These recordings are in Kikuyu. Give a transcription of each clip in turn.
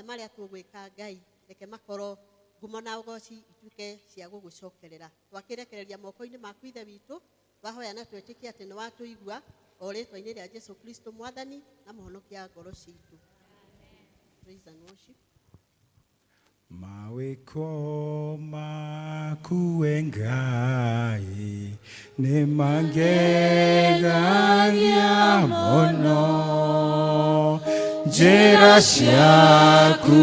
Marĩa tũgwĩka, Ngai, reke makorwo ngumo na ũgoci ituĩke cia gũgũcokerera. Twakĩrekereria moko-inĩ maku, Ithe witũ. Twahoya na twĩtĩkie atĩ nĩ watũigua, o rĩtwa-inĩ rĩa Jesu Kristo, Mwathani na Mũhonokia wa ngoro citũ. Praise and worship. Mawĩko maku we Ngai nĩ mangegagia mũno, njĩra ciaku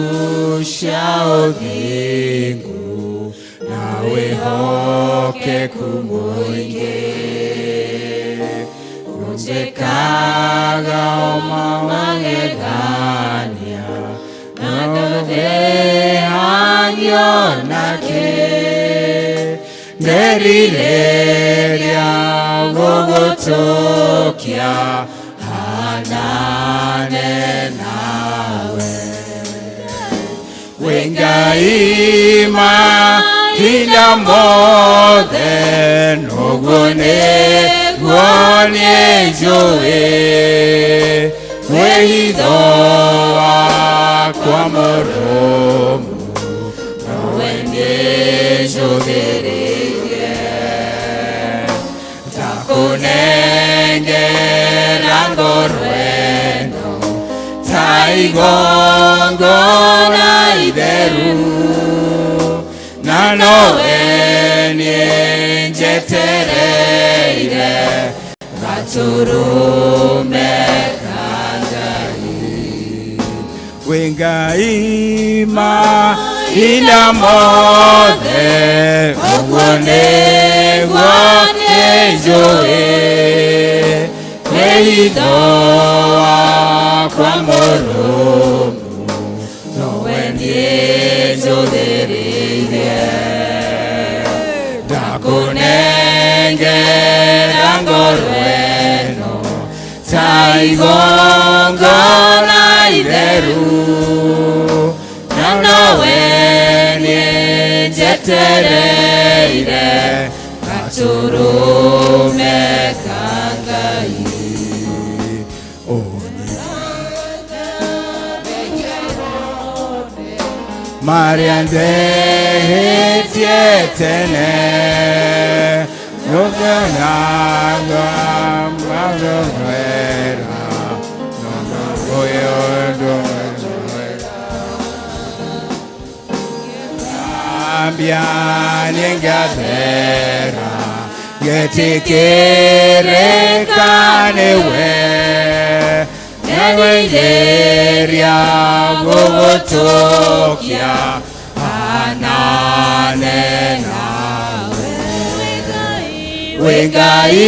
cia ũthingu na wĩhokeku mũingĩ ũnjĩkaga o magegania na ndũthĩhagio nakĩ. Nderirĩria gũgũtũkia hanane nawe. Wĩ Ngai mahinda mothe, noguo nĩguo niĩ njũĩ, wĩhitho wakwa mũrũmu nowe niĩ njũthĩrĩirie. Ndakũnengera ngoro ĩno ta igongona itheru, na nowe niĩ njetereire gatũrũme ka Ngai. Wĩ Ngai mahinda mothe, ũguo nĩguo niĩ njũĩ, wĩhitho wakwa mũrũmu nowe niĩ njũthĩrĩirie. Ndakũnengera ngoro ĩno ta igongona itheru, na nowe niĩ njetereire gatũrũme ka Ngai. Marĩa ndehĩtie tene nũkenaga magwera ũyũ ambia nĩngathera ngetĩkĩrĩka nĩwe nĩgwĩthĩria gũgũtũkia hanane nawe. Wĩ Ngai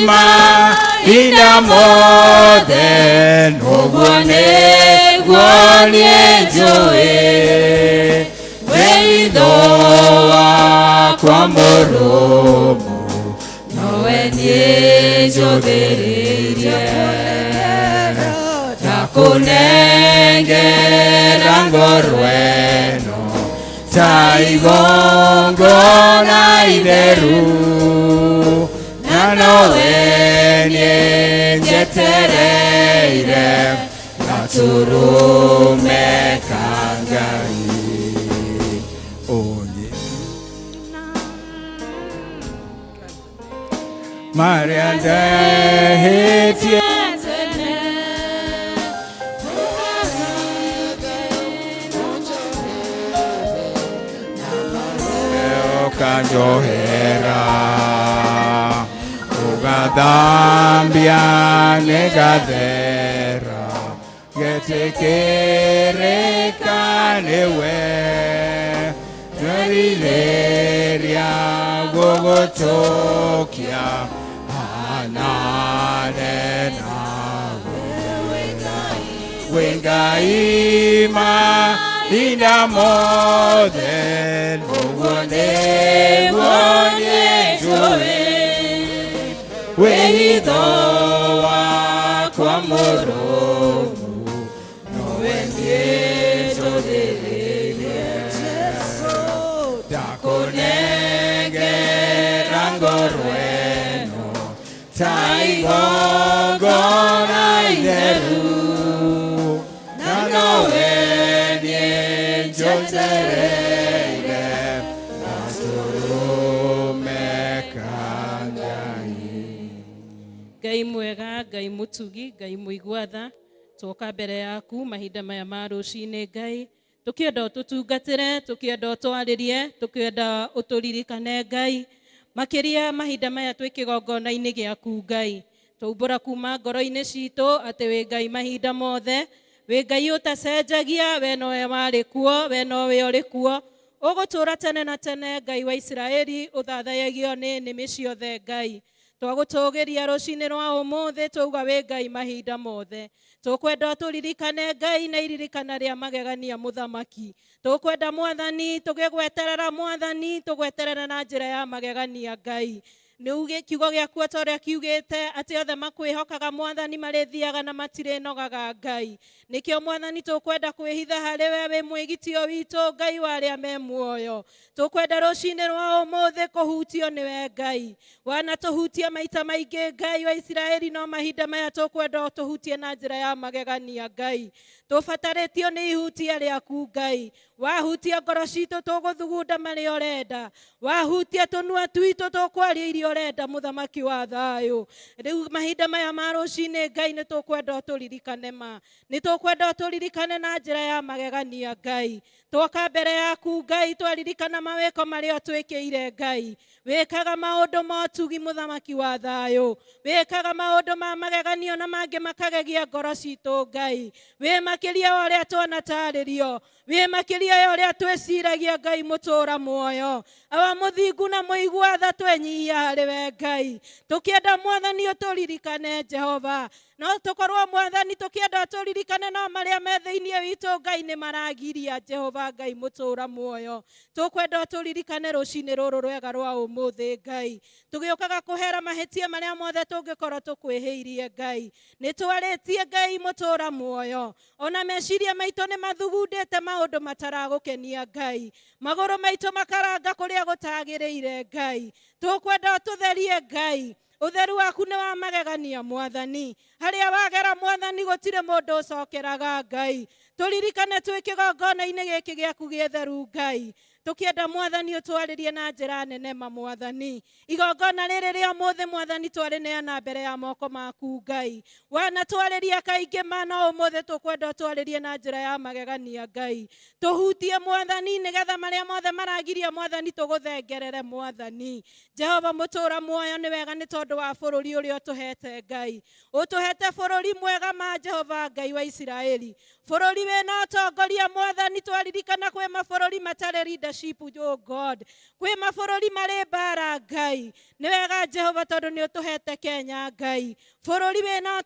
mahinda mothe, noguo nĩguo niĩ njũĩ, wĩhitho wakwa mũrũmu nowe niĩ njũthĩrĩirie. Ndakũnengera ngoro ĩno ta igongona itheru, na nowe niĩ njetereire gatũrũme ka Ngai. Onye marĩa ndehĩtie ũkanjohera ũgathambia nĩgathera ngetĩkĩrĩka nĩwe twerirĩria gũgũtũkia hanane nawe. Wĩ Ngai mahinda mothe, noguo nĩguo niĩ njũĩ, wĩhitho wakwa mũrũmu nowe niĩ njũthĩrĩirie. Ndakũnengera ngoro ĩno ta igongona itheru, na nowe Twetereire gatũrũme ka Ngai. Ngai mwega, Ngai mũtugi, Ngai mũigua tha, twoka mbere yaku mahinda maya ma rũcinĩ. Ngai, tũkĩenda ũtũtungatĩre, tũkĩenda ũtwarĩrie, tũkĩenda ũtũririkane. Ngai, makĩria mahinda maya twĩ kĩgongona-inĩ gĩaku. Ngai, twaumbũra kuma ngoro-inĩ citũ atĩ wĩ Ngai mahinda mothe, wĩ Ngai ũtacenjagia. We nowe warĩ kuo, we nowe ũrĩ kuo, ũgũtũũra tene na tene. Ngai wa Isiraeli, ũthathayagio nĩ nĩmĩ ciothe. Ngai, twagũtũgĩria rũcinĩ rwa ũmũthĩ, twauga wĩ Ngai mahinda mothe. Tũkwenda ũtũririkane, Ngai, na iririkana rĩa magegania. Mũthamaki, tũkwenda, Mwathani, tũgĩgweterera, Mwathani, tũgweterera na njĩra ya magegania. Ngai, nĩ uge kiugo gĩaku o ta ũrĩa kiugĩte atĩ othe makwĩhokaga, Mwathani, marĩthiaga na matirĩnogaga. Ngai, nĩkĩo, Mwathani, tũkwenda kwĩhitha harĩ we. Wĩ mwĩgitio witũ, Ngai wa arĩa me muoyo. Tũkwenda rũcinĩ rwa ũmũthĩ kũhutio nĩwe. Ngai, wanatũhutia maita maingĩ, Ngai wa Isiraeli, no mahinda maya tũkwenda ũtũhutie na njĩra ya magegania. Ngai, tũbatarĩtio nĩ ihutia rĩaku. Ngai, wahutia ngoro citũ, tũgũthugunda marĩa ũrenda. Wahutia tũnua twitũ, tũkwaria iria ũrenda. Mũthamaki wa thayũ, rĩu mahinda maya ma rũcinĩ, Ngai, nĩ tũkwenda ũtũririkane ma, nĩ tũkwenda ũtũririkane na njĩra ya magegania. Ngai, twoka mbere yaku, Ngai, twaririkana mawĩko marĩa ũtwĩkĩire. Ngai, wĩkaga maũndũ ma ũtugi. Mũthamaki wa thayũ, wĩkaga maũndũ ma mageganio na mangĩ makagegia ngoro citũ. Ngai, wĩ makĩria wa ũrĩa twanatarĩrio, wĩ makĩria ya ũrĩa twĩciragia. Ngai mũtũũra muoyo, awa mũthingu na mũigua tha, twenyihia harĩ we. Ngai, tũkĩenda, Mwathani, ũtũririkane. Jehova, no tũkorwo, Mwathani, tũkĩenda tũririkane, no marĩa me thĩinĩ witũ, Ngai, nĩ maragiria. Jehova Ngai mũtũũra muoyo, tũkwenda ũtũririkane rũcinĩ rũrũ rwega rwa ũmũthĩ. Ngai, tũgĩũkaga kũhera mahĩtia marĩa mothe tũngĩkorwo tũkwĩhĩirie. Ngai, nĩ twarĩtie. Ngai mũtũũra muoyo, ona meciria maitũ nĩ mathugundĩte maũndũ mataragũkenia. Ngai, magũrũ maitũ makaranga kũrĩa gũtagĩrĩire. Ngai, tũkwenda ũtũtherie. Ngai, ũtheru waku nĩ wa magegania. Mwathani, harĩa wagera, Mwathani, gũtirĩ mũndũ ũcokeraga. Ngai, tũririkane twĩ kĩgongona-inĩ gĩkĩ gĩaku gĩtheru. Ngai, tũkĩenda, Mwathani, ũtwarĩrie na njĩra nene ma. Mwathani, igongona rĩrĩ rĩa ũmũthĩ, Mwathani, twarĩneana mbere ya moko maku. Ngai, wanatwarĩria kaingĩ ma, no ũmũthĩ tũkwenda ũtwarĩrie na njĩra ya magegania. Ngai, tũhutie, Mwathani, nĩgetha marĩa mothe maragiria, Mwathani, tũgũthengerere. Mwathani Jehova mũtũũra muoyo, nĩ wega nĩ tondũ wa bũrũri ũrĩa ũtũhete. Ngai, ũtũhete bũrũri mwega ma. Jehova Ngai wa Isiraeli, bũrũri wĩna ũtongoria. Mwathani, twaririkana kwĩ mabũrũri matarĩ leadership, oh God, kwĩ mabũrũri marĩ mbara. Ngai, nĩ wega, Jehova, tondũ nĩ ũtũhete Kenya. Ngai, bũrũri wĩna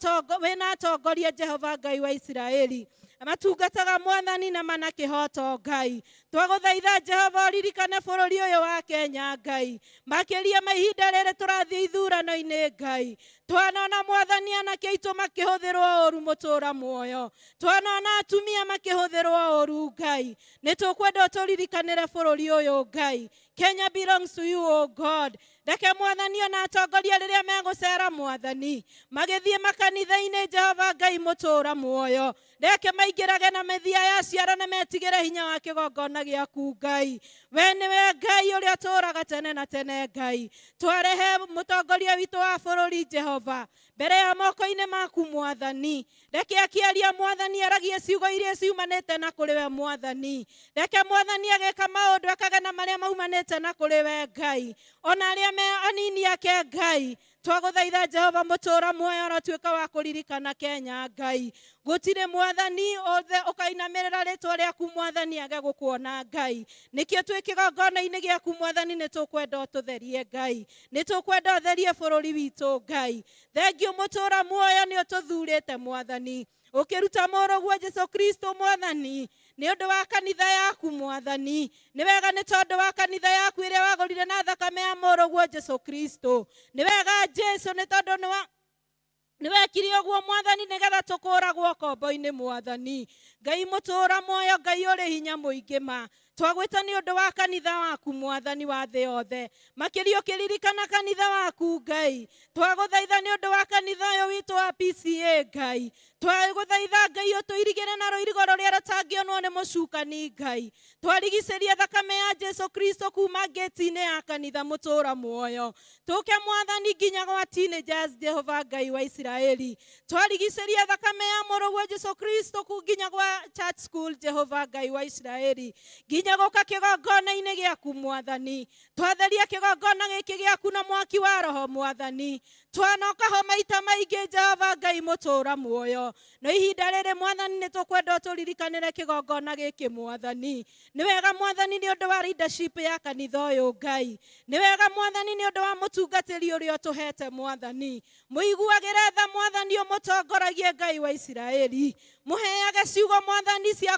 atongoria, Jehova Ngai wa Isiraeli, matungataga, Mwathani, na mana kĩhoto. Ngai, twagũthaitha, Jehova, ũririkane bũrũri ũyũ wa Kenya. Ngai, makĩria ma ihinda rĩrĩ tũrathiĩ ithurano-inĩ. Ngai, twanona, Mwathani, anake aitũ makĩhũthĩrwo ũru. Mũtũra muoyo, twanona atumia makĩhũthĩrwo ũru. Ngai, nĩ tũkwenda ũtũririkanĩre bũrũri ũyũ. Ngai, Kenya belongs to you, oh God. Reke, Mwathani, ona atongoria rĩrĩa megũcera, Mwathani, magĩthiĩ makanitha-inĩ, Jehova Ngai mũtũra muoyo, reke maingĩrage na mĩthia ya ciara na metigĩre hinya wa kĩgongona gĩaku. Ngai, we nĩwe Ngai ũrĩa ũtũũraga tene na tene. Ngai, twarehe mũtongoria witũ wa bũrũri, Jehova, mbere ya moko-inĩ maku. Mwathani, reke akĩaria, Mwathani, aragie ciugo iria ciumanĩte na kũrĩ we. Mwathani, reke, Mwathani, agĩka maũndũ ekage na marĩa maumanĩte na kũrĩ we. Ngai, ona arĩa me anini ake, Ngai, twagũthaitha, Jehova mũtũũra muoyo, ũrotuĩka wa kũririkana Kenya. Ngai, gũtirĩ, Mwathani, othe ũkainamĩrĩra rĩtwa rĩaku, Mwathani, age gũkuona. Ngai, nĩkĩo twĩ kĩgongona-inĩ gĩaku. Mwathani, nĩ tũkwenda ũtũtherie. Ngai, nĩ tũkwenda ũtherie bũrũri witũ. Ngai, thengio mũtũũra muoyo, nĩ ũtũthurĩte, Mwathani, ũkĩruta mũrũguo Jesu Kristo, Mwathani, nĩ ũndũ wa kanitha yaku. Mwathani, nĩ wega nĩ tondũ wa kanitha yaku ĩrĩa wagũrire na thakame ya mũrũguo Jesu Kristo. Nĩ wega, Jesu, nĩ tondũ nĩ wa nĩ wekire ũguo, Mwathani, nĩgetha tũkũragwo kombo-inĩ. Mwathani. Ngai mũtũũra muoyo, Ngai ũrĩ hinya mũingĩ ma. Twagwĩta nĩ ũndũ wa kanitha waku Mwathani wa thĩ yothe, makĩria ũkĩririkana kanitha waku Ngai. Twagũthaitha nĩ ũndũ wa kanitha ũyũ witũ wa PCA Ngai. Twagũthaitha Ngai ũtũirigĩre na rũirigo rũrĩa rũtangĩonwo nĩ mũcukani Ngai. Twarigicĩria thakame ya Jesu Kristo kuma ngĩti-inĩ ya kanitha mũtũũra muoyo. Tũke Mwathani nginya gwa teenagers, Jehova Ngai wa Isiraeli. Twarigicĩria thakame ya mũrũguo Jesu Kristo ku nginya gwa church school, Jehova Ngai wa Isiraeli, nginya gũka kĩgongona-inĩ gĩaku Mwathani. Twatheria kĩgongona gĩkĩ gĩaku na mwaki wa Roho Mwathani. Twanoka ho maita maingĩ Jehova Ngai mũtũũra muoyo, no ihinda rĩrĩ Mwathani nĩ tũkwenda ũtũririkanĩre kĩgongona gĩkĩ Mwathani. Nĩ wega Mwathani nĩ ũndũ wa leadership ya kanitha ũyũ Ngai. Nĩ wega Mwathani nĩ ũndũ wa mũtungatĩri ũrĩa ũtũhete Mwathani. Mũiguagĩre tha Mwathani, ũmũtongoragie Ngai wa Isiraeli. Mũheage ciugo Mwathani cia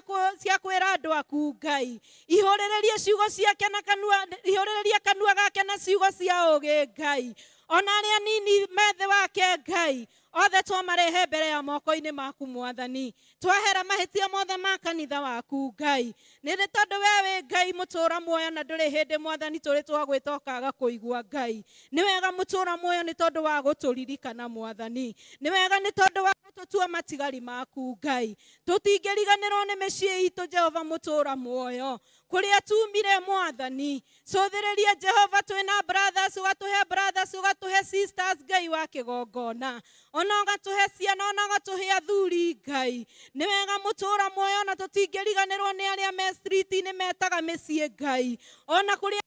kwĩra andũ aku Ngai. Ihũrĩrĩrie ciugo ciake na kanua, ihũrĩrĩrie kanua gake na ciugo cia ũũgĩ Ngai. Ona arĩa nini me thĩ wake Ngai, othe twamarehe mbere ya moko-inĩ maku Mwathani. Twahera mahĩtia mothe ma kanitha waku Ngai. Nĩ tondũ we wĩ Ngai mũtũũra muoyo na ndũrĩ hĩndĩ Mwathani tũrĩ twagwĩta ũkaga kũigua Ngai. Nĩ wega mũtũũra muoyo nĩ tondũ wa gũtũririkana Mwathani. Nĩ wega nĩ tondũ wa gũtũtua matigari maku Ngai. Tũtingĩriganĩrwo nĩ mĩciĩ itũ Jehova mũtũũra muoyo, kũrĩa tumire Mwathani. Cũthĩrĩria Jehova, twĩna brothers, ũgatũhe brothers, ũgatũhe sisters Ngai wa kĩgongona, ona ũgatũhe ciana, ona ũgatũhe athuri Ngai. Nĩ wega mũtũũra muoyo, na tũtingĩriganĩrwo nĩ arĩa me street-inĩ metaga mĩciĩ Ngai, ona kũrĩa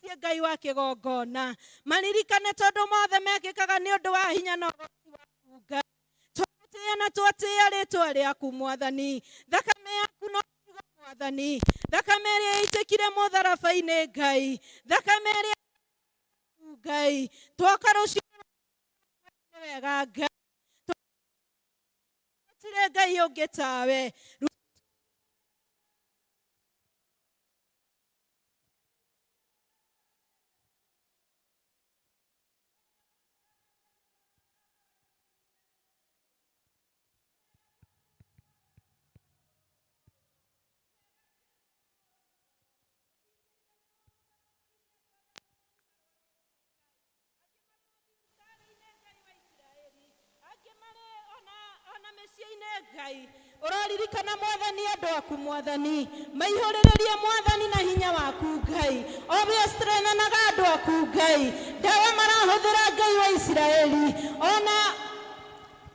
mĩciĩ Ngai wa kĩgongona. Maririkane tondũ mothe mekĩkaga nĩ ũndũ wa hinya na ũgooci waku Ngai. Twatĩĩa na twatĩĩa rĩtwa rĩaku Mwathani. Thakame yaku no kiugo Mwathani, thakame ĩrĩa ĩitĩkire mũtharaba-inĩ Ngai, thakame ĩrĩa Ngai twoka rũciũ nĩ wega Ngai, tũtirĩ Ngai ũngĩ tawe. Angĩ marĩ ona mĩciĩ-inĩ Ngai, ũroririkana Mwathani andũ aku Mwathani, maihũrĩrĩrie Mwathani na hinya waku Ngai. O we strengthenaga andũ aku Ngai, ndawa marahũthĩra Ngai wa Isiraeli, ona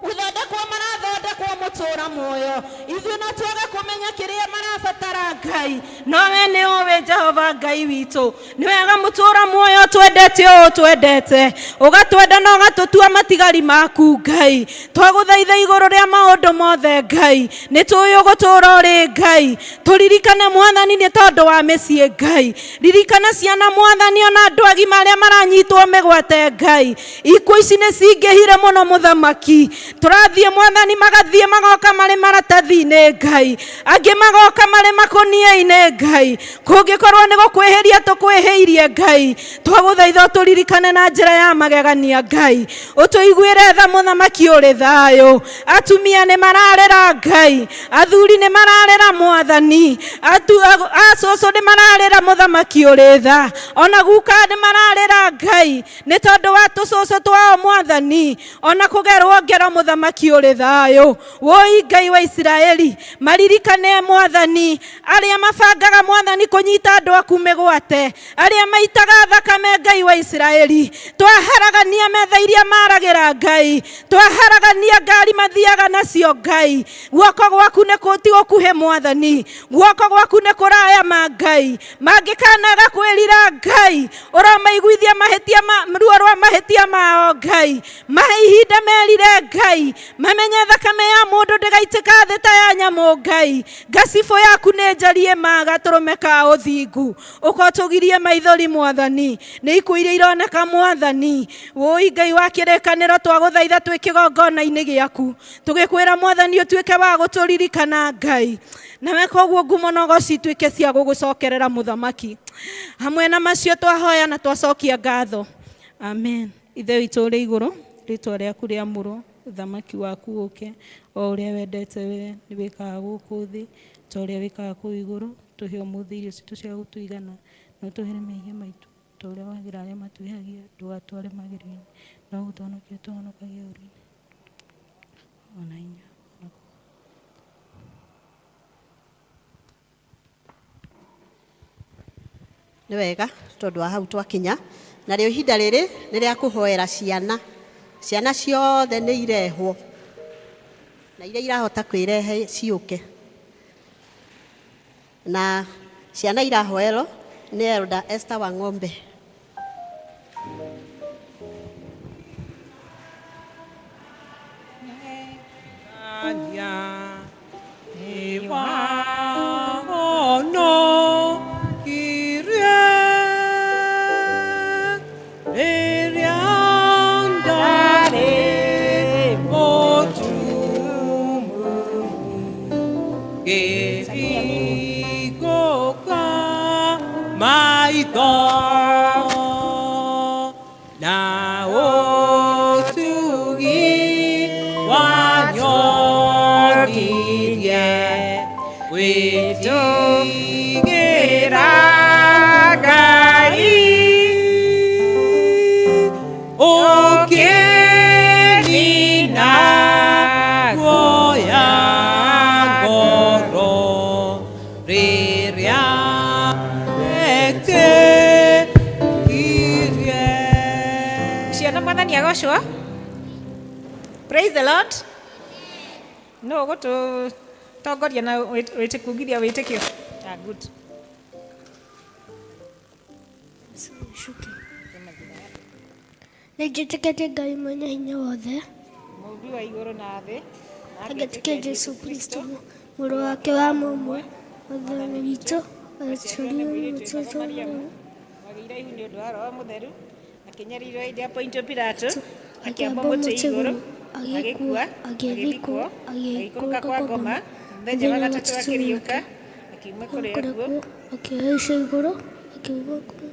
gũthondekwo marathondekwo mũtũũra muoyo, ithuĩ no twage kũmenya kĩrĩa marabatara Ngai, no we nĩ ũĩ Jehova Ngai witũ. Nĩ wega mũtũũra muoyo, twendete ũũ twendete, ũgatwenda na ũgatũtua matigari maku Ngai. Twagũthaitha igũrũ rĩa maũndũ mothe Ngai, nĩ tũĩ ũgũtũũra ũrĩ Ngai. Tũririkane Mwathani nĩ tondũ wa mĩciĩ Ngai, ririkana ciana Mwathani, ona andũ agima arĩa maranyitwo mĩgwate Ngai. Ikuũ ici nĩ cingĩhire mũno mũthamaki, tũrathiĩ Mwathani, magathiĩ magoka marĩ maratathi-inĩ Ngai, angĩ magoka marĩ makũnia-inĩ Ngai. Kũngĩkorwo nĩ gũkwĩhĩria tũkwĩhĩirie Ngai, twagũthaitha ũtũririkane na njĩra ya magegania Ngai, ũtũiguĩre tha mũthamaki ũrĩ thayũ. Atumia nĩ mararĩra Ngai, athuri nĩ mararĩra Mwathani, acũcũ nĩ mararĩra mũthamaki ũrĩ tha, ona guka nĩ mararĩra Ngai nĩ tondũ wa tũcũcũ twao Mwathani, ona kũgerwo ngero mũthamaki ũrĩ thayũ. Woi Ngai wa Isiraeli, maririkane Mwathani arĩa mabangaga Mwathani kũnyita andũ aku mĩgwate, arĩa maitaga thakame Ngai wa Isiraeli. Twaharagania metha iria maragĩra Ngai, twaharagania ngari mathiaga nacio Ngai. Guoko gwaku nĩ ti gũkuhĩ Mwathani, guoko gwaku nĩ kũraya ma Ngai. Mangĩkanaga kwĩrira Ngai, ũromaiguithia mahĩtia ma ruo rwa mahĩtia mao Ngai. Mahe ihinda merire Ngai, mamenye thakame ya mũndũ ndĩgaitĩka thĩ ta ya nyamũ Ngai. Ngacibũ yaku nĩ njarie ma gatũrũme ka ũthingu, ũkotũgirie maithori Mwathani nĩ ikuũ iria ironeka Mwathani. Wũi Ngai wa kĩrĩkanĩro, twagũthaitha twĩ kĩgongona-inĩ gĩaku, tũgĩkwĩra Mwathani ũtuĩke wa gũtũririkana Ngai, nawe koguo ngumo na ũgoci ituĩke cia gũgũcokerera mũthamaki. Hamwe na macio twahoya na twacokia ngatho, amen. Ithe witũ ũrĩ igũrũ, rĩtwa rĩaku rĩamũrwo. Ũthamaki waku ũke, o ũrĩa wendete we nĩ wĩkaga gũkũ thĩ ta ũrĩa wĩkaga kũu igũrũ. Tũhe ũmũthĩ irio citũ cia gũtũigana, na ũtũhere mehia maitũ ta ũrĩa wagĩra arĩa matwĩhagia, ndũgatware magerio-inĩ, no gũtũhonokia ũtũhonokagie ũũru-inĩ. Ona hinya ona Nĩ wega tondũ wa hau twakinya. Narĩo ihinda rĩrĩ nĩ rĩa kũhoera ciana. Ciana ciothe nĩ irehwo, na iria irahota kwĩrehe ciũke. Na ciana irahoerwo nĩ Elder Esther Wang'ombe. Na ũtugi wanyonirie gwĩtigĩra Ngai ũkĩnina guoya ngoro rĩrĩa ndetĩkirie. Ciana, Mwathani agocwo. Praise the Lord. No ũgũtũtongoria na kugithia wĩtĩkio. Ah, good. Shuki. Nĩnjĩtĩkĩtie Ngai mwene hinya wothe, Mũũmbi wa igũrũ na thĩ, na ngetĩkia Jesũ Kristo mũrũ wake wa mũmwe, Mwathani witũ, aciarirwo nĩ mũtũtũ Mariamu, wagĩire ihu nĩ ũndũ wa Roho Mũtheru, akĩnyarirwo hĩndĩ ya Pontio Pilato, akĩambwo akĩambwo mũtĩ mũtĩ igũrũ, igũrũ, agĩkua, agĩkua, agĩthikwo, agĩthikwo, agĩikũrũka agĩikũrũka kwa kwa ngoma, ngoma, mũthenya wa mũthenya wa gatatũ gatatũ akĩriũka, akiuma kũrĩ kũrĩa akuũ, kuo, akĩhaica igũrũ, akiuma kũu.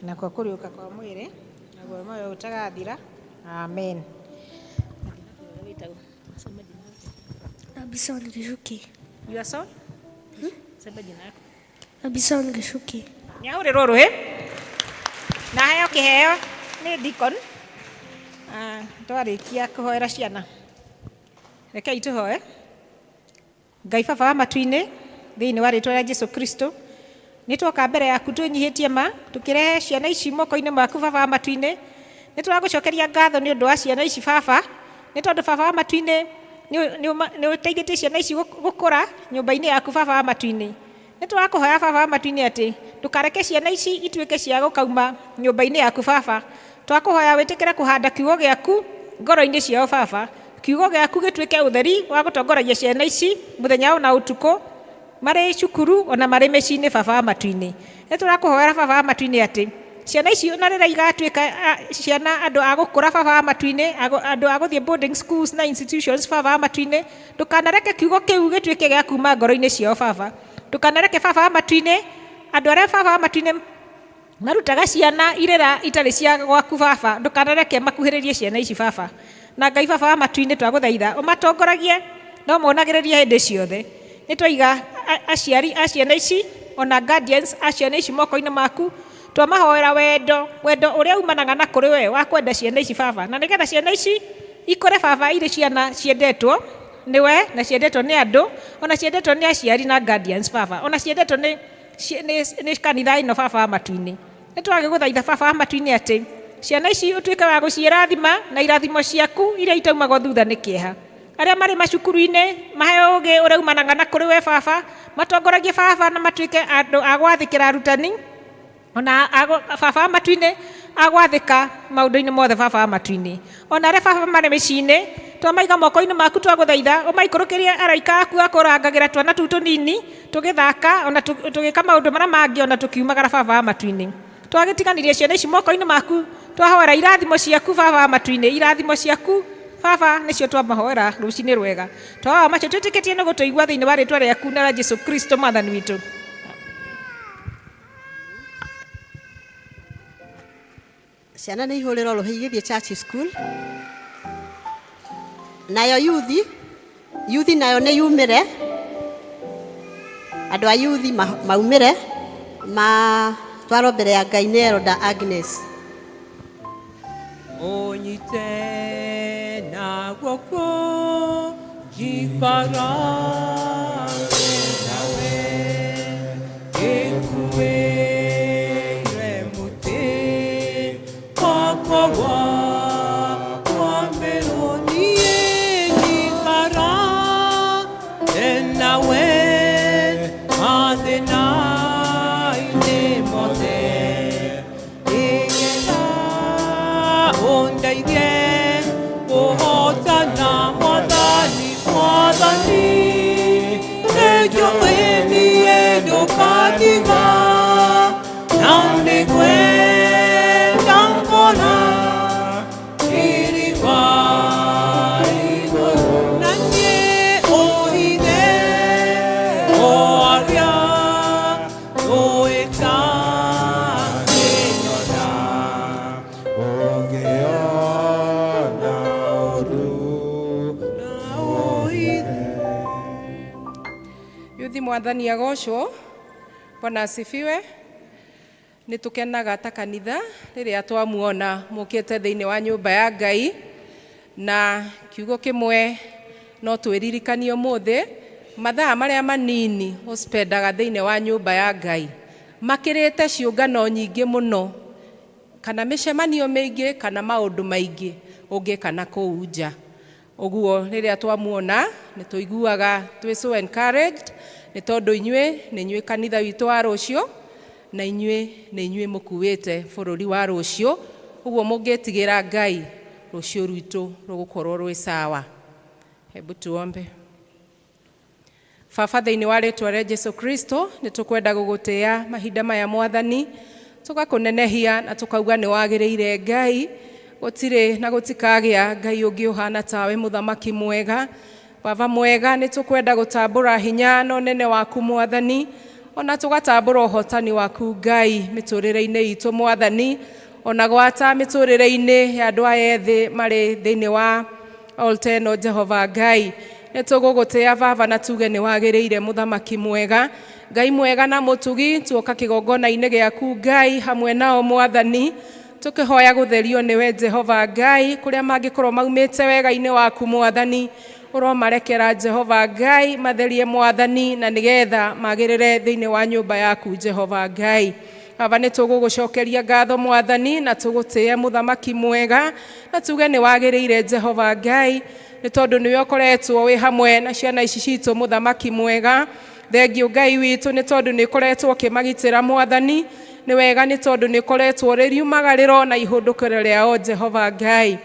Nakuo kũriũka kwa mwĩrĩ, naguo muoyo ũtagathira. Amen. Robinson Gichuki. Your son? Sema jina yako. Robinson Gichuki. Nĩ ahũrĩrwo rũhĩ na aheo kĩheo nĩ deacon. Ah, twarĩkia kũhoera ciana, rekei tũhoe. Ngai Baba wa matu-inĩ, thĩinĩ wa rĩtwa rĩa Jesu Kristo, nĩ twoka mbere yaku twĩnyihĩtie ma tũkĩrehe ciana ici moko-inĩ maku. Baba wa matu-inĩ, nĩ tũragũcokeria ngatho nĩ ũndũ wa ciana ici, Baba, nĩ tondũ Baba wa matu-inĩ nĩ ũteithĩtie ciana ici gũkũra nyũmba-inĩ yaku. Baba wa matu-inĩ, nĩ tũrakũhoya, Baba wa matu-inĩ, atĩ ndũkareke ciana ici ituĩke cia gũkauma nyũmba-inĩ yaku. Baba, twakũhoya wĩtĩkĩre kũhanda kiugo gĩaku ngoro-inĩ ciao. Baba, kiugo gĩaku gĩtuĩke ũtheri wa gũtongoragia ciana ici mũthenya ona ũtukũ, marĩ cukuru ona marĩ mĩciĩ-inĩ. Baba wa matu-inĩ, nĩ tũrakũhoera, Baba wa matu-inĩ, atĩ ciana ici ona rĩrĩa igatuĩka ciana andũ a gũkũra, Baba wa matu-inĩ, andũ a gũthiĩ boarding schools na institutions, Baba wa matu-inĩ, ndũkanareke kiugo kĩu gĩtuĩke gĩa kuma ngoro-inĩ ciao. Baba, ndũkanareke, Baba wa matu-inĩ, andũ arĩa, Baba wa matu-inĩ, marutaga ciana irĩra itarĩ cia gwaku, Baba, ndũkanareke makuhĩrĩrie ciana ici. Baba na Ngai, Baba wa matu-inĩ, twagũthaitha ũmatongoragie no monagĩrĩrie hĩndĩ ciothe. Nĩ twaiga aciari a ciana ici ona guardians a ciana ici moko-inĩ maku. Twamahoera wendo, wendo ũrĩa umanaga na kũrĩ we wa kwenda ciana ici, Baba, na nĩgetha ciana ici ikũre, Baba, irĩ ciana ciendetwo nĩwe na ciendetwo nĩ andũ, ona ciendetwo nĩ aciari na guardians, Baba, ona ciendetwo nĩ kanitha ĩno. Baba wa matu-inĩ, nĩ twagĩgũthaitha, Baba wa matu-inĩ, atĩ ciana ici ũtuĩke wa gũciĩrathima na irathimo ciaku iria itaumagwo thutha nĩ kĩeha. Arĩa marĩ macukuru-inĩ, maheo ũgĩ ũrĩa umanaga na kũrĩ we. Baba, matongoragie, Baba, na matuĩke andũ a gwathĩkĩra arutani ona Baba wa matu-inĩ, agwathĩka maũndũ-inĩ mothe. Baba wa matu-inĩ, ona arĩa, Baba, marĩ mĩciĩ-inĩ, twamaiga moko-inĩ maku. Twagũthaitha ũmaikũrũkĩrie araika aku akũrangagĩra twana tũu tũnini tũgĩthaka ona tũgĩka maũndũ marĩa mangĩ ona tũkiumagara. Baba wa matu-inĩ, twagĩtiganĩria ciana ici moko-inĩ maku. Twahoera irathimo ciaku, Baba wa matu-inĩ, irathimo ciaku. Baba nĩcio twamahoera rũcinĩ rwega. Twahoya macio twĩtĩkĩtie nĩ gũtũigua thĩinĩ wa rĩtwa rĩaku na rĩa Jesu Kristo mwathani witũ. Ciana nĩ ihũrĩrwo rũhĩ igĩthiĩ church school. Nayo yuthi, yuthi nayo nĩ yumĩre, andũ a yuthi maumĩre matwarwo mbere ya Ngai nĩ Elder Agnes. Ũnyite na guoko njikarage nawe, ngĩkuĩre mũtĩ wakwa wa kwambĩrwo niĩ njikarage nawe mathĩna-inĩ mothe, nĩgetha ũndeithie kũhotana. Mwathani, Mwathani, nĩnjũĩ niĩ ndũkandiga, na nĩngwenda ngona riri wa igũrũ, na niĩ ũhithe o arĩa ũĩtangĩnyona. Ũngĩona ũru na ũhithe. Yuthi, Mwathani agocwo. Bwana asifiwe. Nĩ tũkenaga ta kanitha rĩrĩa twamuona mũkĩte thĩinĩ wa nyũmba ya Ngai, na kiugo kĩmwe no twĩririkanie ũmũthĩ: mathaa marĩa manini ũspendaga thĩinĩ wa nyũmba ya Ngai makĩrĩte ciũngano nyingĩ mũno, kana mĩcemanio mĩingĩ, kana maũndũ maingĩ ũngĩka na kũu nja. Ũguo rĩrĩa twamuona nĩ tũiguaga twĩ so encouraged, nĩ tondũ inyuĩ nĩ inyuĩ kanitha witũ wa rũciũ, na inyuĩ nĩ inyuĩ mũkuĩte bũrũri wa rũciũ. Ũguo mũngĩtigĩra Ngai, rũciũ rwitũ rũgũkorwo rwĩ sawa. Hebu tuombe. Baba, thĩinĩ wa rĩtwa rĩa Jesu Kristo, nĩ tũkwenda gũgũtĩa mahinda maya, Mwathani, tũgakũnenehia na tũkauga nĩ wagĩrĩire. Ngai, gũtirĩ na gũtikagĩa Ngai ũngĩ ũhana tawe, mũthamaki mwega, Baba mwega. Nĩ tũkwenda gũtambũra hinya na ũnene waku, Mwathani, ona tũgatambũra ũhotani waku, Ngai, mĩtũrĩre-inĩ itũ, Mwathani, ona gwata mĩtũrĩre-inĩ ya andũ aya ethĩ marĩ thĩinĩ wa Olteno. Jehova Ngai, nĩ tũgũgũtĩa, Baba, na tuge nĩ wagĩrĩire, mũthamaki mwega, Ngai mwega na mũtugi. Tuoka kĩgongona-inĩ gĩaku, Ngai, hamwe nao, Mwathani, tũkĩhoya gũtherio nĩwe, Jehova Ngai. Kũrĩa mangĩkorwo maumĩte wega-inĩ waku, Mwathani, ũromarekera, Jehova Ngai, matherie, Mwathani, na nĩgetha magĩrĩre thĩinĩ wa nyũmba yaku, Jehova Ngai. Baba, nĩ tũgũgũcokeria ngatho, Mwathani, na tũgũtĩe, mũthamaki mwega, na tuge nĩ wagĩrĩire, Jehova Ngai, nĩ tondũ nĩwe ũkoretwo wĩ hamwe na ciana ici citũ, mũthamaki mwega. Thengiũ, Ngai witũ, nĩ tondũ nĩ ũkoretwo ũkĩmagitĩra, Mwathani. Nĩ wega nĩ tondũ nĩ ũkoretwo rĩ riumagarĩro na ihũndũkĩro rĩao, Jehova Ngai.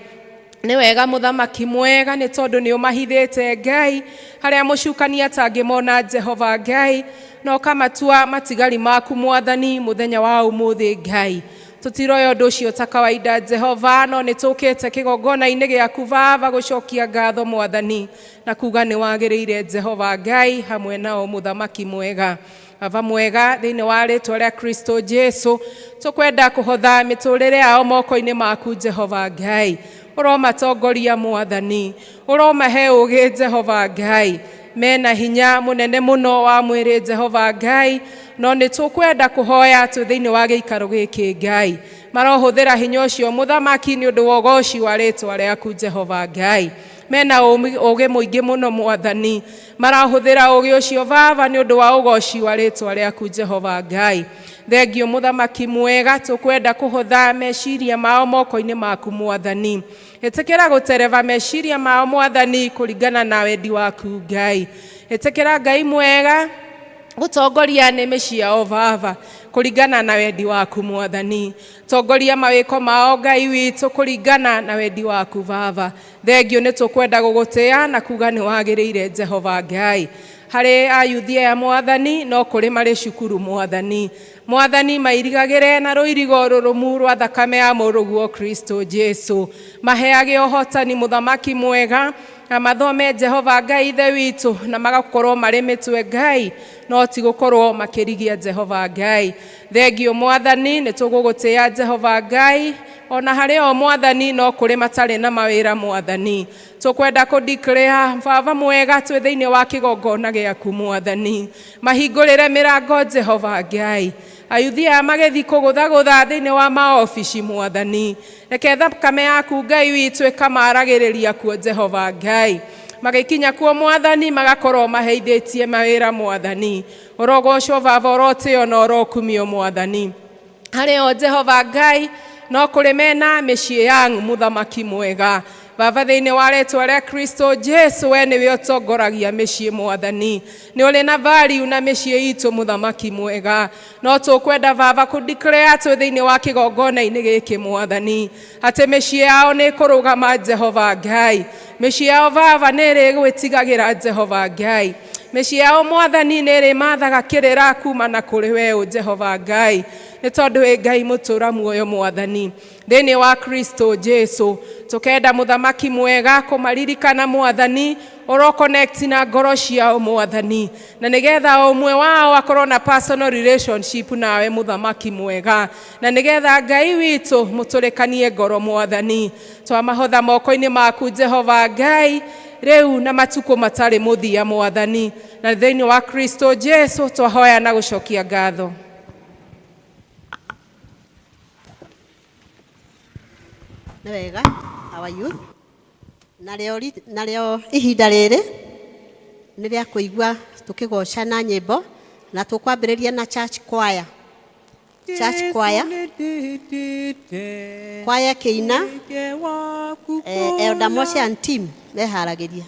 Nĩ wega, mũthamaki mwega, nĩ tondũ nĩ ũmahithĩte, Ngai, harĩa mũcukani atangĩmona, Jehova Ngai, na ũkamatua matigari maku, Mwathani. Mũthenya wa ũmũthĩ, Ngai, tũtiroya ũndũ ũcio ta kawaida, Jehova, no nĩ tũkĩte kĩgongona-inĩ gĩaku, Baba, gũcokia ngatho, Mwathani, na kuga nĩ wagĩrĩire, Jehova Ngai, hamwe nao, mũthamaki mwega, Baba mwega. Thĩinĩ wa rĩtwa rĩa Kristo Jesu, tũkwenda kũhotha mĩtũrĩre yao moko-inĩ maku, Jehova Ngai. Ũromatongoria, Mwathani, ũromahe ũgĩ, Jehova Ngai. Mena hinya mũnene mũno wa mwĩrĩ, Jehova Ngai, no nĩ tũkwenda kũhoya twĩ thĩinĩ wa gĩikaro gĩkĩ, Ngai, marohũthĩra hinya ũcio, mũthamaki, nĩ ũndũ wa ũgoci wa rĩtwa rĩaku, Jehova Ngai. Mena ũgĩ mũingĩ mũno, Mwathani, marahũthĩra ũgĩ ũcio, Baba, nĩ ũndũ wa ũgoci wa rĩtwa rĩaku, Jehova Ngai. Thengiũ, mũthamaki mwega. Tũkwenda kũhotha meciria mao moko-inĩ maku, Mwathani. Ĩtĩkĩra gũtereba meciria mao, Mwathani, kũringana na wendi waku, Ngai. Ĩtĩkĩra, Ngai mwega, gũtongoria nĩmĩ ciao, Baba, kũringana na wendi waku, Mwathani. Tongoria mawĩko mao, Ngai witũ, kũringana na wendi waku, Baba. Thengiũ, nĩ tũkwenda gũgũtĩa na kuga nĩ wagĩrĩire, Jehova Ngai. Harĩ ayuthi aya Mwathani, no kũrĩ marĩ cukuru Mwathani. Mwathani, mairigagĩre na rũirigo rũrũmu rwa thakame ya mũrũguo Kristo Jesu. Maheage ũhotani, mũthamaki mwega, na mathome Jehova Ngai Ithe witũ, na magakorwo marĩ mĩtwe Ngai, no ti gũkorwo makĩrigia Jehova Ngai. Thengio Mwathani, nĩ tũgũgũtĩĩa Jehova Ngai. Ona harĩ o Mwathani no kũrĩ matarĩ na mawĩra Mwathani, tũkwenda kũ declare, Baba mwega, twĩ thĩinĩ wa kĩgongona gĩaku Mwathani, mahingũrĩre mĩrango Jehova Ngai. Ayuthi aya magĩthiĩ kũgũthagũtha thĩinĩ wa maobici Mwathani, reke thakame yaku Ngai witũ ĩkamaragĩrĩria kuo Jehova Ngai. Magĩkinya kuo Mwathani, magakorwo maheithĩtie mawĩra Mwathani. Ũrogocwo Baba, ũrotĩo na ũrokumio Mwathani. Harĩ o Jehova Ngai no kũrĩ mena mĩciĩ yangu, mũthamaki mwega, Baba, thĩinĩ wa rĩtwa rĩa Kristo Jesu, we nĩwe ũtongoragia mĩciĩ Mwathani. Nĩ ũrĩ na value na mĩciĩ itũ, mũthamaki mwega. No tũkwenda Baba kũ declare twĩ thĩinĩ wa kĩgongona-inĩ gĩkĩ Mwathani, atĩ mĩciĩ yao nĩ ĩkũrũgama Jehova Ngai. Mĩciĩ yao Baba nĩ ĩrĩgwĩtigagĩra Jehova Ngai. Mĩciĩ yao Mwathani nĩ ĩrĩmathaga kĩrĩra kuma na kũrĩ we Jehova Ngai, nĩ tondũ wĩ Ngai mũtũra muoyo Mwathani, thĩinĩ wa Kristo Jesu. Tũkenda, mũthamaki mwega, kũmaririkana Mwathani, ũro connect na ngoro ciao Mwathani, na nĩgetha o ũmwe wao akorwo na personal relationship nawe, mũthamaki mwega, na nĩgetha Ngai witũ mũtũrĩkanie ngoro Mwathani. Twamahotha moko-inĩ maku Jehova Ngai, rĩu na matukũ matarĩ mũthia Mwathani, na thĩinĩ wa Kristo Jesu twahoya na gũcokia ngatho. Nĩ wega, our youth. Narĩo ihinda rĩrĩ nĩ rĩa kũigua tũkĩgoca na nyĩmbo, na tũkwambĩrĩria na church choir. Church choir, choir kĩina, Elder Moshe and team meharagĩria.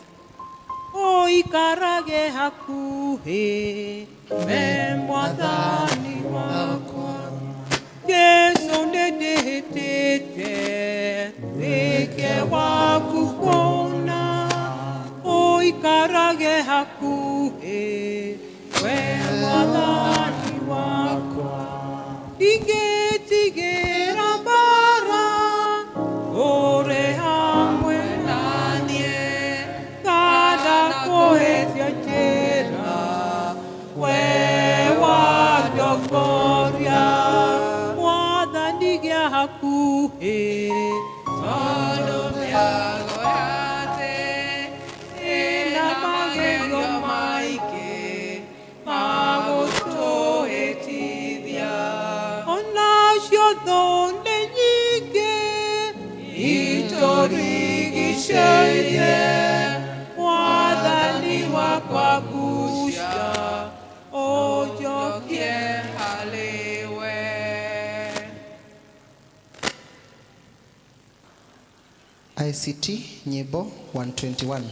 Ũikarage hakuhĩ me Mwathani wakwa. Jesu, nĩndĩhĩtĩte, wĩke waku kuona. Ũikarage hakuhĩ we Mwathani wakwa. Ndingĩtigĩra mbara, ũrĩ hamwe na niĩ, kana kũhĩtia njĩra, we wandongoria. Mwathani, gĩa hakuhĩ, tondũ mĩago yate ĩna magerio maingĩ magũtũhĩtithia. Onacio thũ nĩ nyingĩ itũrigicĩirie, Mwathani wakwa, gucia ũnjokie harĩ we. ICT nyĩmbo 121.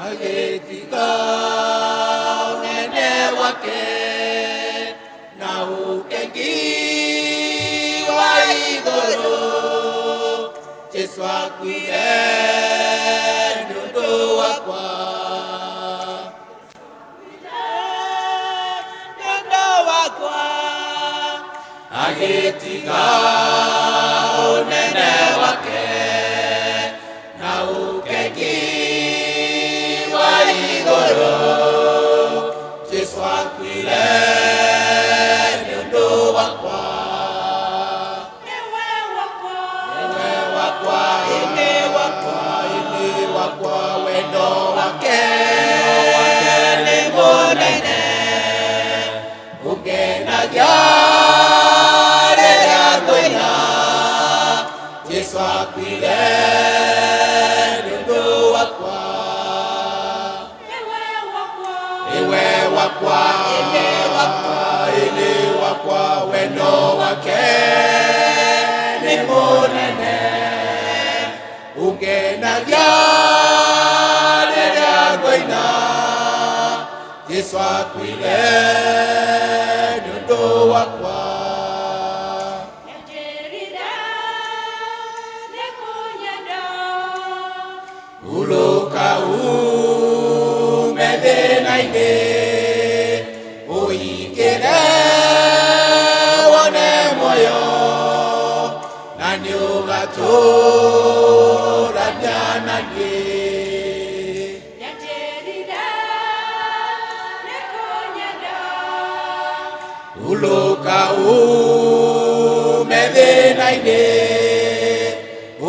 Agĩtiga ũnene wake na ũkengi wa igũrũ, Jesu akuire nĩ ũndũ wakwa. Nĩ ũndũ wakwa. Agĩtiga ũnene wake na ũkengi wa igũrũ, Jesu akuire nĩ ũndũ wakwa. Jesu akuire nĩ ũndũ wakwa. Iwe wakwa, ĩnĩ wakwa, ĩnĩ wakwa, wendo wake nĩ mũnene, ũngenagia rĩrĩa ngũina. Jesu akuire nĩ ũndũ wakwa. Hurũka ume thĩna-inĩ, ũingĩre wone muoyo, na nĩũgatũrania na niĩ. Hurũka ume thĩna-inĩ,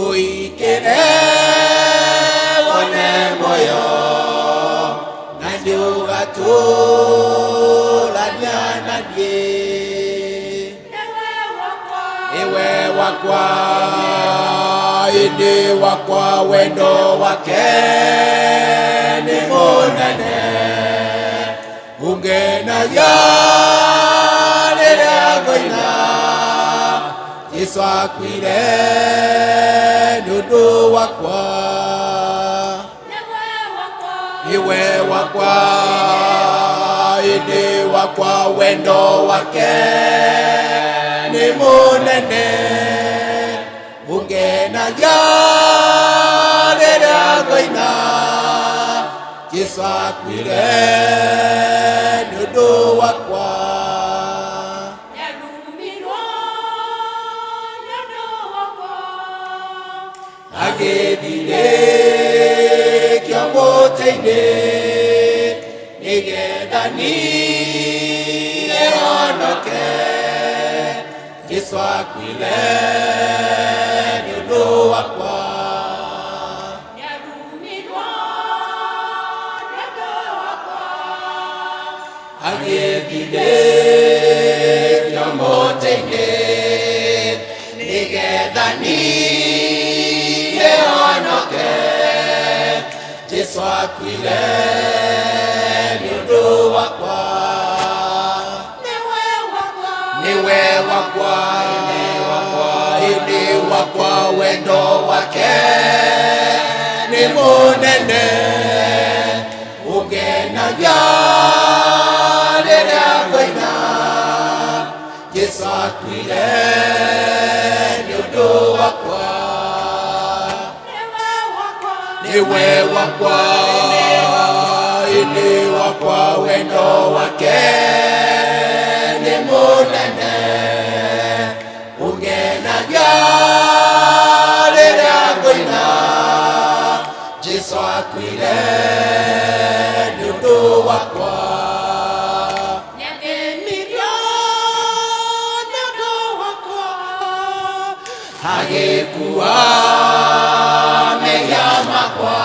ũingĩre wone muoyo, na nĩũgatũrania na niĩ. Iwe wakwa, ĩndĩ wakwa, wendo wake nĩ mũnene, ũngenagia rĩrĩa ngũina. Jesu akuire nĩ ũndũ wakwa. Iwe wakwa, ĩndĩ wakwa, wendo wake nĩ mũnene, ũngenagia rĩrĩa ngũina. Jesu akuire nĩ ũndũ wakwa. Agĩthirĩkio mũtĩ-inĩ nĩgetha niĩ honoke. Jesu akuire nĩ ũndũ wakwa. Agĩthirĩkio mũtĩ-inĩ nĩgetha niĩ honoke. Jesu akuire nĩ ũndũ wakwa. Niwe wakwa, ĩnĩ wakwa, ĩnĩ wakwa, wendo wake nĩ mũnene, ũngenagia rĩrĩa ngũina. Jesu akuire nĩ ũndũ wakwa. Niwe wakwa, ĩnĩ wakwa, wendo wake nĩ mũnene, ũngenagia rĩrĩa ngũina. Jesu akuire nĩ ũndũ wakwa. Agĩkua mehia makwa,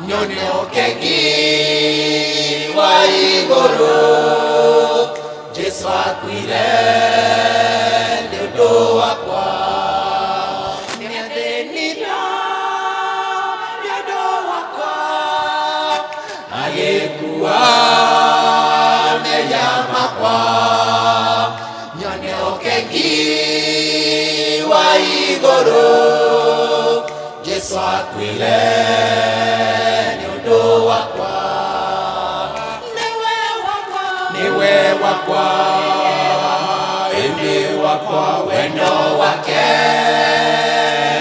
nyone ũkengi wa igũrũ. Jesu akuire nĩ ũndũ wakwa. Nĩathĩnirio nĩ ũndũ wakwa, agĩkua mehia makwa, nyone ũkengi wa igũrũ. Jesu akuire nĩ ũndũ wakwa. Niwe wakwa, ĩndĩ wakwa, wendo wake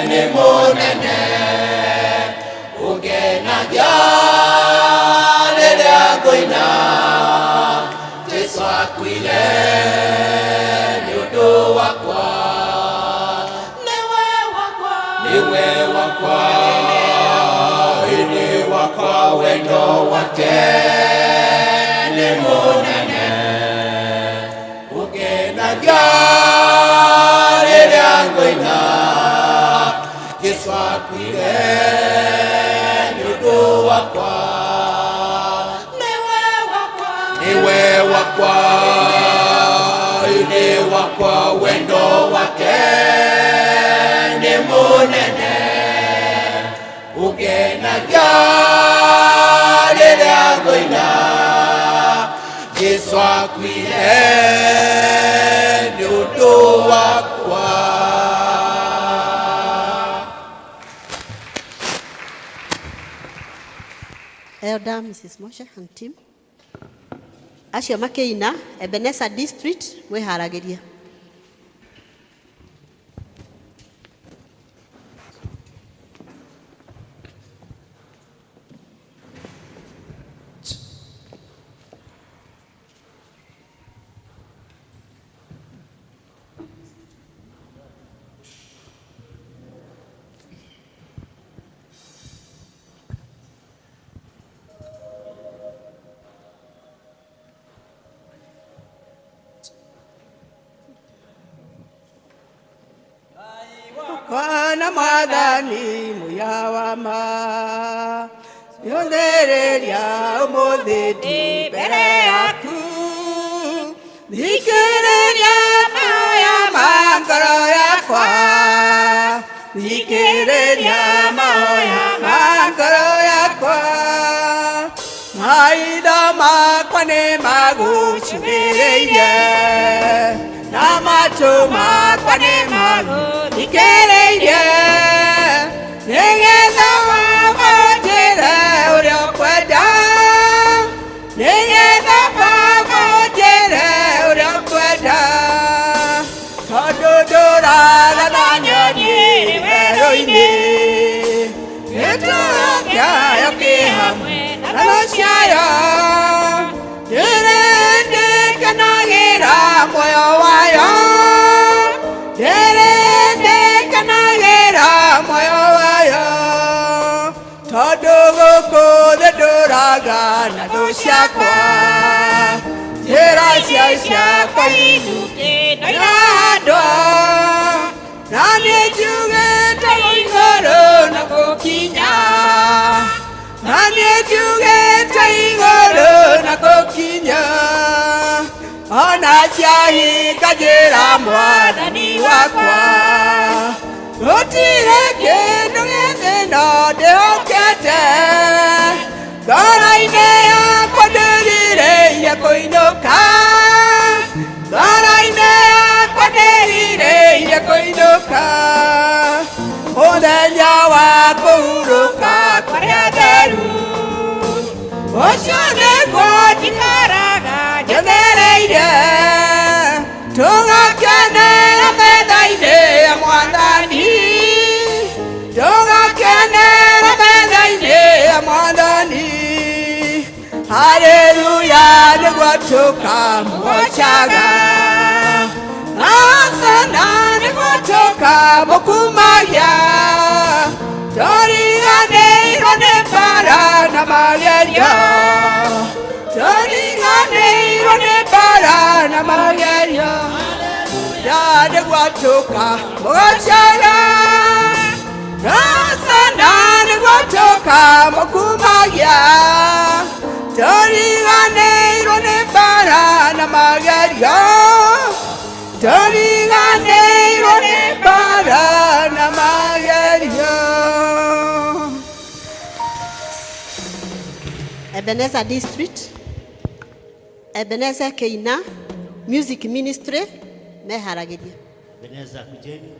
nĩ mũnene, ũngenagia rĩrĩa ngũina. Jesu akuire nĩ ũndũ wakwa. Niwe wakwa, ĩndĩ wakwa, wendo wake nĩ mũnene, ũngenagia rĩrĩa ngũina. Jesu akuire nĩ ũndũ wakwa. Niwe wakwa, ĩndĩ wakwa, wendo wake Nĩngenagia rĩrĩa ngũina Jesũ akuire nĩ ũndũ wakwa. Elder Mrs. Moshe and team. Acio makĩina Ebenezer District mwĩharagĩrie. Kwana mwathani mũira wa ma Yothereria ũmũthĩ ndĩ mbere yaku Thikĩrĩria mahoya ma ngoro yakwa Thikĩrĩria mahoya ma ngoro yakwa Maitho makwa nĩ magũcũthĩrĩirie na matũ makwa nĩ magũthikĩrĩirie nĩgetha wamũnjĩre ũrĩa ũkwenda nĩgetha wamũnjĩre ũrĩa ũkwenda tondũ ndũraga na nyoni werũ-inĩ gĩtũũro kĩayo kĩ hamwe na thũ ciayo ndĩrĩndĩkenagĩra muoyo wayo ndĩrĩndĩkenagĩra muoyo wayo tondũ gũkũ thĩ ndũraga na thũ ciakwa njĩra cia ciakwa inukĩte na niĩ njugĩte igũrũ na gũkinya na niĩ njugĩte igũrũ na gũkinya ona ciahinga njĩra mwathani wakwa gũtirĩ kĩndũ gĩthĩ no ndĩhokete ngoro-inĩ yakwa ndĩrirĩire kũinũka ngoro-inĩ yakwa ndĩrirĩire kũinũka mũthenya wa kũhurũka kũrĩa theru ũcio nĩguo njikaraga njethereire tũgakenera metha-inĩ ya mwathani tũgakenera metha-inĩ ya mwathani haleluya nĩguo tũkamũgocaga asana nĩguo tũkamũkumagia tũriganĩirwo nĩ mbara na magerio tũriganĩirwo nĩ mbara na magerio ya nĩguo tũkamũgocaga asana nĩguo tũkamũkumagia tũriganĩirwo nĩ mbara na magerio tũriganĩirwo nĩ mbara na magerio. Ebenezer District, Ebenezer Keina, Music Ministry, meharagĩrie. Ebenezer, kujeni.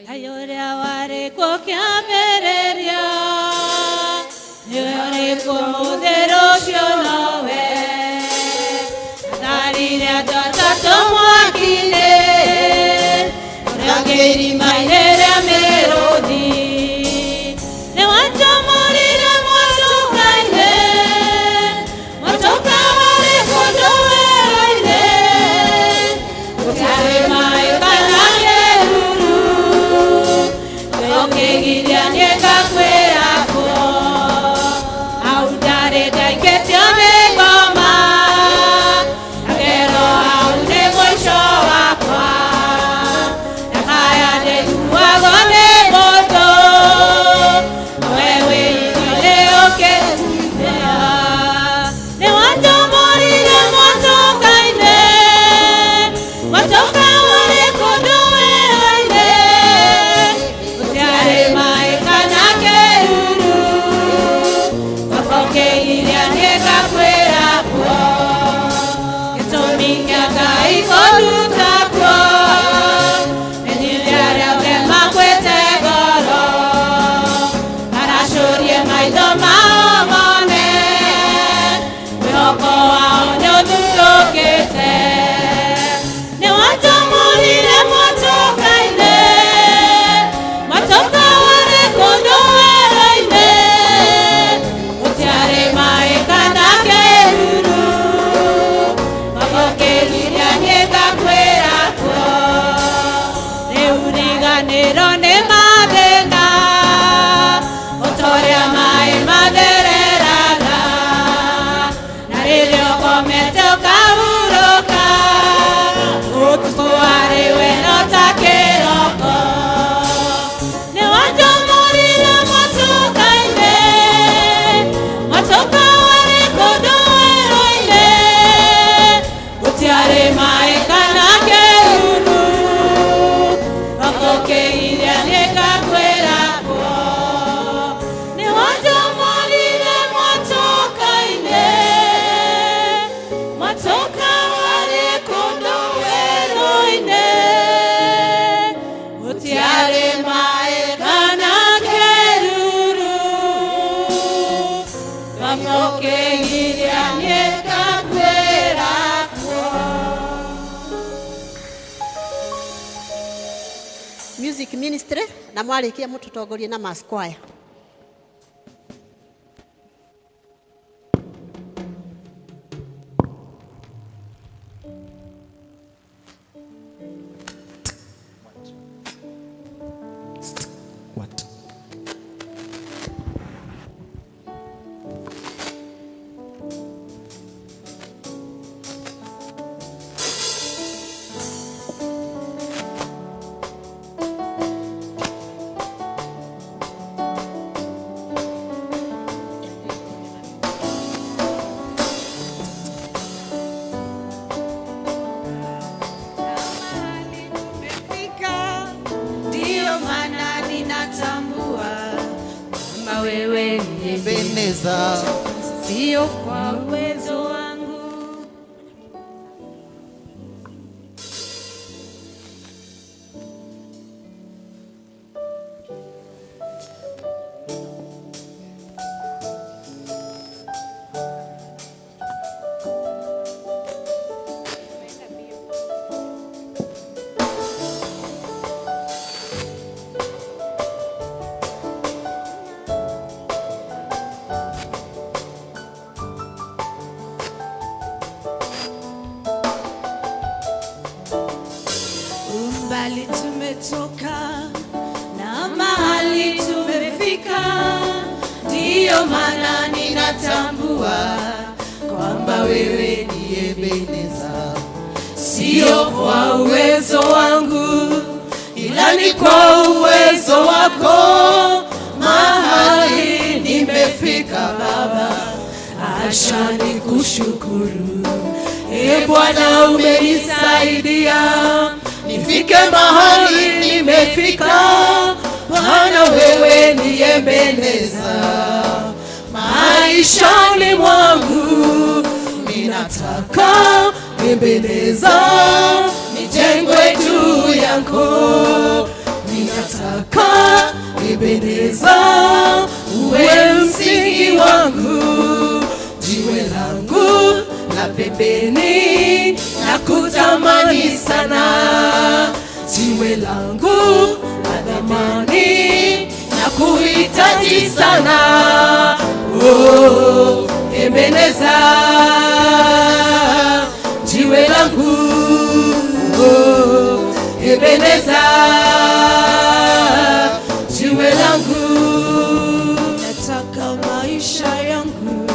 Ngai ũrĩa warĩ kuo kĩambĩrĩria nĩwe ũrĩ kuo mũthĩ rũciũ nowe atharire andũ atatũ mwaki-inĩ ũrĩa ũngĩ irima-inĩ rĩa mĩrũthi nĩwatũmũrire mwatũka-inĩ mwatũka warĩ kũndũ werũ-inĩ gũtarĩ maĩ kana kĩruru ũkĩgiria nĩngakwĩra kuo hau ndarĩ ndaikĩtio nĩ ngoma. Kamũkĩgiria nĩngakuĩra kuo. Music ministry na mwarĩkia mũtũtongorie na mass choir. What? Tumefika, ndiyo maana ninatambua Kama wewe ni Ebeneza. sio kwa uwezo wangu. Umbali tumetoka na mahali tumefika, ndiyo maana ninatambua kwamba wewe Ni Ebeneza. sio kwa uwezo wangu, ila ni kwa uwezo wako mahali nimefika Baba, acha nikushukuru. E Bwana, umenisaidia nifike mahali nimefika, maana wewe ni Ebeneza maishani mwangu. Ninataka Ebeneza nijengwe juu yako, ninataka Ebeneza uwe msingi wangu, jiwe langu la pembeni na kutamani sana, jiwe langu la thamani na kuhitaji sana. Oh, Ebeneza jiwe langu, oh, Ebeneza jiwe langu, nataka maisha yangu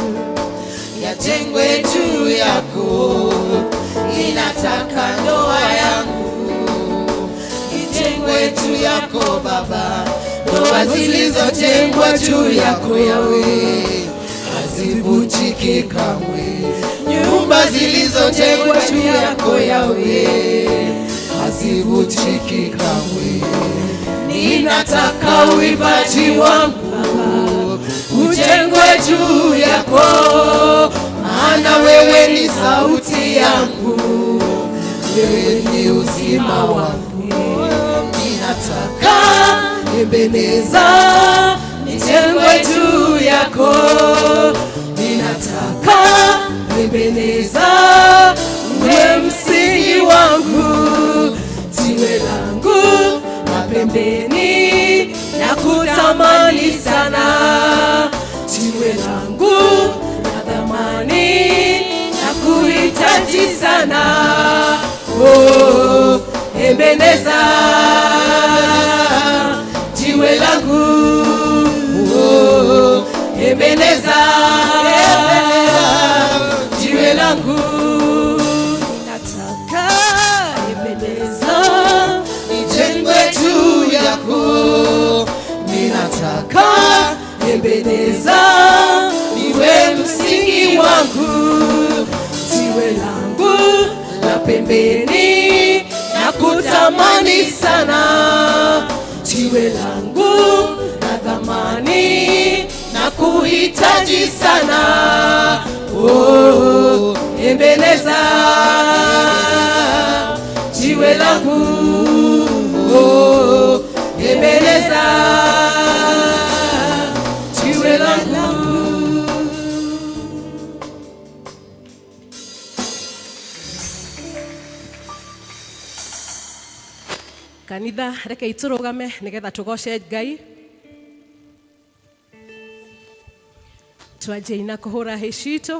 Yajengwe juu yako, ninataka ndoa yangu ijengwe juu yako Baba, ndoa zilizojengwa juu yako Yawe hazivunjiki kamwe, nyumba zilizojengwa juu yako Yawe hazivunjiki kamwe. Ninataka uimbaji wangu ujengwe juu yako, maana wewe ni sauti yangu, wewe ni uzima wangu. Ninataka Ebeneza nijengwe juu yako, ninataka Ebeneza uwe msingi wangu, jiwe langu la pembeni na kutamani sana, jiwe langu la thamani na kuhitaji sana. Oh, Ebeneza jiwe langu, oh, Ebeneza jiwe langu, nataka Ebeneza Nijengwe juu yako, ninataka Ebeneza niwe msingi wangu, jiwe langu la pembeni na kutamani sana, jiwe langu la thamani na kuhitaji sana. Oh, Ebeneza jiwe langu, oh, Ebeneza jiwe langu. Kanitha rekei tũrũgame nĩgetha tũgoce Ngai. Twanjie na kũhũra hĩ citũ.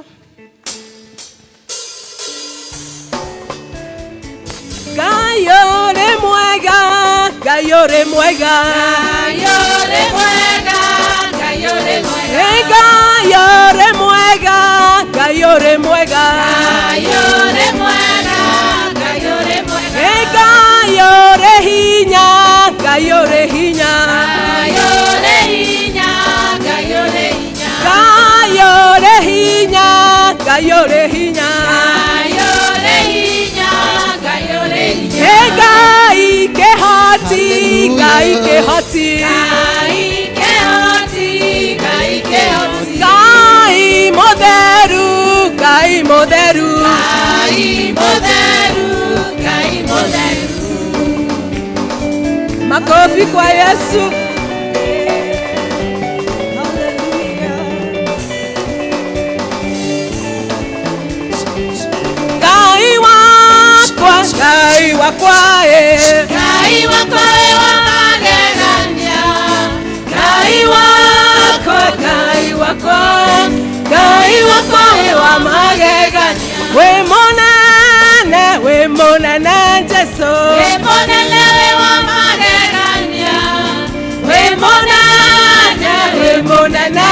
Ngai ũrĩ mwega, Ngai ũrĩ mwega. Ngai ũrĩ mwega, Ngai ũrĩ mwega. Ngai ũrĩ mwega, Ngai ũrĩ mwega. Ngai ũrĩ mwega, Ngai ũrĩ mwega. Ngai ũrĩ hinya, Ngai ũrĩ hinya. Ngai ũrĩ hinya, Ngai ũrĩ hinya. Ngai ũrĩ hinya, Ngai ũrĩ hinya. Ngai ũrĩ hinya, Ngai ũrĩ hinya. Ngai kĩhoti, Ngai kĩhoti. Ngai kĩhoti, Ngai kĩhoti. Ngai mũtheru, Ngai mũtheru. Ngai mũtheru, Ngai mũtheru. Makofi kwa Yesu. Ngai wakwa, Ngai wakwa, eh. Ngai wakwa wĩ wa magegania. Ngai wakwa, Ngai wakwa, Ngai wakwa wĩ wa magegania. Wĩ mũnene, wĩ mũnene Jesũ. Wĩ mũnene wĩ wa magegania. Wĩ mũnene, Wĩ mũnene,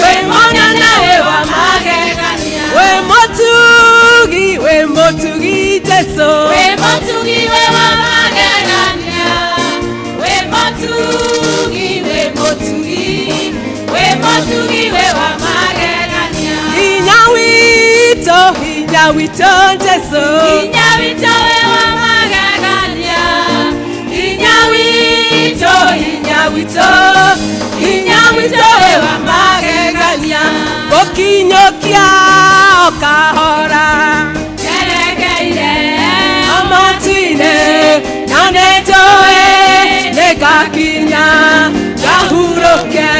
wĩ mũnene wĩ wa magegania. Wĩ mũtugi, wĩ mũtugi Jesũ. Wĩ mũtugi wĩ wa magegania. Wĩ mũtugi, wĩ mũtugi, wĩ mũtugi wĩ wa magegania. Hinya witũ, hinya witũ Jesũ. Hinya witũ wĩ wa magegania. Hinya witũ, Hinya witũ, hinya witũ wĩ wa magegania. Gũkinyũkia o kahora. njerekeire. Amatuine na nĩnjũĩ nĩngakinya ngahurũke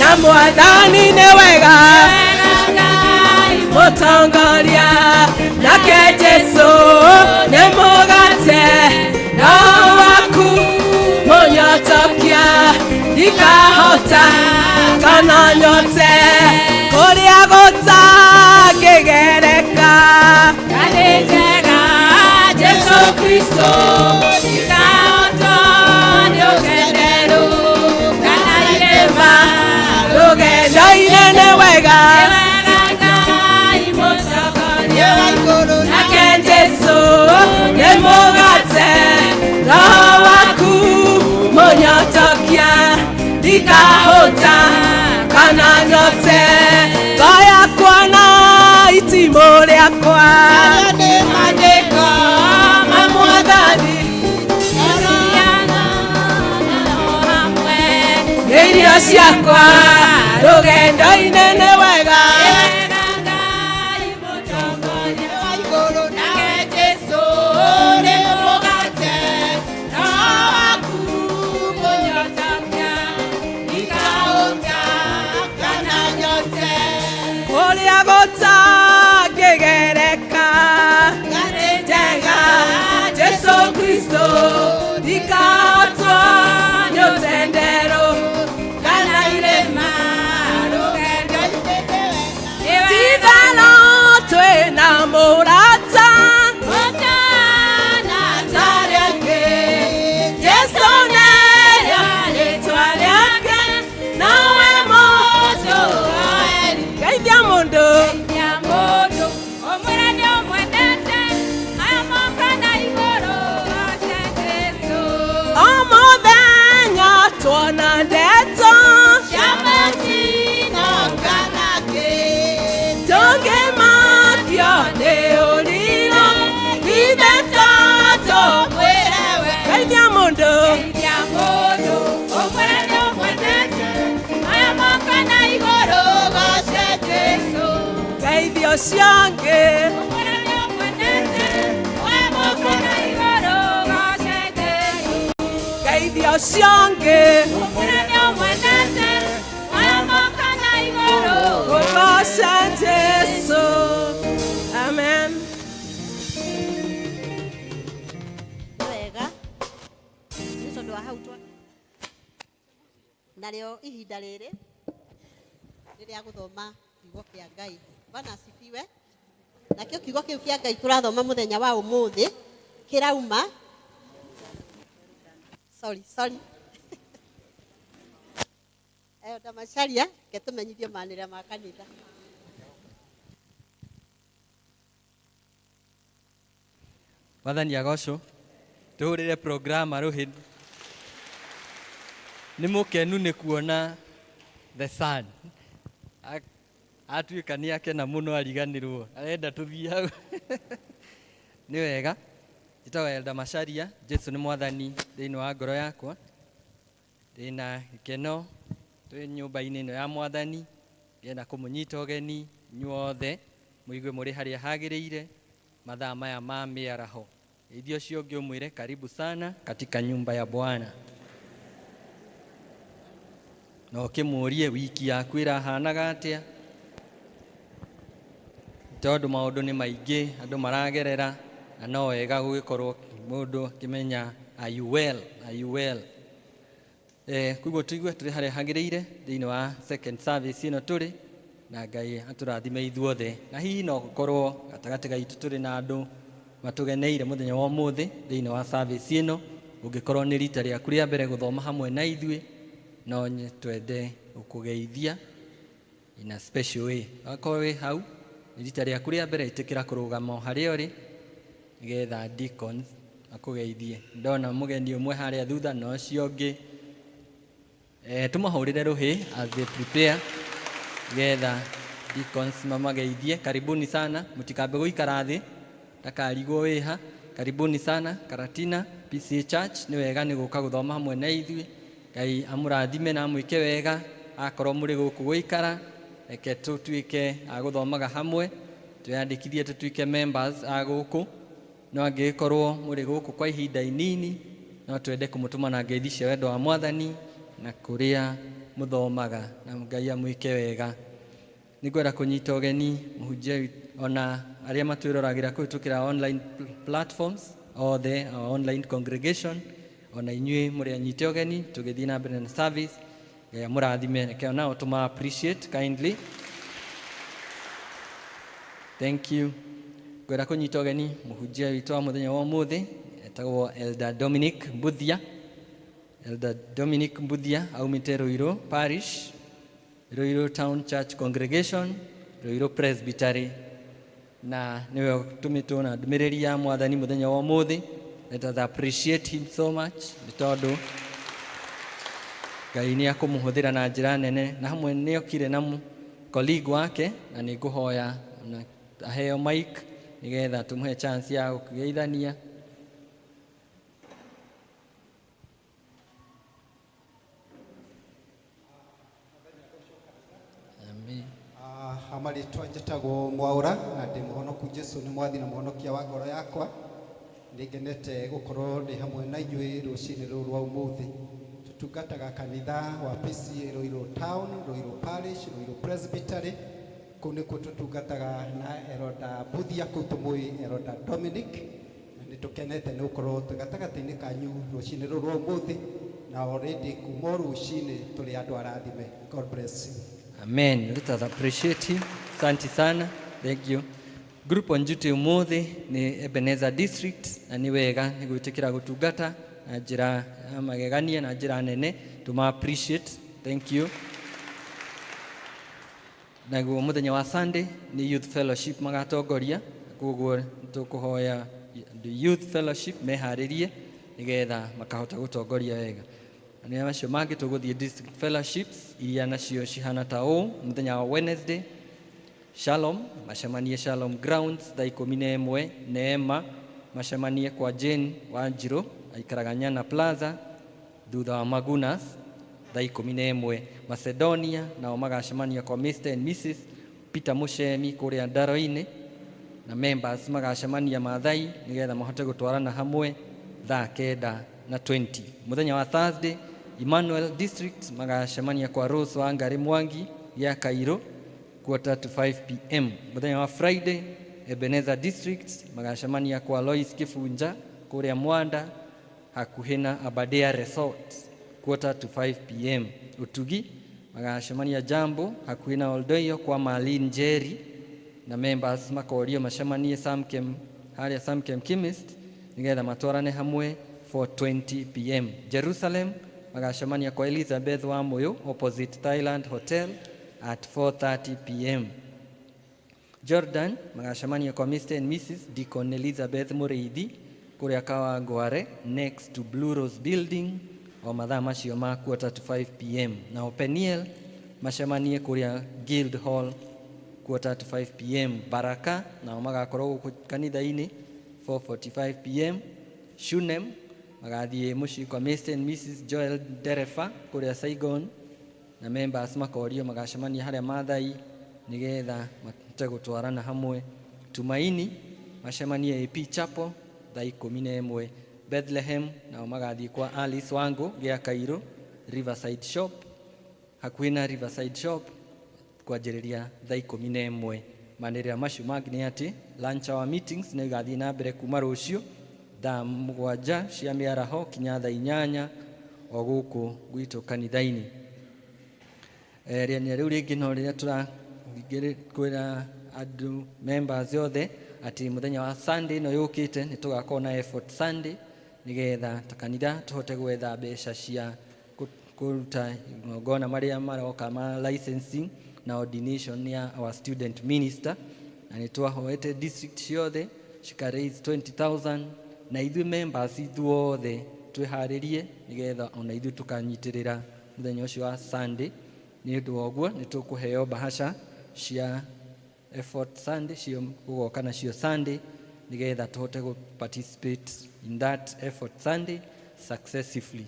na Mwathani nĩ wega. Wega Ngai Mũtongoria nake Jesũ nĩ mũgate roho waku mũnyotokia ndikahota kana nyote kũrĩa gũtangĩgereka. Ngai njega Jesũ Kristo ndikahotwo nĩ ũkenderũ kana irĩma. Rũgendo-inĩ nĩ wega. Nĩ wega Ngai mũtongoria. Nake Jesũ nĩ mũgate roho waku mũnyotokia ndikahũta kana nyote ngo yakwa na itimũ rĩakwa. Nĩ maandĩko Ma Mwathani hamwe. Nĩ irio ciakwa rũgendo-inĩ nĩ wega. Nĩ wega Ngai mũtongoria. Nake Jesũ nĩ mũgate roho waku mũnyotokia ndikahũta kana nyote. Kũrĩa gũtangĩgereka Ngai njega Jesũ Kristo ndikahotwo nĩ ũtenderũ kana irĩma rũgendo-inĩ. Ti-itherũ twĩna mũrata Ũtana tarĩ angĩ Jesũ nĩrĩo rĩtwa rĩake nowe mũndũ mũtũoeri. Geithia mũndũ. Geithia mũndũ ũmwĩre nĩ ũmwendete aya moko na igũrũ goce Jesũ. O mũthenya tuona ndeto Cia matina kana kĩ. tũngĩmakio nĩ ũrirũ ithe tondũ Mwĩre we. Geithia mũndũ. Geithia mũndũ ũmwĩre nĩ ũmwendete aya moko na igũrũ goce Jesũ. Geithia ũcio ũngĩ. Ũmwĩre nĩ ũmwendete aya moko na igũrũ goce Jesũ. Geithia ũcio ũngĩ. Ũmwĩre nĩ ũmwendete aya moko na igũrũ Gũgoca Jesũ. Amen. Nĩ wega. Narĩo ihinda rĩrĩ nĩ rĩa gũthoma kiugo kĩa Ngai. Bwana asifiwe. Nakĩo kiugo kĩu kĩa Ngai tũrathoma mũthenya wa ũmũthĩ kĩrauma, sorry, sorry, Elder Macharia, reke tũmenyithio manĩrĩra ma kanitha. Mwathani agocwo. Tũhũrĩre programa rũhĩ. Nĩ mũkenu nĩ kuona the sun. Atuĩka nĩ akena mũno ariganĩrwo. Arenda tũthiĩ hau. Nĩ wega. Njĩtagwo Elder Macharia. Jesu nĩ mwathani thĩinĩ wa ngoro yakwa. Ndĩna gĩkeno twĩ nyũmba-inĩ ĩno ya mwathani. Ngenda kũmũnyita ũgeni inyuothe mũigue mũrĩ harĩa hagĩrĩire mathaa maya ma mĩaraho. Geithia ũcio ũngĩ ũmwĩre karibu sana katika nyumba ya Bwana. Na ũkĩmũrie wiki yaku ĩrahanaga atĩa, tondũ maũndũ nĩ maingĩ andũ maragerera, na no wega gũgĩkorwo mũndũ akĩmenya are you well, are you well. Koguo tũigue tũrĩ harĩa hagĩrĩire thĩinĩ wa second service ĩno tũrĩ, na Ngai atũrathime ithuothe. Na hihi no gũkorwo gatagatĩ gaitũ tũrĩ na andũ matũgeneire mũthenya wa ũmũthĩ thĩinĩ wa service ĩno. Ũngĩkorwo nĩ rita rĩaku rĩa mbere gũthoma hamwe na ithuĩ, no twende gũkũgeithia in a special way. Akorwo wĩ hau nĩ rita rĩaku rĩa mbere, ĩtĩkĩra kũrũgama o harĩa ũrĩ nĩgetha deacons akũgeithie. Ndona mũgeni ũmwe harĩa thutha na ũcio ũngĩ. Tũmahũrĩre rũhĩ as they prepare nĩgetha deacons mamageithie. Karibuni sana, mũtikambe gũikara thĩ ndakarigwo wĩha. Karibuni sana Karatina PCA Church. Nĩ wega nĩ gũka gũthoma hamwe na ithuĩ. Ngai amũrathime na amwĩke wega. Akorwo mũrĩ gũkũ gũikara, reke tũtuĩke a gũthomaga hamwe, twĩyandĩkithie tũtuĩke members a gũkũ. No angĩgĩkorwo mũrĩ gũkũ kwa ihinda inini, no twende kũmũtũma na ngeithi cia wendo wa mwathani na kũrĩa mũthomaga, na Ngai amwĩke wega. Nĩngwenda kũnyita ũgeni mũhunjia ona arĩa matwĩroragĩra kũhĩtũkĩra online platforms othe, our online congregation, ona inyuĩ mũrĩ anyite ũgeni tũgĩthiĩ na mbere na service. Ngai amũrathime. Reke nao tũma appreciate kindly. Thank you. Ngwenda kũnyita ũgeni mũhunjia witũ wa mũthenya wa ũmũthĩ, etagwo Elder Dominic Mbuthia. Elder Dominic Mbuthia aumĩte Ruiru Parish, Ruiru Town Church Congregation, Ruiru Presbytery, na nĩwe ũtũmĩtwo na ndũmĩrĩri ya mwathani mũthenya wa ũmũthĩ. Let us appreciate him so much nĩ tondũ Ngai nĩ akũmũhũthĩra na njĩra nene, na hamwe nĩ okire na colleague wake, na nĩ ngũhoya na aheo mic nĩgetha tũmũhe chance ya gũkĩgeithania. Amen. Amarĩtwa njĩtagwo Mwaũra na ndĩ mũhonoku. Jesu nĩ mwathi na mũhonokia wa ngoro yakwa. Nĩ ngenete gũkorwo ndĩ hamwe na inyuĩ rũcinĩ rũrũ rwa ũmũthĩ. Tũtungataga kanitha wa PCA Ruiru Town, Ruiru Parish, Ruiru Presbytery. Kũu nĩkuo tũtungataga na Elder Mbuthia, kũu tũmũĩ Elder Dominic, na nĩ tũkenete nĩ gũkorwo twĩ gatagatĩ-inĩ kanyu rũcinĩ rũrũ rwa ũmũthĩ, na already kuma o rũcinĩ tũrĩ andũ arathime. God bless you. Amen. Let us appreciate him. Asante sana. Thank you. Group on duty ũmũthĩ nĩ Ebenezer District, na nĩ wega nĩ gwĩtĩkĩra gũtungata na njĩra ya magegania na njĩra nene. Tũma appreciate. Thank you. Naguo mũthenya wa Sunday nĩ Youth Fellowship magatongoria, koguo tũkũhoya the Youth Fellowship meharĩrie nĩgetha makahota gũtongoria wega. Na nĩ macio mangĩ tũgũthiĩ district fellowships iria nacio cihana ta ũũ: mũthenya wa Wednesday, Shalom macemanie Shalom Grounds thaa 11. Neema macemanie kwa Jane Wanjirũ, aikaraga Nyana Plaza thutha wa Magunas, thaa 11. Macedonia nao magacemania kwa Mr and Mrs Peter Mushemi kũrĩa Ndaro-inĩ, na members magacemania Maathai nĩgetha mahote gũtwarana hamwe thaa 9:20. Mũthenya wa Thursday, Emmanuel District magacemania kwa Rose Wangari Mwangi ya Cairo 4:45 p.m. Mũthenya wa Friday, Ebenezer District magacemania kwa Lois Kibunja kũrĩa Mwanda hakuhĩ na Aberdare Resort, 4:45 p.m. Utugi magacemania Jambo hakuhĩ na Oldoiyo kwa Marlene Njeri, na members makorio macemanie Samkem harĩa Samkem Chemist nigetha matwarane hamwe 4:20 p.m. Jerusalem magacemania kwa Elizabeth wa Muyu opposite Thailand Hotel at 4:30 p.m. Jordan magacemania kwa Mr. and Mrs. Deacon Elizabeth Mũrĩithi kũrĩa Kawangware next to Blue Rose Building o mathaa macio ma 4:45 p.m. Nao Peniel macemanie kũrĩa Guild Hall 4:45 p.m. Baraka nao magakorwo gũkũ kanitha-inĩ 4:45 p.m. Shunem magathiĩ mũciĩ kwa Mr. and Mrs. Joel Derefa kũrĩa Saigon, na members makorio magacemania harĩa Maathai nigetha mahote gũtwarana hamwe. Tumaini macemanie AP Chapel thaa 11. Bethlehem nao magathiĩ kwa Alice Wango gĩa Cairo Riverside Shop, hakuhĩ na Riverside Shop, kwanjĩrĩria thaa 11. Manĩrĩra macio mangĩ nĩ atĩ lunch hour meetings nĩ igathiĩ na mbere kuma rũciũ thaa 7 cia mĩaraho kinya thaa 8 o gũkũ gwitũ kanitha-inĩ. Rĩania rĩu rĩngĩ no rĩrĩa tũrakwĩra andũ members othe atĩ mũthenya wa Sunday ĩno yũkĩte nĩ tũgakorwo na effort Sunday nĩgetha ta kanitha tũhote gwetha mbeca cia kũruta igongona marĩa maroka ma licensing na ordination ya our student minister, na nĩ twahoete district ciothe cika raise 20,000, na ithuĩ members ithuothe twĩharĩrie nĩgetha ona ithuĩ tũkanyitĩrĩra mũthenya ũcio wa Sunday. Nĩ ũndũ wa ũguo nĩ tũkũheo bahasha cia effort Sunday cio gũgoka nacio Sunday nĩgetha tũhote gũ participate in that effort Sunday successively.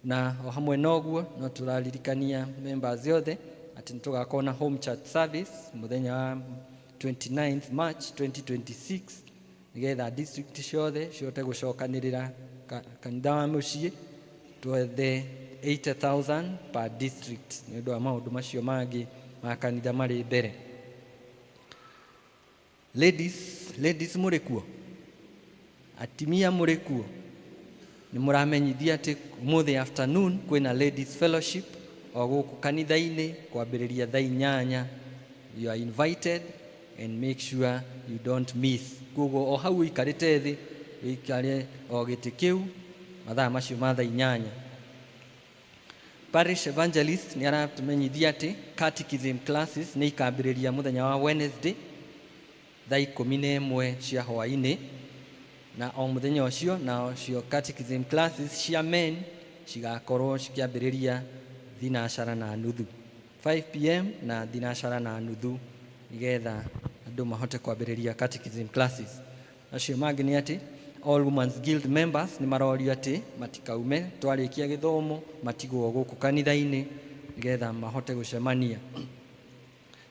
Na o hamwe na ũguo no tũraririkania members othe atĩ nĩ tũgakorwo na home church service mũthenya wa 29th March 2026 nĩgetha district ciothe cihote gũcokanĩrĩra kanitha wa mũciĩ twethe 80,000 per district nĩ ũndũ wa maũndũ macio mangĩ ma kanitha marĩ mbere. Ladies, ladies, mũrĩ kuo? Atimia mũrĩ kuo? Nĩ mũramenyithia atĩ ũmũthĩ afternoon kwĩna ladies fellowship o gũkũ kanitha-inĩ kwambĩrĩria thaa 8. You are invited and make sure you don't miss. Koguo o hau ũikarĩte thĩ, ũikare o gĩtĩ kĩu mathaa macio ma thaa 8. Parish evangelist nĩ aratũmenyithia atĩ catechism classes nĩ ikambĩrĩria mũthenya wa Wednesday thaa 11 cia hwaĩ-inĩ, na o mũthenya ũcio nacio catechism classes cia men cigakorwo cikĩambĩrĩria 6:30, 5 p.m. na 6:30, nĩgetha andũ mahote kwambĩrĩria catechism classes. Acio mangĩ nĩ atĩ all Women's Guild members nĩ marorio atĩ matikaume twarĩkia gĩthomo, matigwo gũkũ kanitha-inĩ nĩgetha mahote gũcemania.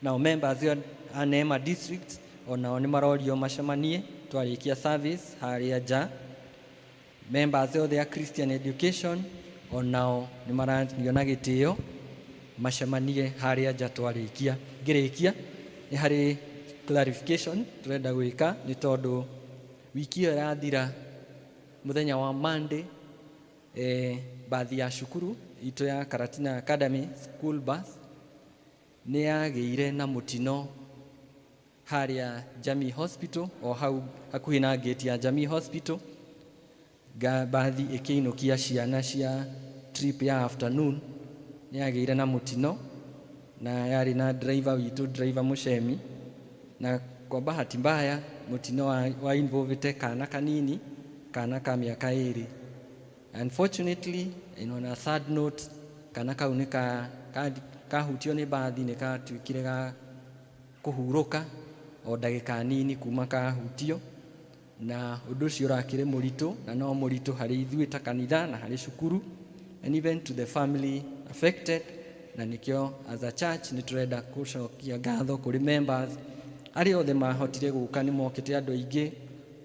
Nao members a Neema District onao nĩ marorio macemanie twarĩkia service harĩa nja. Members othe a Christian Education onao nĩ maranio na gĩtĩo macemanie harĩa nja twarĩkia. Ngĩrĩkia, nĩ harĩ clarification tũrenda gwĩka nĩ tondũ wiki ĩyo ĩrathira mũthenya wa Monday, bathi ya cukuru itũ ya Karatina Academy school bus nĩ yagĩire na mũtino harĩa Jamii Hospital, o hau hakuhĩ na gate ya Jamii Hospital. Bathi ĩkĩinũkia ciana cia trip ya afternoon nĩ yagĩire na mũtino, na yarĩ na driver witũ, driver Mũcemi, na kwa bahati mbaya mũtino wa involvete kana kanini, kana ka mĩaka 2. Unfortunately and on a sad note, kana kau nĩ kahutio nĩ bathi, nĩ gatuĩkire ga kũhurũka o ndagĩka nini kuma kahutio, na ũndũ ũcio ũrakĩrĩ mũritũ na no mũritũ harĩ ithuĩ ta kanitha na harĩ cukuru and even to the family affected. Na nĩkĩo as a church nĩ tũrenda gũcokia ngatho kũrĩ members arĩa othe mahotire gũka. Nĩ mokĩte andũ aingĩ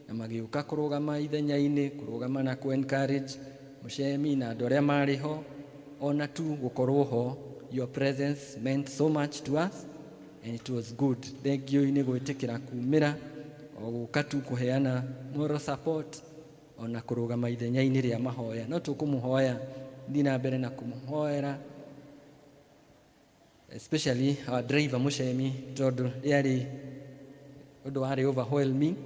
na magĩũka kũrũgama ithenya-inĩ, kũrũgama na kũ encourage Mũcemi na andũ arĩa marĩ ho, ona tu gũkorwo ho. Your presence meant so much to us and it was good. Thank you nĩ gwĩtĩkĩra kumĩra o gũka tu kũheana moral support ona kũrũgama ithenya-inĩ rĩa mahoya. No tũkũmũhoya thiĩ na mbere na kũmũhoera. Especially our driver Mucemi, tondũ rĩarĩ ũndũ warĩ overwhelming,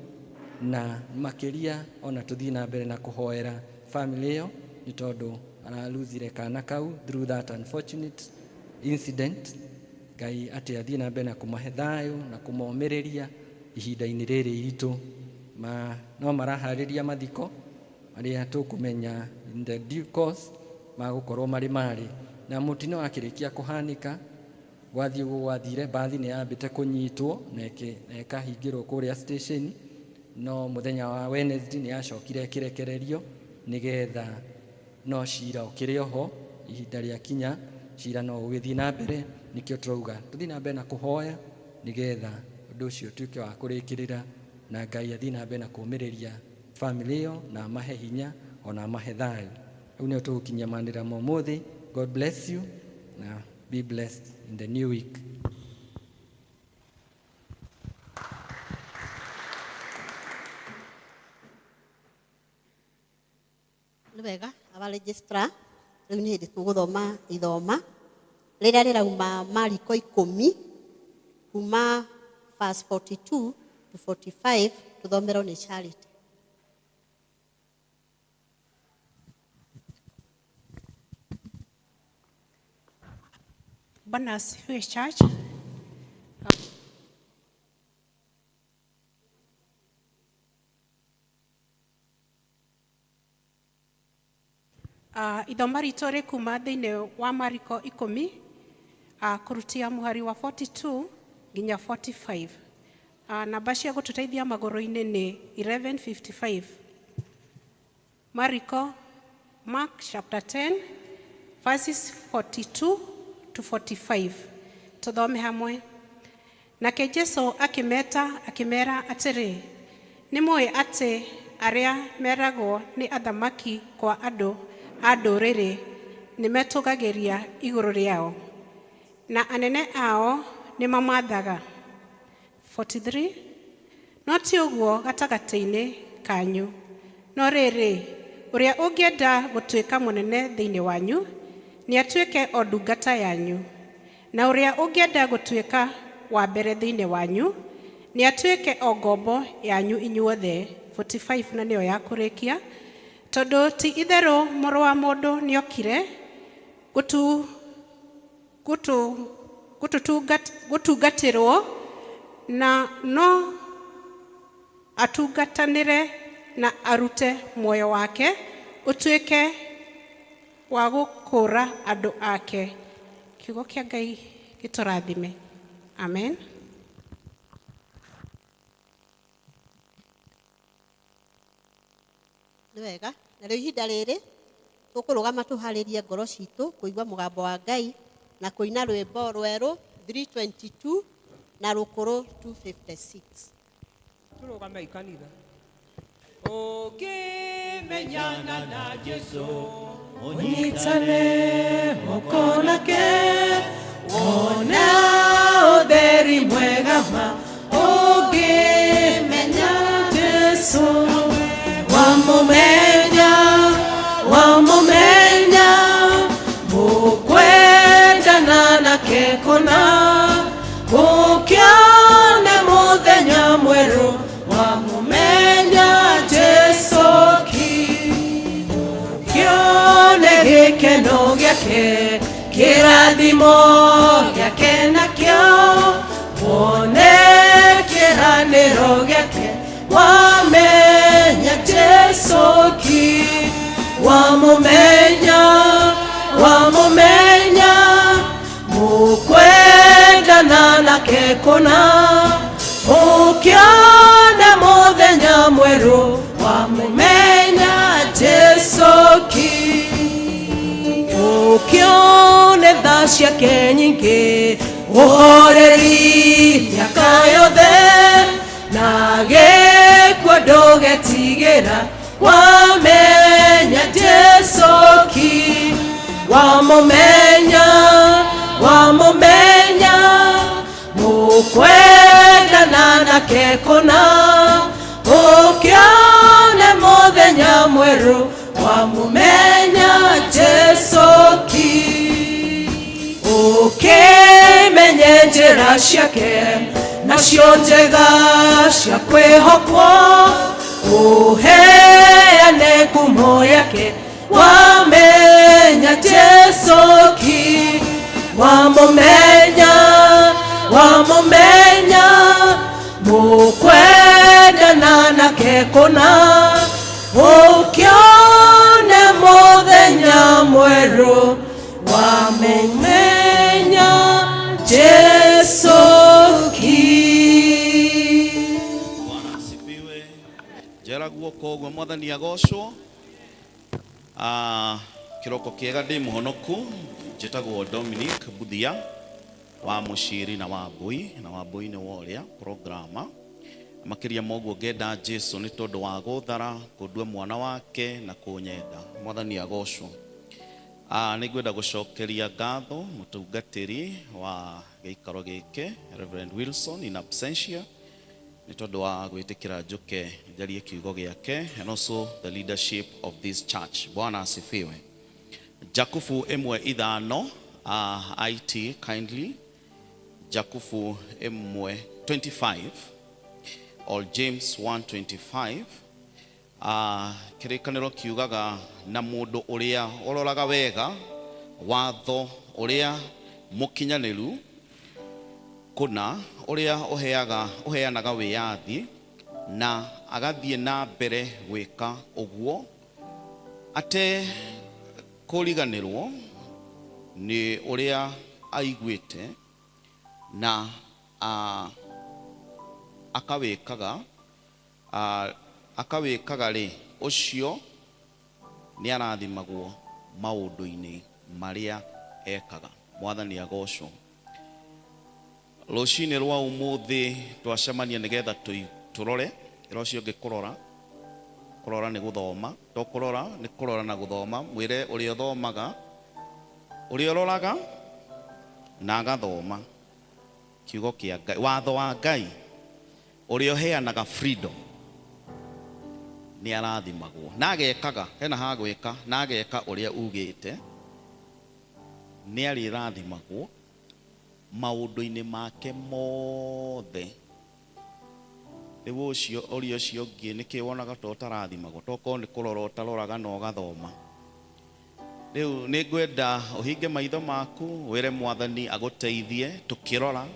na makĩria ona tũthiĩ na mbere na kũhoera family ĩyo nĩ tondũ aralosire kana kau through that unfortunate incident. Ngai atĩ athiĩ na mbere na kũmahe thayũ na kũmomĩrĩria ihinda-inĩ rĩrĩ iritũ. Ma, no maraharĩria mathiko marĩa tũkũmenya in the due course magũkorwo marĩ marĩ na mũtino wakĩrĩkia kũhanĩka. Gwathiĩ ũguo gwathire, mbathi nĩ yambĩte kũnyitwo na ĩkahingĩrwo kũrĩa station, no mũthenya wa Wednesday nĩ yacokire ĩkĩrekererio nĩgetha no cira ũkĩrĩ oho. Ihinda rĩa kinya cira no ũgĩthiĩ na mbere, nĩkĩo tũrauga tũthiĩ na mbere na kũhoya nĩgetha ũndũ ũcio ũtuĩke wa kũrĩkĩrĩra, na Ngai athiĩ na mbere na kũũmĩrĩria family ĩyo na amahe hinya ona amahe thayũ. Hau nĩho tũgũkinyia manĩrĩra ma ũmũthĩ. God bless you na be blessed in the new week. Nĩ wega, aba registrar, rĩu nĩ hĩndĩ tũgũthoma ithoma rĩrĩa rĩrauma Mariko 10 kuma verse 42 to 45, tũthomerwo nĩ Charity. Bwana asifiwe, church. Ithoma ritũ rĩ kuma thĩinĩ wa Mariko 10, kũrutia mũhari wa 42 nginya 45. Namba cia gũtũteithia magũrũ-inĩ nĩ 1155. Mariko, Mark chapter 10 verses 42 to 45. Tũthome hamwe. Nake Jesu akĩmeta akĩmera atĩrĩ, nĩ mũĩ atĩ arĩa meragwo nĩ athamaki kwa andũ a ndũrĩrĩ nĩ metũgagĩria igũrũ rĩao, na anene ao nĩ mamathaga. 43. No ti ũguo gatagatĩ-inĩ kanyu, no rĩrĩ, ũrĩa ũngĩenda gũtuĩka mũnene thĩinĩ wanyu nĩ atuĩke o ndungata yanyu, na ũrĩa ũngĩenda gũtuĩka wa mbere thĩinĩ wanyu nĩ atuĩke o ngombo yanyu inyuothe. 45, na nĩyo ya kũrĩkia. Tondũ ti itherũ mũrũ wa mũndũ nĩokire gũtungatĩrwo, na no atungatanĩre na arute muoyo wake ũtuĩke wa gũkũũra andũ ake. Kiugo kĩa Ngai gĩtũrathime. Amen. Nĩ wega, na rĩu ihinda rĩrĩ tũkũrũgama tũharĩrie ngoro citũ kũigua mũgambo wa Ngai na kũina rwĩmbo rwerũ 322 na rũkũrũ 256. Tũrũgame kanitha. Ũngĩmenyana na Jesu, ũnyitane moko nake, wona ũtheri mwega ma. Ũngĩmenya Jesu, wamũmenya, wamũmenya, mũkwendana nake kũna, ũkĩone mũthenya mwerũ. Wamũmenya Jesu ki, kĩone gĩkeno gĩake, kĩrathimo gĩake nakĩo, wone kĩranĩro gĩake. Wamenya Jesu ki, wamũmenya, wamũmenya, mũkwendana nake kũna, ũkĩone mũthenya mwerũ. Wamũmenya Jesu ki, ũkĩone tha ciake nyingĩ, ũhoreri mĩaka yothe, na gĩkuo ndũgetigĩra. Wamenya Jesu ki, wamũmenya, wamũmenya, mũkwendana nake kũna, ũkĩone mũthenya mwerũ. Wamũmenya Jesu ki, Njĩra ciake nacio njega cia kwĩhokwo, ũheane ngumo yake. Wamenya Jesu ki, wamũmenya, wamũmenya, mũkwendana nake kũna, ũkĩone mũthenya mwerũ. Wamũmenya Jesu ki. Bwana asifiwe. Njera guoko ũguo, Mwathani agocwo. Ah, kĩroko kĩega, ndĩ mũhonoku, njĩtagwo Dominic Buthia wa Mũciri na Wambui, na Wambui nĩ wa ũrĩa programa makĩria ma ũguo. Ngenda Jesu nĩ tondũ wa gũthara kũndua mwana wake na kũnyenda. Mwathani agocwo. Ah, nĩ ngwenda gũcokeria ngatho mũtungatĩri wa gĩikaro gĩkĩ, Reverend Wilson in absentia, nĩ tondũ wa gwĩtĩkĩra njũke njarie kiugo gĩake, and also the leadership of this church. Bwana asifiwe. Jakubu 1:5, IT, kindly. Jakubu 1:25 or James 1:25. Kĩrĩkanĩro kiugaga, na mũndũ ũrĩa ũroraga wega watho ũrĩa mũkinyanĩru kũna, ũrĩa ũheaga ũheanaga wĩyathi, na agathiĩ na mbere gwĩka ũguo ate kũriganĩrwo nĩ ũrĩa aiguĩte na akawĩkaga rĩ, ũcio nĩ arathimagwo maũndũ-inĩ marĩa ekaga. Mwathani agocwo. Rũcinĩ rwa ũmũthĩ twacemania nĩgetha tũrore ĩra ũcio ũngĩ kũrora. Kũrora nĩ gũthoma, to kũrora nĩ kũrora na gũthoma. Mwĩre ũrĩa ũthomaga, ũrĩa ũroraga na agathoma kiugo kĩa Ngai, watho wa Ngai ũrĩa ũheanaga freedom, nĩ arathimagwo na agekaga hena ha gwĩka na ageka ũrĩa ugĩte, nĩ arĩrathimagwo maũndũ-inĩ make mothe. Rĩu ũcio ũrĩa ũcio ũngĩ nĩkĩ wonaga ta ũtarathimagwo, tokorwo nĩ kũrora ũtaroraga na ũgathoma? Rĩu nĩ ngwenda ũhinge maitho maku, wĩre Mwathani agũteithie tũkĩrora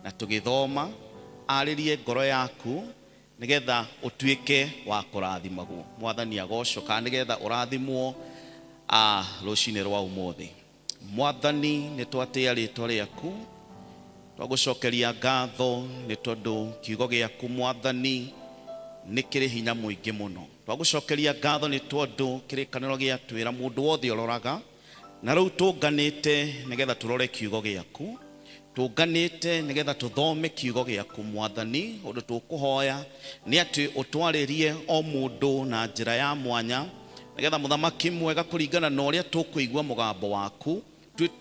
na tũgĩthoma, arĩrie ngoro yaku nĩgetha ũtuĩke wa kũrathimagwo. Mwathani agocwo, kana nĩgetha ũrathimwo rũcinĩ rwa ũmũthĩ. Mwathani, nĩ twatĩa rĩtwa rĩaku, twagũcokeria ngatho nĩ tondũ kiugo gĩaku, Mwathani, nĩ kĩrĩ hinya mũingĩ mũno. Twagũcokeria ngatho nĩ tondũ kĩrĩkanĩro gĩatwĩra mũndũ wothe ũroraga, na rĩu tũnganĩte nĩgetha tũrore kiugo gĩaku, tũnganĩte nĩgetha tũthome kiugo gĩaku. Mwathani, ũndũ tũkũhoya nĩ atĩ ũtwarĩrie o mũndũ na njĩra ya mwanya, nĩgetha, Mũthamaki mwega, kũringana na ũrĩa tũkũigua mũgambo waku,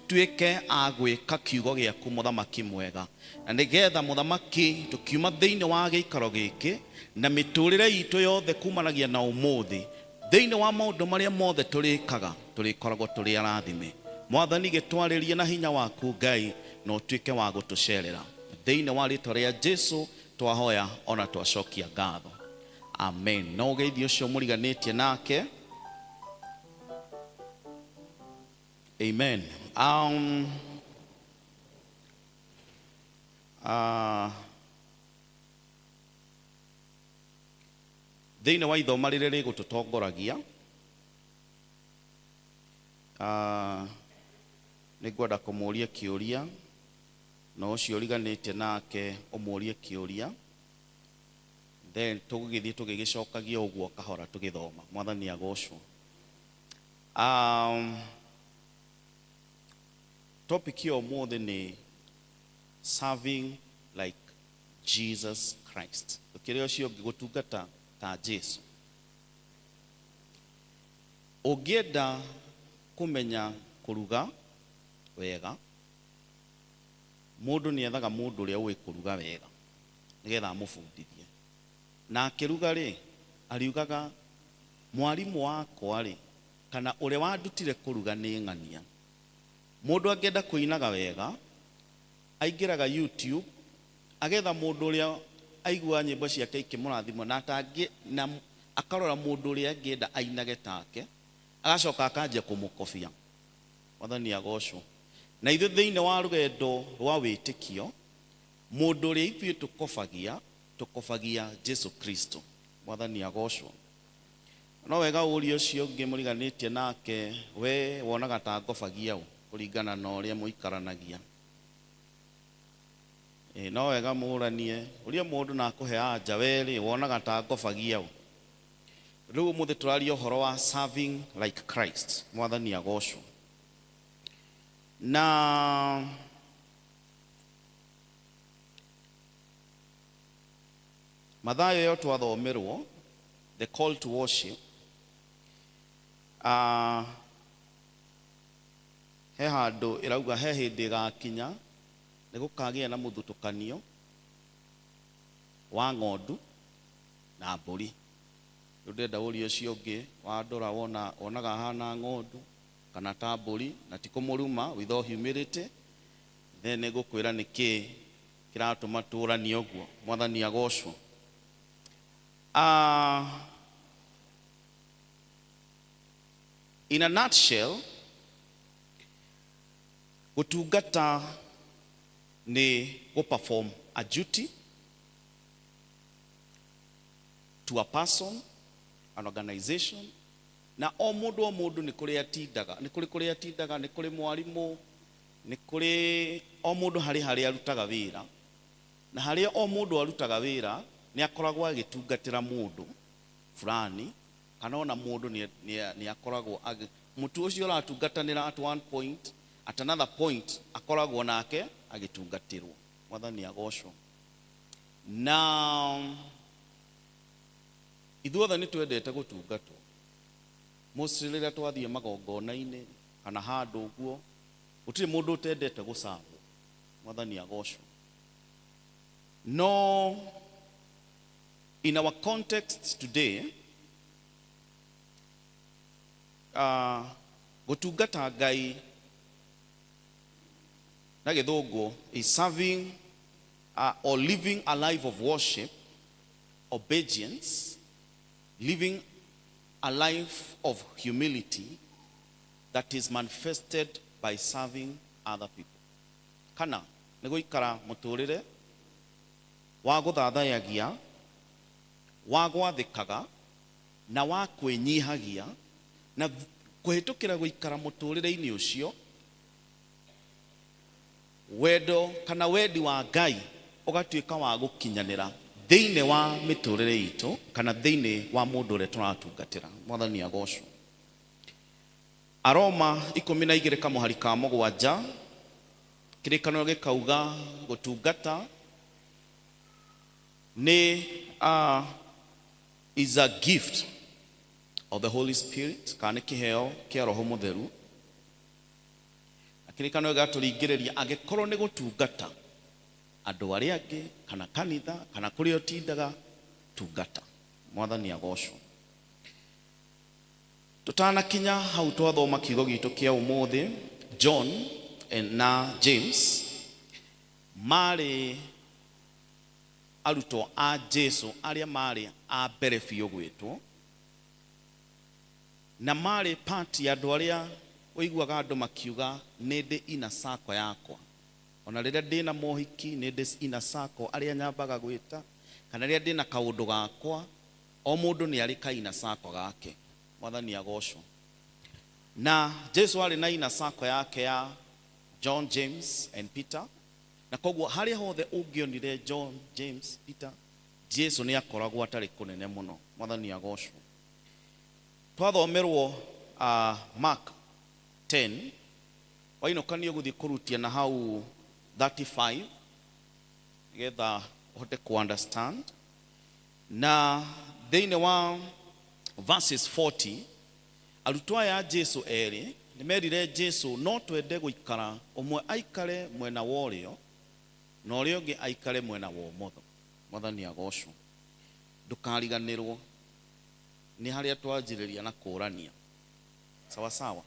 tuĩke a gwĩka kiugo gĩaku, Mũthamaki mwega, na nĩgetha, Mũthamaki, tũkiuma thĩinĩ wa gĩikaro gĩkĩ na mĩtũrĩre itũ yothe kumanagia na ũmũthĩ, thĩinĩ wa maũndũ marĩa mothe tũrĩkaga, tũrĩkoragwo tũrĩ arathime. Mwathani, gĩtwarĩrie na hinya waku, Ngai, na ũtuĩke wa gũtũcerera. Thĩinĩ wa rĩtwa rĩa Jesu twahoya ona twacokia ngatho, amen. No ũgeithio ũcio mũriganĩtie nake. Amen. Thĩinĩ wa ithoma rĩrĩa rĩgũtũtongoragia, nĩ ngwenda kũmũria kĩũria, na ũcio ũriganĩtie nake ũmũrie kĩũria, then tũgĩgĩthiĩ tũgĩgĩcokagia ũguo kahora tũgĩthoma. Mwathani agocwo. Topic ya ũmũthĩ nĩ serving like Jesus Christ. Ũkĩrĩa ũcio ũngĩ gũtungata ta Jesu. Ũngĩenda kũmenya kũruga wega, mũndũ nĩ ethaga mũndũ ũrĩa ũĩ kũruga wega nĩgetha amũbundithie. Na akĩruga rĩ, ariugaga mwarimũ wakwa rĩ, kana ũrĩa wandutire kũruga nĩ ng'ania. Mũndũ angĩenda kũinaga wega, Aingĩraga YouTube agetha mũndũ ũrĩa aigua nyĩmbo ciake ikĩmũrathima na atangĩ na akarora mũndũ ũrĩa angĩenda ainage take, agacoka akanjia kũmũkobia. Mwathani agocwo. Na ithuĩ thĩinĩ wa rũgendo rwa wĩtĩkio, mũndũ ũrĩa ithuĩ tũkobagia, tũkobagia Jesu Kristo. Mwathani agocwo. No wega ũrie ũcio ũngĩ mũriganĩtie nake, we wonaga ta ngobagia ũ kũringana na ũrĩa mũikaranagia. Ĩ, no wega mũranie, ũrie mũndũ na akũhe anja, we rĩ wonaga ta ngobagia ũ. Rĩu ũmũthĩ tũraria ũhoro wa serving like Christ. Mwathani agocwo. Na Mathayo ĩyo twathomerwo, the call to worship, he handũ ĩrauga he hĩndĩ ĩgakinya nĩ gũkagĩa na mũthutũkanio wa ng'ondu na mbũri. Rĩu ndĩrenda ũrie ũcio ũngĩ wandora wona wonaga hana ng'ondu kana ta mbũri, na ti kũmũruma, with all humility, then nĩngũkwĩra nĩkĩ kĩratũma tũranie ũguo. Mwathani agocwo. In a nutshell, gũtungata nĩ gũ-perform a duty to a person, an organization, na o mũndũ o mũndũ nĩ kũrĩa atindaga, nĩ kũrĩ kũrĩa atindaga, nĩ kũrĩ mwarimũ, nĩ kũrĩ o mũndũ harĩ harĩa arutaga wĩra, na harĩa o mũndũ arutaga wĩra nĩ akoragwo agĩtungatĩra mũndũ fulani, kana ona mũndũ nĩ akoragwo mũtu ũcio ũratungatanĩra at one point, at another point akoragwo nake agĩtungatĩrwo. Mwathani agocwo. Na ithuothe nĩ twendete gũtungatwo, mostly rĩrĩa twathiĩ magongona-inĩ kana handũ ũguo, gũtirĩ mũndũ ũtendete gũcabwo. Mwathani agocwo. No in our context today, gũtungata Ngai na gĩthũngũ is serving or living a life of worship, obedience, living a life of humility that is manifested by serving other people. Kana nĩ gũikara mũtũrĩre wa gũthathayagia, wa gwathĩkaga na wa kwĩnyihagia, na kũhĩtũkĩra gũikara mũtũrĩre-inĩ ũcio, wendo kana wendi wa Ngai ũgatuĩka wa gũkinyanĩra thĩinĩ wa mĩtũrĩre itũ kana thĩinĩ wa mũndũ ũrĩa tũratungatĩra. Mwathani agocwo. Aroma 12 kamũhari ka 7, kĩrĩkanĩro gĩkauga gũtungata nĩ is a gift of the Holy Spirit, kana nĩ kĩheo kĩa Roho Mũtheru. Na kĩrĩkanĩro gĩgatũringĩrĩria angĩkorwo nĩ gũtungata andũ arĩa angĩ kana kanitha kana kũrĩa ũtindaga, tungata. Mwathani agocwo. Tũtanakinya hau twathoma kiugo gitũ kĩa ũmũthĩ, John na James marĩ arutwo a Jesu arĩa marĩ a mbere biũ gwĩtwo, na marĩ part ya andũ arĩa ũiguaga andũ makiuga nĩ ndĩ ina circle yakwa, ona rĩrĩa ndĩna mohiki nĩ ndĩ ina circle arĩa nyambaga gwĩta, kana rĩrĩa ndĩna kaũndũ gakwa, o mũndũ nĩ arĩ ka ina circle gake. Mwathani agocwo. Na Jesu arĩ na ina circle yake ya John, James and Peter, na koguo harĩa hothe ũngĩonire John, James, Peter, Jesu nĩ akoragwo atarĩ kũnene mũno. Mwathani agocwo. Twathomerwo Mark 10, wainũka nĩ ũgũthiĩ kũrutia na hau 35 nĩgetha ũhote ku understand. Na thĩinĩ wa verses 40, arutwo aya a Jesu erĩ nĩ merire Jesu no twende gũikara, ũmwe aikare mwena wa ũrĩo na ũrĩa ũngĩ aikare mwena wa ũmotho. Mwathani agocwo. Ndũkariganĩrwo nĩ harĩa twanjĩrĩria na kũrania, sawa sawa,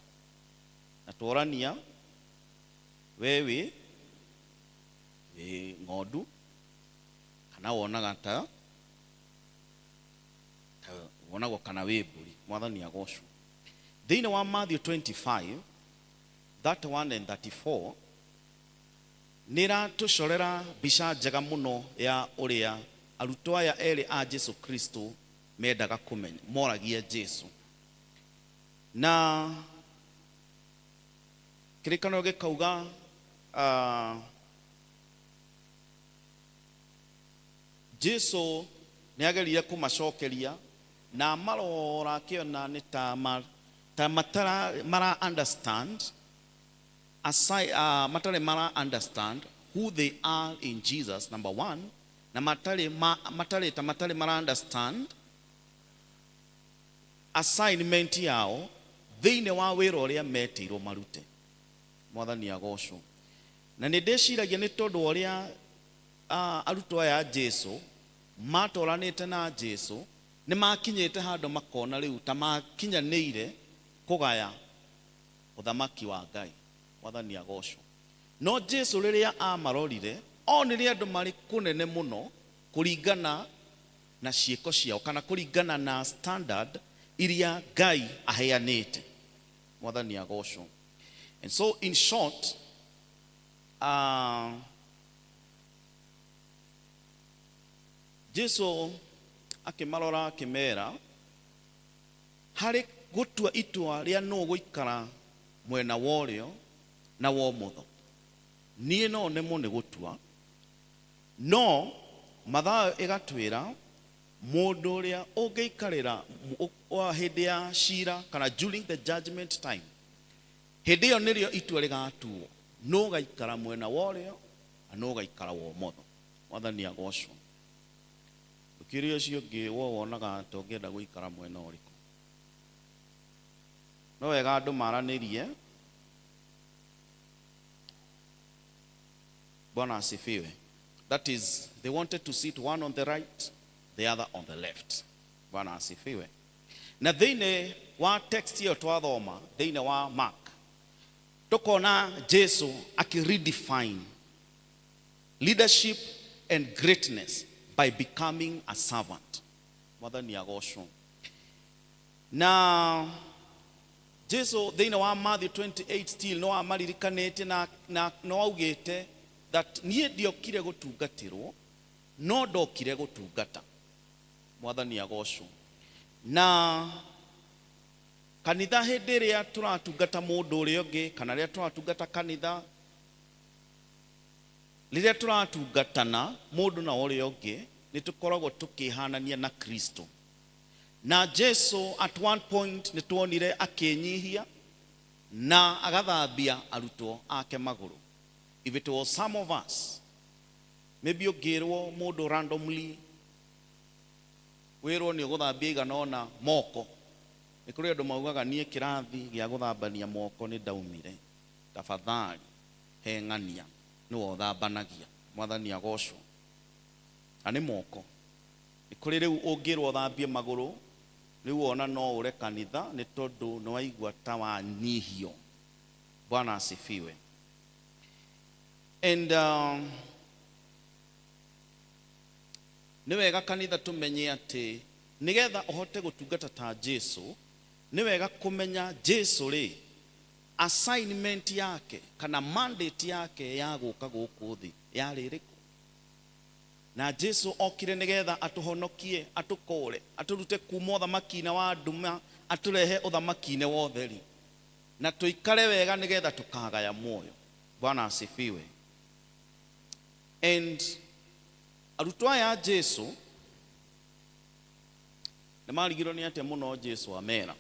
na tworania we wĩ Wĩ ng'ondu kana wonaga ta ta wonagwo kana wĩ mbũri. Mwathani agocwo. Thĩinĩ wa Matthew 25 31 and 34 nĩ ĩratũcorera mbica njega mũno ya ũrĩa arutwo aya erĩ a Jesu Kristo mendaga kũmenya, moragia Jesu. Na kĩrĩkanĩro gĩkauga Jesu nĩ agerire kũmacokeria na amarora akĩona nĩ ta ma, ta matara mara understand aside, matarĩ mara understand who they are in Jesus, number one, na matarĩ ma, matarĩ ta matarĩ mara understand assignment yao thĩinĩ wa wĩra ũrĩa metĩirwo marute. Mwathani agocwo. Na nĩ ndĩciragia nĩ tondũ wa ũrĩa arutwo aya a Jesu matoranĩte na Jesu, nĩ makinyĩte handũ makona rĩu ta makinyanĩire kũgaya ũthamaki wa Ngai. Mwathani agocwo. No Jesu rĩrĩa amarorire onire andũ marĩ kũnene mũno kũringana na ciĩko ciao kana kũringana na standard iria Ngai aheanĩte. Mwathani agocwo. And so in short, Jesu akĩmarora akĩmera harĩ gũtua itua rĩa nũ gũikara mwena wa ũrĩo na wa ũmotho, niĩ no nemwo nĩ gũtua, no Mathayo ĩgatwĩra mũndũ ũrĩa ũngĩikarĩra wa hĩndĩ ya cira kana during the judgment time, hĩndĩ ĩyo nĩrĩo itua rĩgatuo, nũ ũgaikara mwena wa ũrĩo na nũ ũgaikara wa ũmotho. Mwathani agocwo. Ũkĩũria ũcio ũngĩ, wo wonaga ta ũngĩenda gũikara mwena ũrĩkũ? No wega andũ maranĩrie. Bwana asifiwe. That is, they wanted to sit one on the right, the other on the left. Bwana asifiwe. Na thĩinĩ wa text ĩyo twathoma thĩinĩ wa Mark, tũkona Jesu akĩ redefine leadership and greatness by becoming a servant. Mwathani agocwo. Na Jesu thĩinĩ wa Matthew 28 still no amaririkanĩtie na no augĩte that niĩ ndiokire gũtungatĩrwo, no ndokire gũtungata. Mwathani agocwo. Na kanitha hĩndĩ ĩrĩa tũratungata mũndũ ũrĩa ũngĩ kana rĩrĩa tũratungata kanitha, rĩrĩa tũratungatana mũndũ na ũrĩa ũngĩ, nĩ tũkoragwo tũkĩhanania na Kristo. Na Jesu at one point nĩ tuonire akĩnyihia na agathambia arutwo ake magũrũ. If it was some of us, maybe ũngĩrwo mũndũ randomly wĩrwo nĩ ũgũthambia igana ũna moko, nĩ kũrĩ andũ maugaga niĩ kĩrathi gĩa gũthambania moko nĩ ndaumire, tafadhali he ng'ania nĩwe ũthambanagia. Mwathani agocwo. Na nĩ moko. Nĩ kũrĩ rĩu ũngĩrwo ũthambie magũrũ, rĩu wona no ũre kanitha nĩ tondũ nĩ waigua ta wanyihio. Bwana asifiwe. And nĩ wega kanitha tũmenye atĩ nĩgetha ũhote gũtungata ta Jesu, nĩ wega kũmenya Jesu rĩ assignment yake kana mandate yake ya gũka gũkũ thĩ yarĩ ĩrĩkũ. Na Jesu okire nĩgetha atũhonokie, atũkũre, atũrute kuma ũthamaki-inĩ wa nduma, atũrehe ũthamaki-inĩ wa ũtheri, na tũikare wega nĩgetha tũkagaya muoyo. Bwana asifiwe. And arutwo aya a Jesu nĩ marigirwo nĩ atĩa mũno Jesu amera.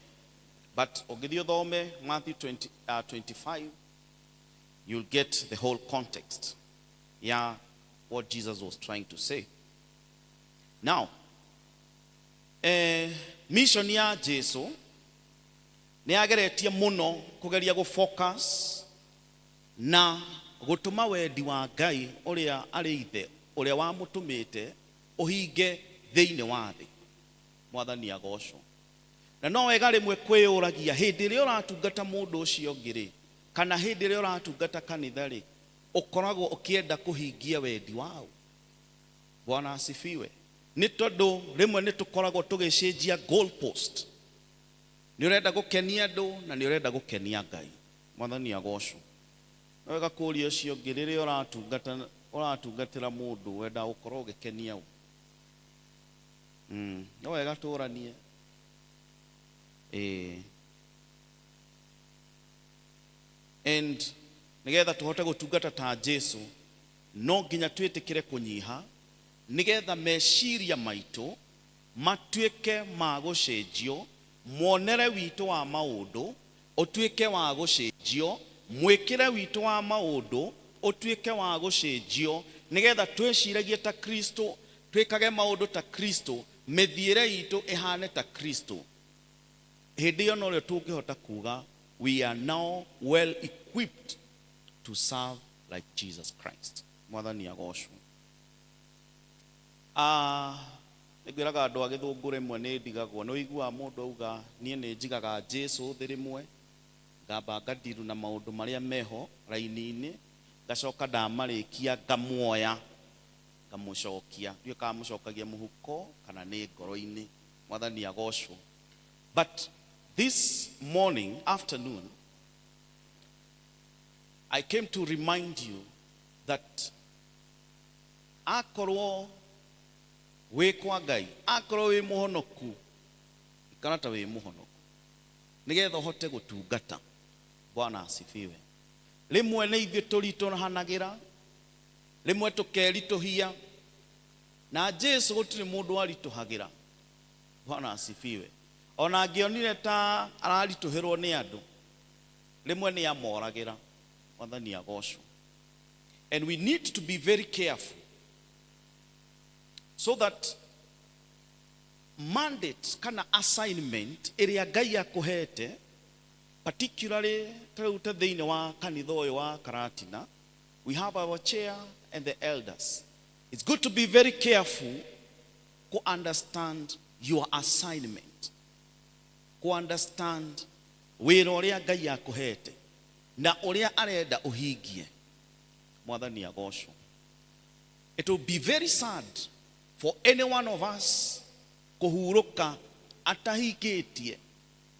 But ũngĩthiĩ ũthome Matthew 20, 25, you'll get the whole context ya what Jesus was trying to say. Now, mission ya Jesu nĩ yageretie mũno kũgeria gũ-focus na gũtũma wendi wa Ngai ũrĩa arĩ ithe ũrĩa wamũtũmĩte ũhinge thĩinĩ wa thĩ. Mwathani agocwo. Na no wega rĩmwe kwĩyũragia hĩndĩ ĩrĩa ũratungata mũndũ ũcio ũngĩ rĩ, kana hĩndĩ ĩrĩa ũratungata kanitha rĩ, Ũkoragwo ũkĩenda kũhingia wendi wao. Bwana asifiwe. Nĩ tondũ rĩmwe nĩ tũkoragwo tũgĩcenjia goal post. Nĩ ũrenda gũkenia andũ na nĩ ũrenda gũkenia Ngai. Mwathani agocwo. No wega kũũria ũcio ũngĩ, rĩrĩa ũratungata ũratungatĩra mũndũ, wendaga gũkorwo ũgĩkenia ũ? No wega tũranie. Ĩĩ. And nĩgetha tũhote gũtungata ta Jesu, no nginya twĩtĩkĩre kũnyiha, nĩgetha meciria maitũ matuĩke ma gũcenjio, muonere witũ wa maũndũ ũtuĩke wa gũcenjio, mwĩkĩre witũ wa maũndũ ũtuĩke wa gũcenjio, nĩgetha twĩciragie ta Kristo, twĩkage maũndũ ta Kristo, mĩthiĩre itũ ĩhane ta Kristo. Hĩndĩ ĩyo norĩo tũngĩhota kuga we are now well equipped to serve like Jesus Christ. Mwathani agocwo. Ah, nĩngwĩraga andũ a Gĩthũngũ rĩmwe nĩ ndigagwo, nĩ ũiguaga mũndũ auga niĩ nĩ njigaga Jesu thĩ rĩmwe, ngamba ngadiru na maũndũ marĩa meho raini-inĩ, ngacoka ndamarĩkia ngamuoya ngamũcokia, ndiũĩ kana mũcokagia mũhuko kana nĩ ngoro-inĩ. Mwathani agocwo. But this morning, afternoon, I came to remind you that akorwo wĩ kwa Ngai, akorwo wĩ mũhonoku, ikara ta wĩ mũhonoku nĩgetha ũhote gũtungata. Bwana asifiwe. Rĩmwe nĩ ithuĩ tũritũhanagĩra, rĩmwe tũkeritũhia, na Jesu gũtirĩ mũndũ aritũhagĩra. Bwana asifiwe. Ona angĩonire ta araritũhĩrwo nĩ andũ, rĩmwe nĩ amoragĩra. Mwathani agocwo. And we need to be very careful so that mandate kana assignment ĩrĩa Ngai akũhete, particularly ta rĩu ta thĩinĩ wa kanitha ũyũ wa Karatina, we have our chair and the elders. It's good to be very careful to understand your assignment, to understand wĩra ũrĩa Ngai akũhete na ũrĩa arenda ũhingie. Mwathani agocwo. It will be very sad for any one of us kũhurũka atahingĩtie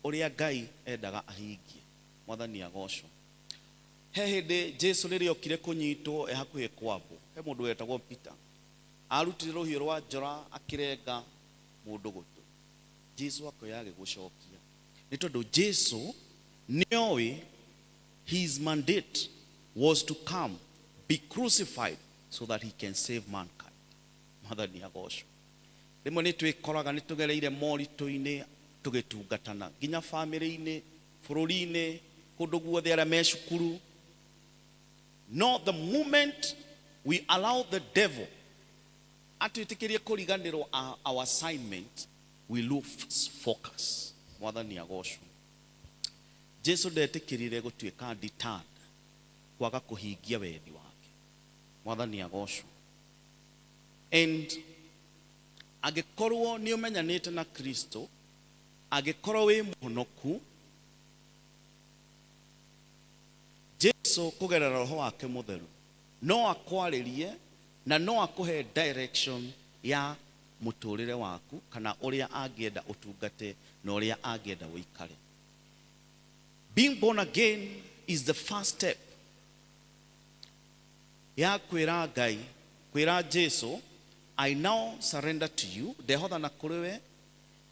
ũrĩa Ngai endaga ahingie. Mwathani agocwo. He hĩndĩ Jesu rĩrĩa okire kũnyitwo e hakuhĩ kwambwo, he mũndũ wetagwo Peter, arutire rũhiũ rwa njora akĩrenga mũndũ gũtũ. Jesu akoya agĩgũcokia, nĩ tondũ Jesu nĩoĩ his mandate was to come, be crucified so that he can save mankind. Mwathani agocwo. Rĩmwe nĩ twĩkoraga nĩ tũgereire moritũ-inĩ tũgĩtungatana, nginya bamĩrĩ-inĩ, bũrũri-inĩ, kũndũ guothe, arĩa me cukuru. No the moment we allow the devil atwĩtĩkĩrie kũriganĩrwo our assignment, we lose focus. Mwathani agocwo. Jesu ndetĩkĩrire gũtuĩka deterred kwaga kũhingia wendi wake. Mwathani agocwo. And angĩkorwo nĩ ũmenyanĩte na Kristo, angĩkorwo wĩ mũhonoku, Jesu kũgerera roho wake mũtheru no akwarĩrie na no akũhe direction ya mũtũrĩre waku, kana ũrĩa angĩenda ũtungate na ũrĩa angĩenda ũikare. Being born again is the first step ya kwĩra Ngai, kwĩra Jesu, "I now surrender to you, ndehothana kũrĩ we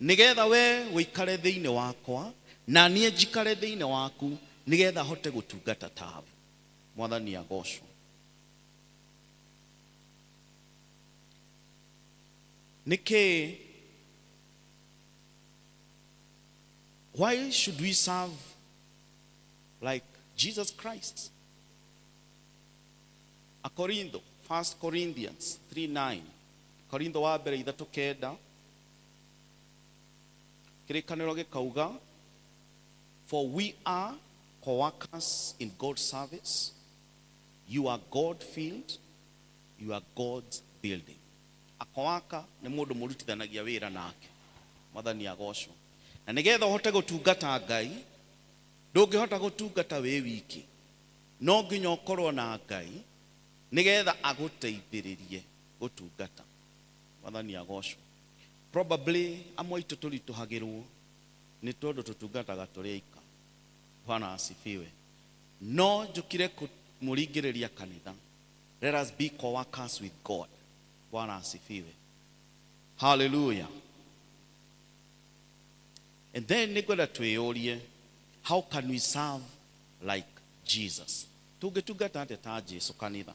nĩgetha we ũikare thĩinĩ wakwa na niĩ njikare thĩinĩ waku, nĩgetha hote gũtungata tawe." Mwathani agocwo. Nĩkĩ? Why should we serve like Jesus Christ? Akorintho, 1 Corinthians 3:9, Korintho wa mbere 3:9, kĩrĩkanĩro gĩkauga, "For we are co-workers in God's service. You are God field, you are God's building." A co-worker nĩ mũndũ mũrutithanagia wĩra nake. Mwathani agocwo. Na nĩgetha ũhote gũtungata Ngai, ndũngĩhota gũtungata wĩ wiki, no nginya ũkorwo na Ngai. Nĩgetha agũteithĩrĩrie gũtungata. Mwathani agocwo. Probably amwe aitũ tũritũhagĩrwo nĩ tondũ tũtungataga tũrĩ aika. Bwana asifiwe. No njũkire kũmũringĩrĩria kanitha. Let us be co-workers with God. Bwana asifiwe. Hallelujah. And then nĩngwenda twĩyũrie, how can we serve like Jesus? Tũngĩtungata atĩa ta Jesu kanitha?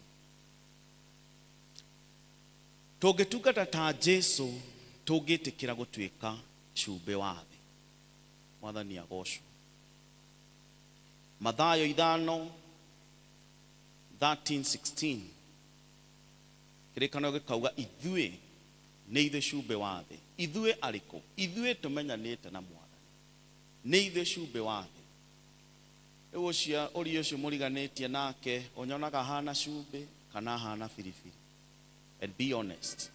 Tũngĩtungata ta Jesu tũngĩtĩkĩra gũtuĩka cumbĩ wa thĩ. Mwathani agocwo. Mathayo 5:13-16, kĩrĩkanĩro gĩkauga ithuĩ nĩ ithuĩ cumbĩ wa thĩ. Ithuĩ arĩkũ? Ithuĩ tũmenyanĩte na Mwathani, nĩ ithuĩ cumbĩ wa thĩ. Rĩu ũcio ũria ũcio mũriganĩtie nake, ũnyonaga hana cumbĩ kana hana biribiri? And be honest.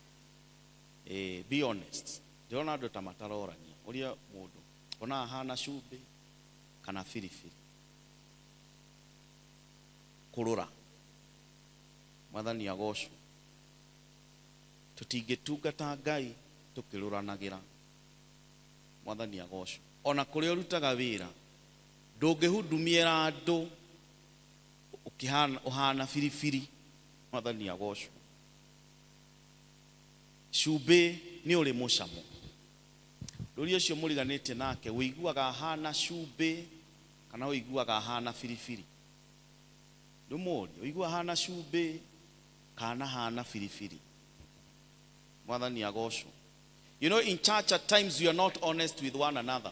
Be honest. Ndĩrona andũ ta matarorania. Ũria mũndũ onaga hana cumbĩ kana biribiri. Kũrũra. Mwathani agocwo. Tũtingĩtungata Ngai tũkĩrũranagĩra. Mwathani agocwo. Ona kũrĩa ũrutaga wĩra, ndũngĩhudumiĩra andũ ũkĩhana ũhana biribiri. Mwathani agocwo. Cumbĩ nĩ ũrĩ mũcamo. Rũria ũcio mũriganĩtie nake, ũiguaga hana cumbĩ kana ũiguaga hana biribiri? Ndũmũrie, ũiguaga hana cumbĩ kana hana biribiri? Mwathani agocwo. You know, in church at times we are not honest with one another.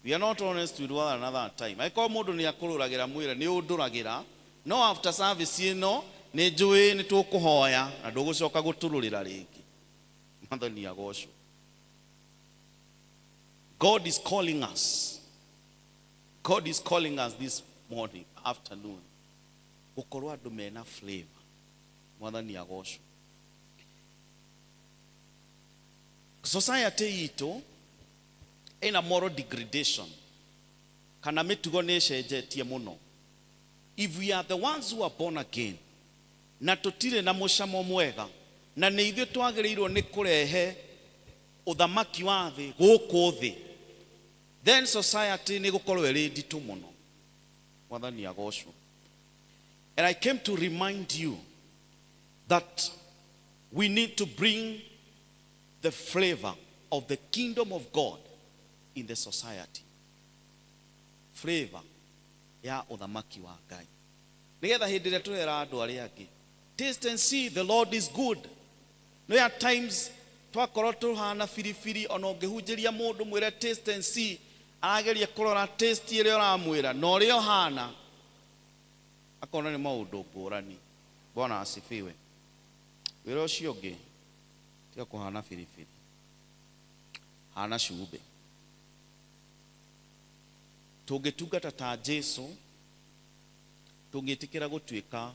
We are not honest with one another at time. Angĩkorwo mũndũ nĩ akũrũragĩra, mwĩre nĩ ũndũragĩra, no after service ĩno nĩ njũĩ nĩ tũkũhoya na ndũgũcoka gũtũrũrĩra rĩngĩ. Mwathani agocwo. God is calling us. God is calling us this morning, afternoon, gũkorwo andũ mena flavor. Mwathani agocwo. Society itũ ĩna moral degradation, kana mĩtugo nĩ ĩcenjetie mũno. If we are the ones who are born again na tũtirĩ na mũcamo mwega, na nĩ ithuĩ twagĩrĩirwo nĩ kũrehe ũthamaki wa thĩ gũkũ thĩ, then society nĩ gũkorwo ĩrĩ nditũ mũno. Mwathani agocwo. And I came to remind you that we need to bring the flavor of the kingdom of God in the society. Flavor ya ũthamaki wa Ngai, nĩgetha hĩndĩ ĩrĩa tũrera andũ arĩa angĩ, "Taste and see the Lord is good." No at times twakorwo tũhana biribiri, ona ũngĩhunjĩria mũndũ mwĩre "Taste and see," arageria kũrora taste ĩrĩa ũramwĩra na ũrĩa ũhana, akona nĩ maũndũ ngũrani. Bwana asifiwe. Wĩra ũcio ũngĩ, tiga kũhana biribiri, hana cumbĩ. Tũngĩtungata ta Jesu tũngĩtĩkĩra gũtuĩka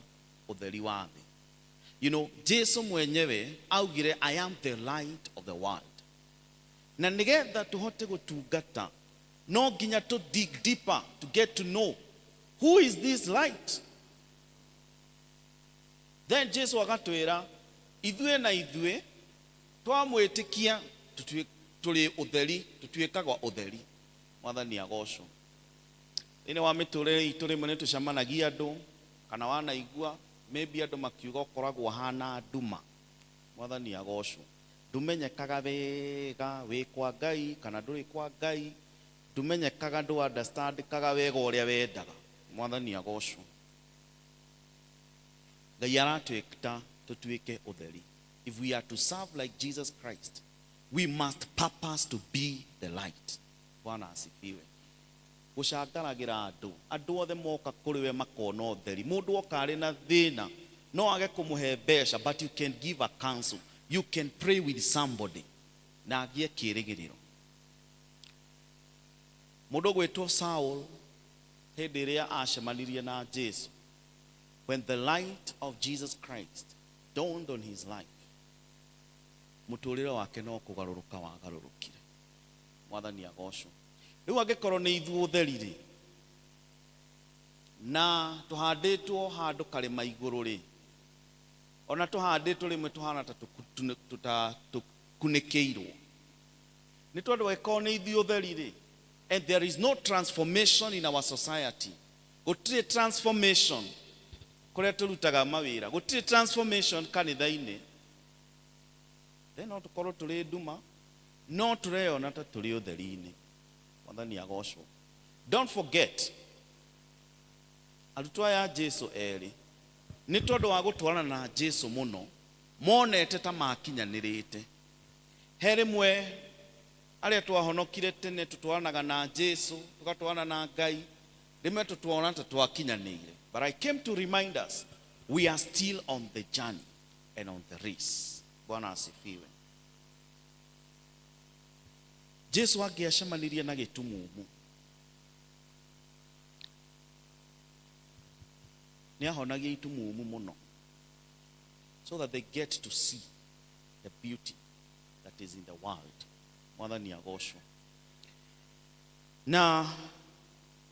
ũtheri wa thĩ. Jesu mwenyewe augire, "I am the light of the world." Na nĩgetha tũhote gũtungata, no nginya to dig deeper to get to know who is this light. Then Jesu agatwĩra ithuĩ na ithuĩ twamwĩtĩkia tũrĩ ũtheri, tũtuĩkaga ũtheri. Mwathani agocwo. Thĩinĩ wa mĩtũrĩre itũ rĩmwe nĩ tũcemanagia andũ, kana wanaigua maybe andũ makiuga ũkoragwo hana nduma. Mwathani agocwo. Ndũmenyekaga wega wĩ kwa Ngai kana ndũrĩ kwa Ngai, ndũmenyekaga, ndũ understandĩkaga wega ũrĩa wendaga. Mwathani agocwo. Ngai aratwĩta tũtuĩke ũtheri. If we are to serve like Jesus Christ, we must purpose to be the light. Bwana asifiwe. Gũcangaragĩra andũ, andũ othe moka kũrĩ we makona ũtheri. Mũndũ oka arĩ na thĩna, no age kũmũhe mbeca, but you can give a counsel, you can pray with somebody na agĩe kĩĩrĩgĩrĩro. Mũndũ ũgwĩtwo Saul, hĩndĩ ĩrĩa acemanirie na Jesu, when the light of Jesus Christ dawned on his life, mũtũrĩre wake no kũgarũrũka wagarũrũkire. Mwathani agocwo. Rĩu angĩkorwo nĩ ithuĩ ũtheri rĩ, Na tũhandĩtwo handũ karĩma igũrũ rĩ, ona tũhandĩtwo rĩmwe tũhana ta tũkunĩkĩirwo nĩ tondũ angĩkorwo nĩ ithuĩ ũtheri rĩ, and there is no transformation in our society, gũtirĩ transformation kũrĩa tũrutaga mawĩra, gũtirĩ transformation kanitha-inĩ, then no tũkorwo tũrĩ nduma no tũreyona ta tũrĩ ũtheri-inĩ. Mwathani agocwo. Don't forget, arutwo aya a Jesu erĩ, nĩ tondũ wa gũtwarana na Jesu mũno, monete ta makinyanĩrĩte. He rĩmwe arĩa twahonokire tene tũtwaranaga na Jesu, tũgatwarana na Ngai, rĩmwe tũtwona ta twakinyanĩire. But I came to remind us we are still on the journey and on the race. Bwana asifiwe. Jesu angĩacemanirie na gĩtumumu, nĩ ahonagia itumumu mũno so that they get to see the beauty that is in the world. Mwathani agocwo. Na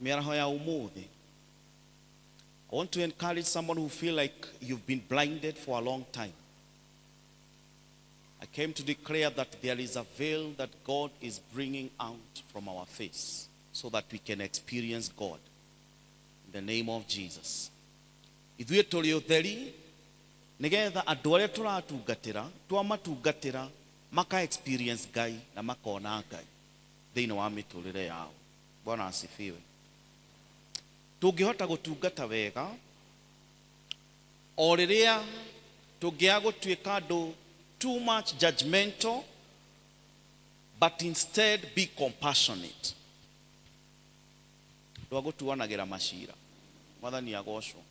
mĩaraho ya ũmũthĩ, I want to encourage someone who feel like you've been blinded for a long time. I came to declare that there is a veil that God is bringing out from our face so that we can experience God. In the name of Jesus. Ithuĩ tũrĩ ũtheri nĩgetha andũ arĩa tũratungatĩra twamatungatĩra maka experience Ngai na makona Ngai thĩinĩ wa mĩtũrĩre yao. Bwana asifiwe. Tũngĩhota gũtungata wega o rĩrĩa tũngĩaga gũtuĩka andũ too much judgmental, but instead be compassionate, andũ a gũtuanagĩra macira. Mwathani agocwo.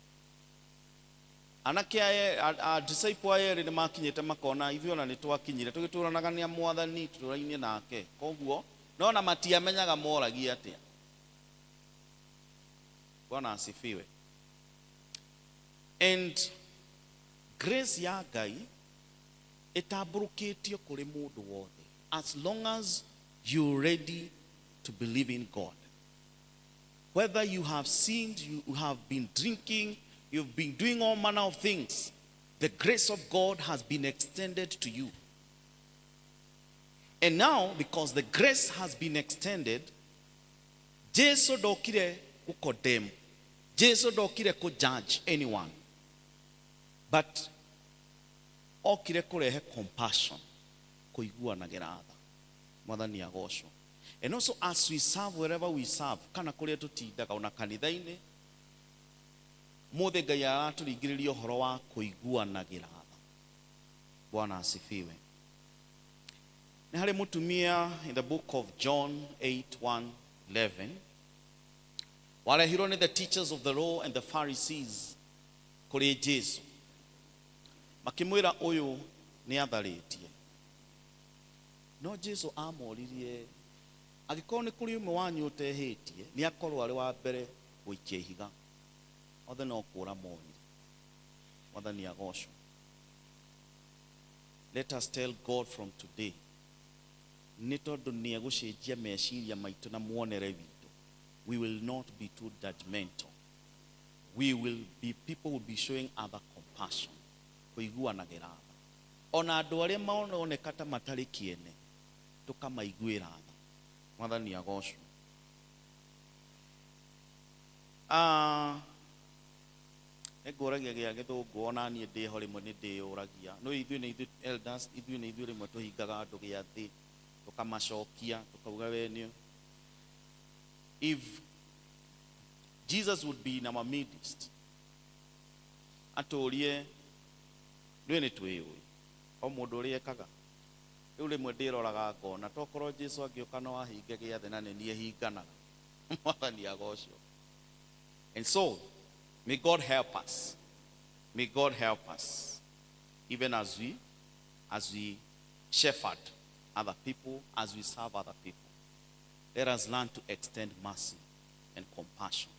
Anake aya a disciple aya erĩ nĩ makinyĩte makona ithuĩ ona nĩ twakinyire tũgĩtũranaga nĩ Mwathani, tũtũraine nake, koguo no na matiamenyaga moragia atĩa. Bwana asifiwe. And grace ya Ngai ĩtambũrũkĩtio kũrĩ mũndũ wothe as long as you're ready to believe in God. Whether you have sinned, you have been drinking, you've been doing all manner of things, the grace of God has been extended to you. And now, because the grace has been extended, Jesu ndokire gũcondemn, Jesu ndokire kũjudge anyone, but okire kũrehe compassion, kũiguanagĩra tha. Mwathani agocwo. And also, as we serve wherever we serve, kana kũrĩa tũtindaga ona kanitha-inĩ mũthĩ, Ngai aratũringĩrĩria ũhoro wa kũiguanagĩra tha. Bwana asifiwe. Nĩ harĩ mũtumia in the book of John 8 1 11 warehirwo nĩ the teachers of the law and the Pharisees kũrĩ Jesu, makĩmwĩra ũyũ nĩ atharĩtie. No Jesu amoririe, angĩkorwo nĩ kũrĩ ũmwe wanyu ũtehĩtie, nĩ akorwo arĩ wa mbere gũikia ihiga. Othe no kũra morire. Mwathani agocwo. Let us tell God from today, nĩ tondũ nĩ egũcenjia meciria maitũ na muonere witũ, we will not be too judgmental. We will be people will be showing other compassion, kũiguanagĩra tha, ona andũ arĩa maroneka ta matarĩ kĩene tũkamaiguĩra tha. Mwathani agocwo. Ah, nĩngũragia gĩa gĩthũngũ, ona niĩ ndĩho rĩmwe nĩ ndĩyũragia, no ithuĩ nĩ ithuĩ elders, ithuĩ nĩ ithuĩ rĩmwe tũhingaga andũ gĩathĩ, tũkamacokia, tũkauga we nĩ. If Jesus would be in our midst, atũrie rĩu nĩ twĩyũĩ o mũndũ ũrĩa ekaga, rĩu rĩmwe ndĩroraga ngona tokorwo Jesu angĩũka no ahinge gĩathĩ na nĩ niĩ hinganaga. Mwathani agocwo. And so may God help us. May God help us even as we shepherd other people, as we serve other people. Let us learn to extend mercy and compassion.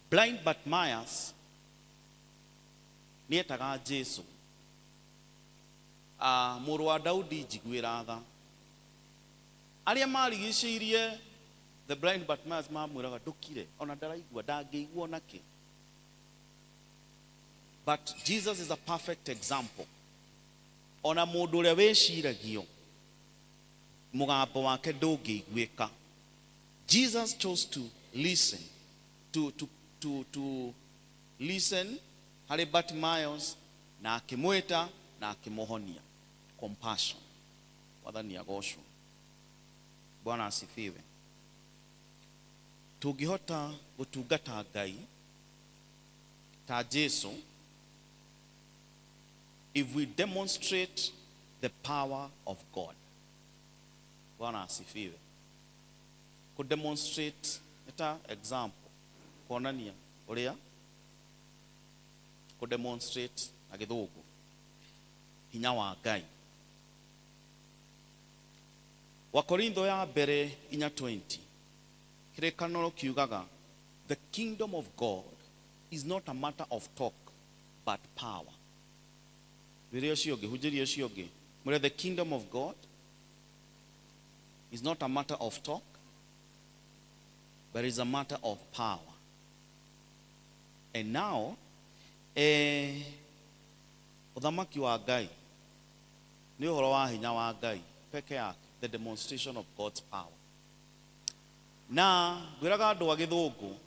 Blind Bartimaeus nĩetaga Jesu, "Mũrũ wa Daudi, njiguĩra tha." Arĩa marigicĩirie The blind Bartimaeus mamwĩraga ndũkire, ona ndaraigua, ndangĩigua ona kĩ. But Jesus is a perfect example. Ona mũndũ ũrĩa wĩciragio mũgambo wake ndũngĩiguĩka, Jesus chose to listen to listen harĩ Bartimaeus na akĩmwĩta na akĩmũhonia. Compassion. Mwathani agocwo. Bwana asifiwe. Tũngĩhota gũtungata Ngai ta Jesu if we demonstrate the power of God. Bwana asifiwe. Ku demonstrate nĩ ta example, kuonania ũrĩa ku demonstrate na Gĩthũngũ hinya wa Ngai. Wakorintho ya mbere 4:20, Kĩrĩkanĩro kiugaga, "The kingdom of God is not a matter of talk but power." Rĩrĩa ũcio ũngĩ hunjĩria ũcio ũngĩ, mwĩre, "The kingdom of God is not a matter of talk but is a matter of power." And now, ũthamaki wa Ngai nĩ ũhoro wa hinya wa Ngai peke yake, the demonstration of God's power. Na ngwĩraga andũ a Gĩthũngũ,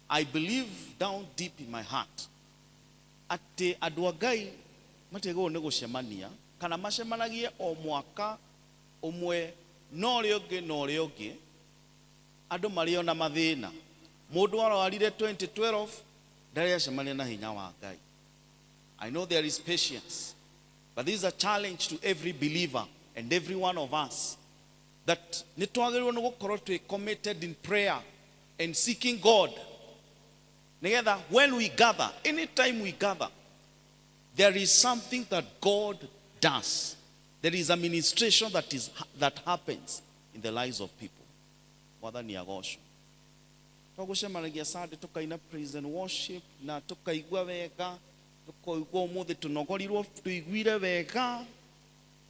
I believe down deep in my heart atĩ andũ a Ngai matiagĩrĩirwo nĩ gũcemania kana macemanagie o mwaka ũmwe na ũrĩa ũngĩ na ũrĩa ũngĩ. Andũ marĩ ona mathĩna, mũndũ arwarire 2012 ndarĩ acemania na hinya wa Ngai. I know there is patience, but this is a challenge to every believer and every one of us that nĩ twagĩrĩirwo nĩ gũkorwo twĩ committed in prayer and seeking God, nĩgetha when we gather, anytime we gather, there is something that God does. There is a ministration that happens in the lives of people. Mwathani agocwo. Tũgũcemanagia Sunday, tũkaina praise and worship na tũkaigua wega, tũkaigua ũmũthĩ tũnogorirwo, tũiguire wega,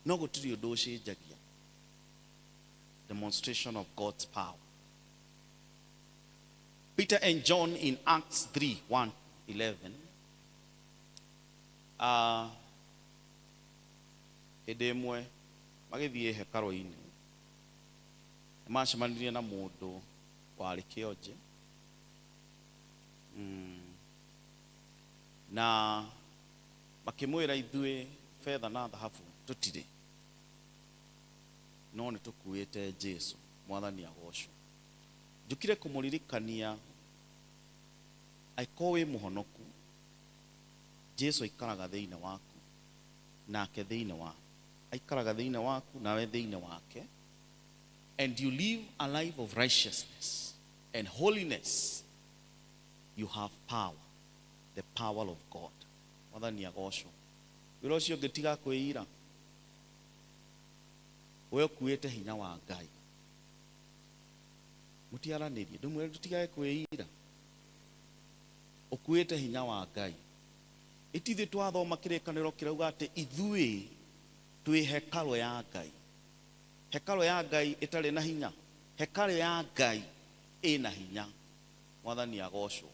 no gũtirĩ ũndũ ũcenjagia. Demonstration of God's power. Peter and John in Acts 3 1 11, hĩndĩ ĩmwe magĩthiĩ hekarũ-inĩ, nĩmacemanirie na mũndũ warĩ kĩonje, na makĩmwĩra, "Ithuĩ betha na thahabu tũtirĩ, no nĩ tũkuĩte Jesu." Mwathani agocwo. Njũkire kũmũririkania, angĩkorwo wĩ mũhonoku, Jesu aikaraga thĩinĩ waku nake thĩinĩ waku, aikaraga thĩinĩ waku nawe thĩinĩ wake, and you live a life of righteousness and holiness, you have power, the power of God. Mwathani agocwo. Wĩra ũcio ũngĩ, tiga kwĩira, we ũkuĩte hinya wa Ngai. Mũtiaranĩrie, ndũmwĩre tũtigage kwĩira, ũkuĩte hinya wa Ngai. Itithuĩ twathoma Kĩrĩkanĩro kĩrauga atĩ ithuĩ twĩ hekarũ ya Ngai. Hekarũ ya Ngai ĩtarĩ na hinya? Hekarũ ya Ngai ĩna hinya. Mwathani agocwo.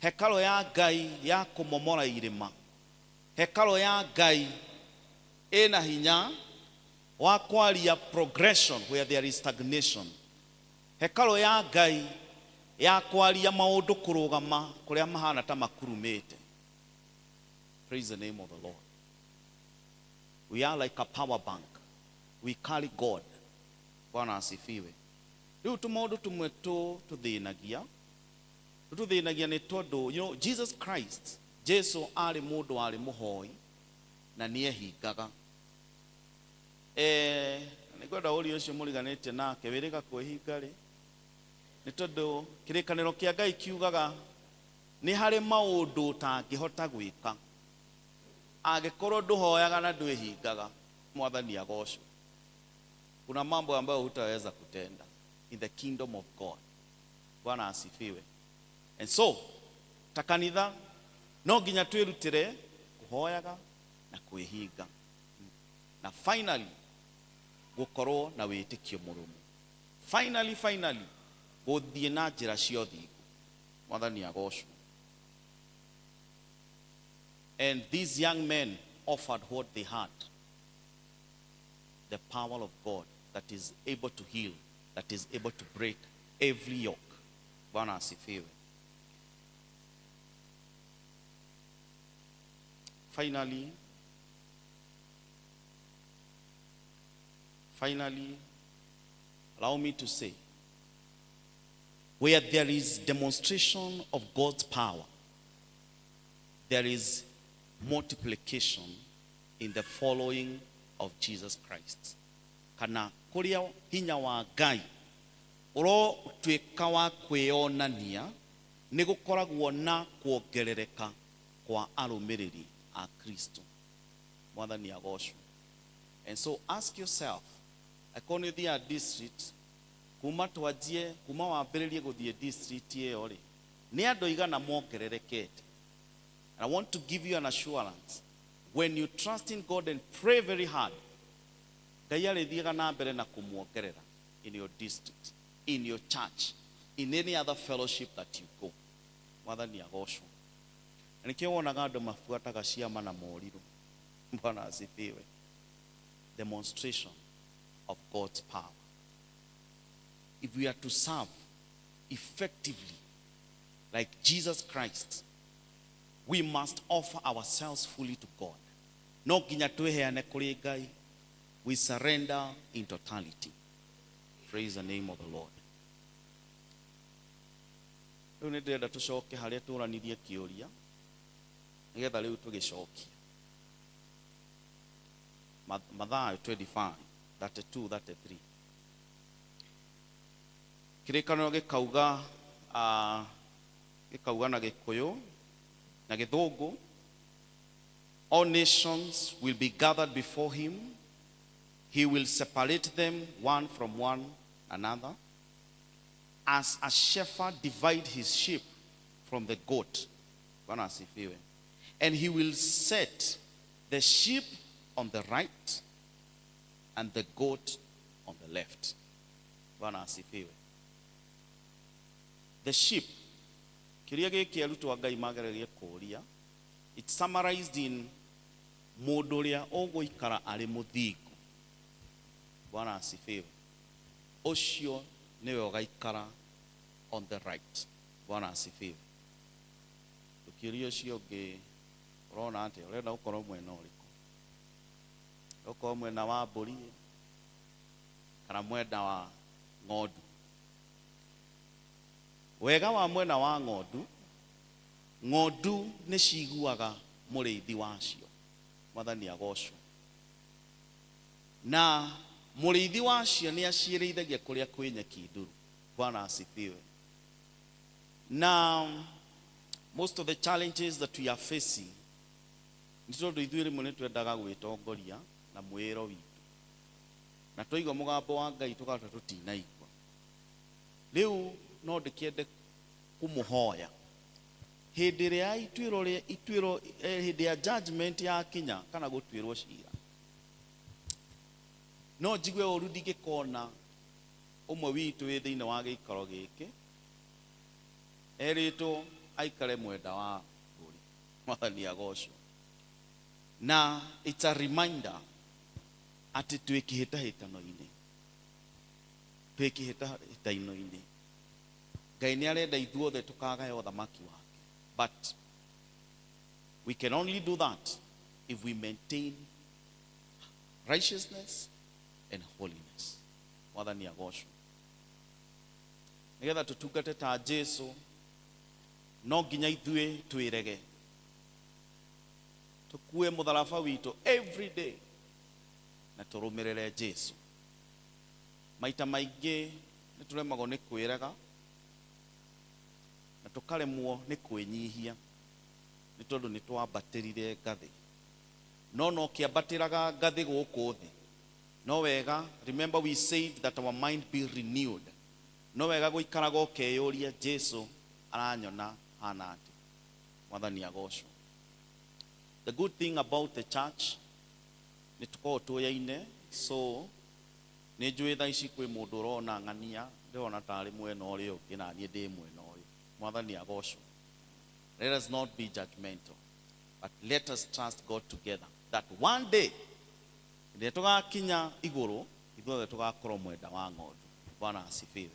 Hekarũ ya Ngai ya kũmomora irĩma, hekarũ ya Ngai ĩna hinya wa kwaria progression where there is stagnation, hekarũ ya Ngai ya kwaria maũndũ kũrũgama kũrĩa mahana ta makurumĩte. Praise the name of the Lord. We are like a power bank. We carry God. Bwana asifiwe. Rĩu tũmaũndũ tũmwe tũthĩnagia, tũthĩnagia nĩ tondũ Jesus Christ, Jesu arĩ mũndũ warĩ mũhoi na nĩ ehingaga. Nĩ ngwenda ũria ũcio mũriganĩtie nake, wĩrĩga kwĩhinga rĩ? Nĩ tondũ Kĩrĩkanĩro kĩa Ngai kiugaga nĩ harĩ maũndũ ũtangĩhota gwĩka angĩkorwo ndũhoyaga na ndwĩhingaga. Mwathani agocwo. Kuna mambo ambayo hutaweza kutenda in the kingdom of God. Bwana asifiwe. And so ta kanitha no nginya twĩrutĩre kũhoyaga na kwĩhinga na finally gũkorwo na wĩtĩkio mũrũmu. Finally, finally, gũthiĩ na njĩra cia ũthingu. Mwathani agocwo. And these young men offered what they had, the power of God that is able to heal, that is able to break every yoke. Bwana asifiwe. Finally, finally, allow me to say, where there is demonstration of God's power, there is multiplication in the following of Jesus Christ. Kana kuria hinya wa Ngai ũrotuĩka wa kwĩyonania, nĩ gũkoragwo na kuongerereka kwa arũmĩrĩri a Kristo. Mwathani agocwo. And so ask yourself, akorwo nĩ ũthiaga district, kuma twanjie, kuma wambĩrĩrie gũthiĩ district ĩyo rĩ, nĩ andũ aigana mongererekete? And I want to give you an assurance, when you trust in God and pray very hard, Ngai arĩthiaga na mbere na kũmuongerera in your district, in your church, in any other fellowship that you go. Mwathani agocwo. Na nĩkĩo wonaga andũ mabuataga ciama na morirũ. Bwana asifiwe. Demonstration of God's power. If we are to serve effectively like Jesus Christ, we must offer ourselves fully to God. No nginya twĩheane kũrĩ Ngai. We surrender in totality. Praise the name of the Lord. Rĩu nĩ ndĩrenda tũcoke harĩa tũranirie kĩũria, nĩgetha rĩu tũgĩcokie. Mathayo 25 32 33, kĩrĩkanĩro gĩkauga, gĩkauga na Gĩkũyũ na Gĩthũngũ, "All nations will be gathered before him. He will separate them one from one another, as a shepherd divide his sheep from the goat." Bwana asifiwe. "And he will set the sheep on the right and the goat on the left." Bwana asifiwe. The sheep, kĩrĩa gĩkĩ arutwo a Ngai mageragia kũũria, it's summarized in mũndũ ũrĩa ũgũikara arĩ mũthingu. Bwana asifiwe. Ũcio nĩwe ũgaikara on the right. Bwana asifiwe. Ũkĩũria ũcio ũngĩ, ũrona atĩa? Ũrenda gũkorwo mwena ũrĩkũ? Ũkorwo mwena wa mbũri kana mwena wa ng'ondu? Wega wa mwena wa ng'ondu, ng'ondu nĩ ciguaga mũrĩithi wacio. Mwathani agocwo. Na mũrĩithi wacio nĩ aciĩrĩithagia kũrĩa kwĩ nyeki nduru. Bwana asifiwe. Na most of the challenges that we are facing nĩ tondũ ithuĩ rĩmwe nĩ twendaga gwĩtongoria na mwĩro witũ, na twaigua mũgambo wa Ngai tũkahota tũtinaigua. Rĩu no ndĩkĩende kũmũhoya, hĩndĩ ĩrĩa ituĩro rĩa ituĩro, hĩndĩ ya judgment yakinya kana gũtuĩrwo cira, no njigue ũru ndingĩkona ũmwe witũ wĩ thĩinĩ wa gĩikaro gĩkĩ erĩtwo aikare mwenda wa mbũri. Mwathani agocwo. Na it's a reminder atĩ twĩ kĩhĩtahĩtano-inĩ, twĩ kĩhĩtahĩtano-inĩ. Ngai nĩ arenda ithuothe tũkagaya ũthamaki wake, but we can only do that if we maintain righteousness and holiness. Mwathani agocwo. Nĩgetha tũtungate ta Jesu, no nginya ithuĩ twĩrege, tũkue mũtharaba witũ every day na tũrũmĩrĩre Jesu. Maita maingĩ nĩ tũremagwo nĩ kwĩrega na tũkaremwo nĩ kwĩnyihia, nĩ tondũ nĩ twambatĩrire ngathĩ. No kĩambatĩraga ngathĩ gũkũ thĩ, no wega, remember we said that our mind be renewed, no wega gũikaraga ũkeyũria, Jesu aranyona hana atĩa? Mwathani agocwo. The good thing about the church, nĩ tũkoragwo tũyaine, so Nĩ njũĩ thaa ici kwĩ mũndũ ũrona ng'ania ndĩrona tarĩ mwena ũrĩa ũngĩ na niĩ ndĩ mwena ũyũ. Mwathani agocwo. Let us not be judgmental, but let us trust God together that one day rĩrĩa tũgakinya igũrũ ithuothe tũgakorwo mwena wa ng'ondu. Bwana asifiwe.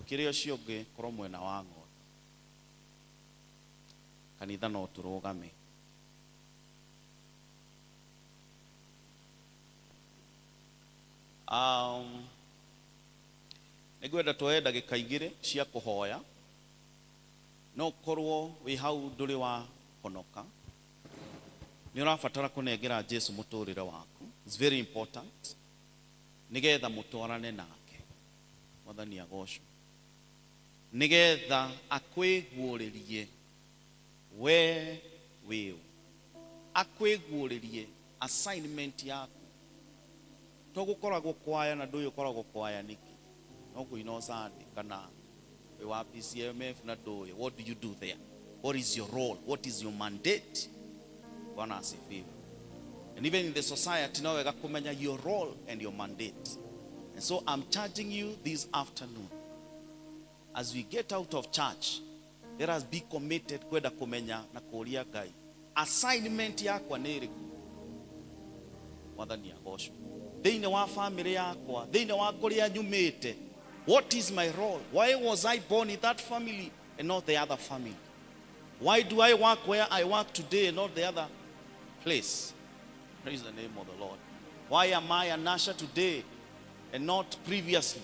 Ũkĩrĩ ũcio ũngĩ korwo mwena wa ng'ondu. Kanitha no tũrũgame. Nĩngwenda tuoye ndagĩka igĩrĩ cia kũhoya. No ũkorwo wĩ hau ndũrĩ wa honoka, nĩ ũrabatara kũnengera Jesu mũtũrĩre waku. It's very important nĩgetha mũtwarane nake. Mwathani agocwo. Nĩgetha akwĩguũrĩrie we wĩũ, akwĩguũrĩrie assignment yaku. To gũkoragwo kwaya na ndũĩ ũkoragwo kwaya nĩkĩ, no kũina Sunday kana wĩ wa PCMF na ndũĩ. What do you do there? What is your role? What is your mandate? Bwana asifiwe. And even in the society no wega kũmenya your role and your mandate. And so I'm charging you this afternoon, as we get out of church, let us be committed kwenda kũmenya na kũria Ngai assignment yakwa nĩ ĩrĩkũ. Mwathani agocwo. Thĩinĩ wa family yakwa, thĩinĩ wa kũrĩa nyumĩte, what is my role? Why was I born in that family and not the other family? Why do I work where I work today and not the other place? Praise the name of the Lord. Why am I an usher today and not previously?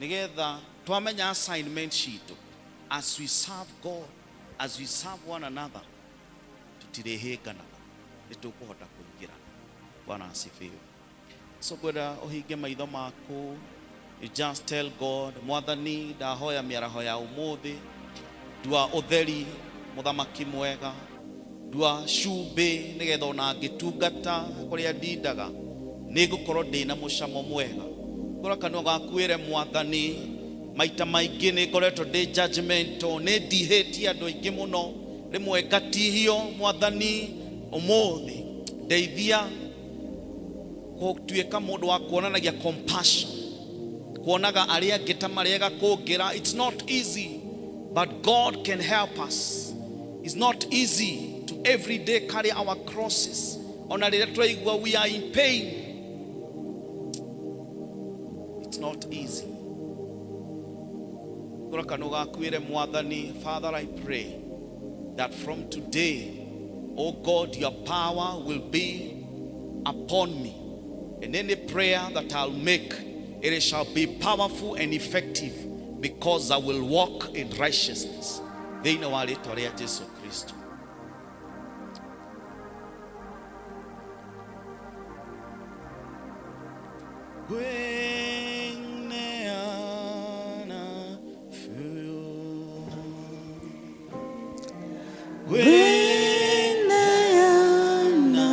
Nigetha twamenya assignment citũ, as we serve God, as we serve one another, tutirĩhĩnganaga, nĩ tũkũhota kũingĩrana. Bwana asifiwe. So ngwenda ũhinge maitho maku. You just tell God, Mwathani, ndahoya mĩaraho ya ũmũthĩ, ndua ũtheri mũthamaki mwega, ndua cumbĩ nĩgetha ona ngĩtungata kũrĩa ndindaga nĩ ngũkorwo ndĩna mũcamo mwega. Ngora kanua gaku wĩre Mwathani, maita maingĩ nĩ ngoretwo ndĩ judgmental, nĩ ndihĩtie andũ aingĩ mũno, rĩmwe ngatihio. Mwathani, ũmũthĩ ndeithia gũtuĩka mũndũ wa kuonanagia compassion, kuonaga arĩa angĩ ta marĩega kũngĩra. It's not easy, but God can help us. It's not easy to every day carry our crosses, ona rĩrĩa twaigua we are in pain. It's not easy. Ngora kanua gaku wĩre Mwathani, Father, I pray that from today, oh God, your power will be upon me, and any prayer that I'll make, it shall be powerful and effective, because I will walk in righteousness. Thĩinĩ wa rĩtwa rĩa Jesu Kristo. Gwĩneana biũ. Gwĩneana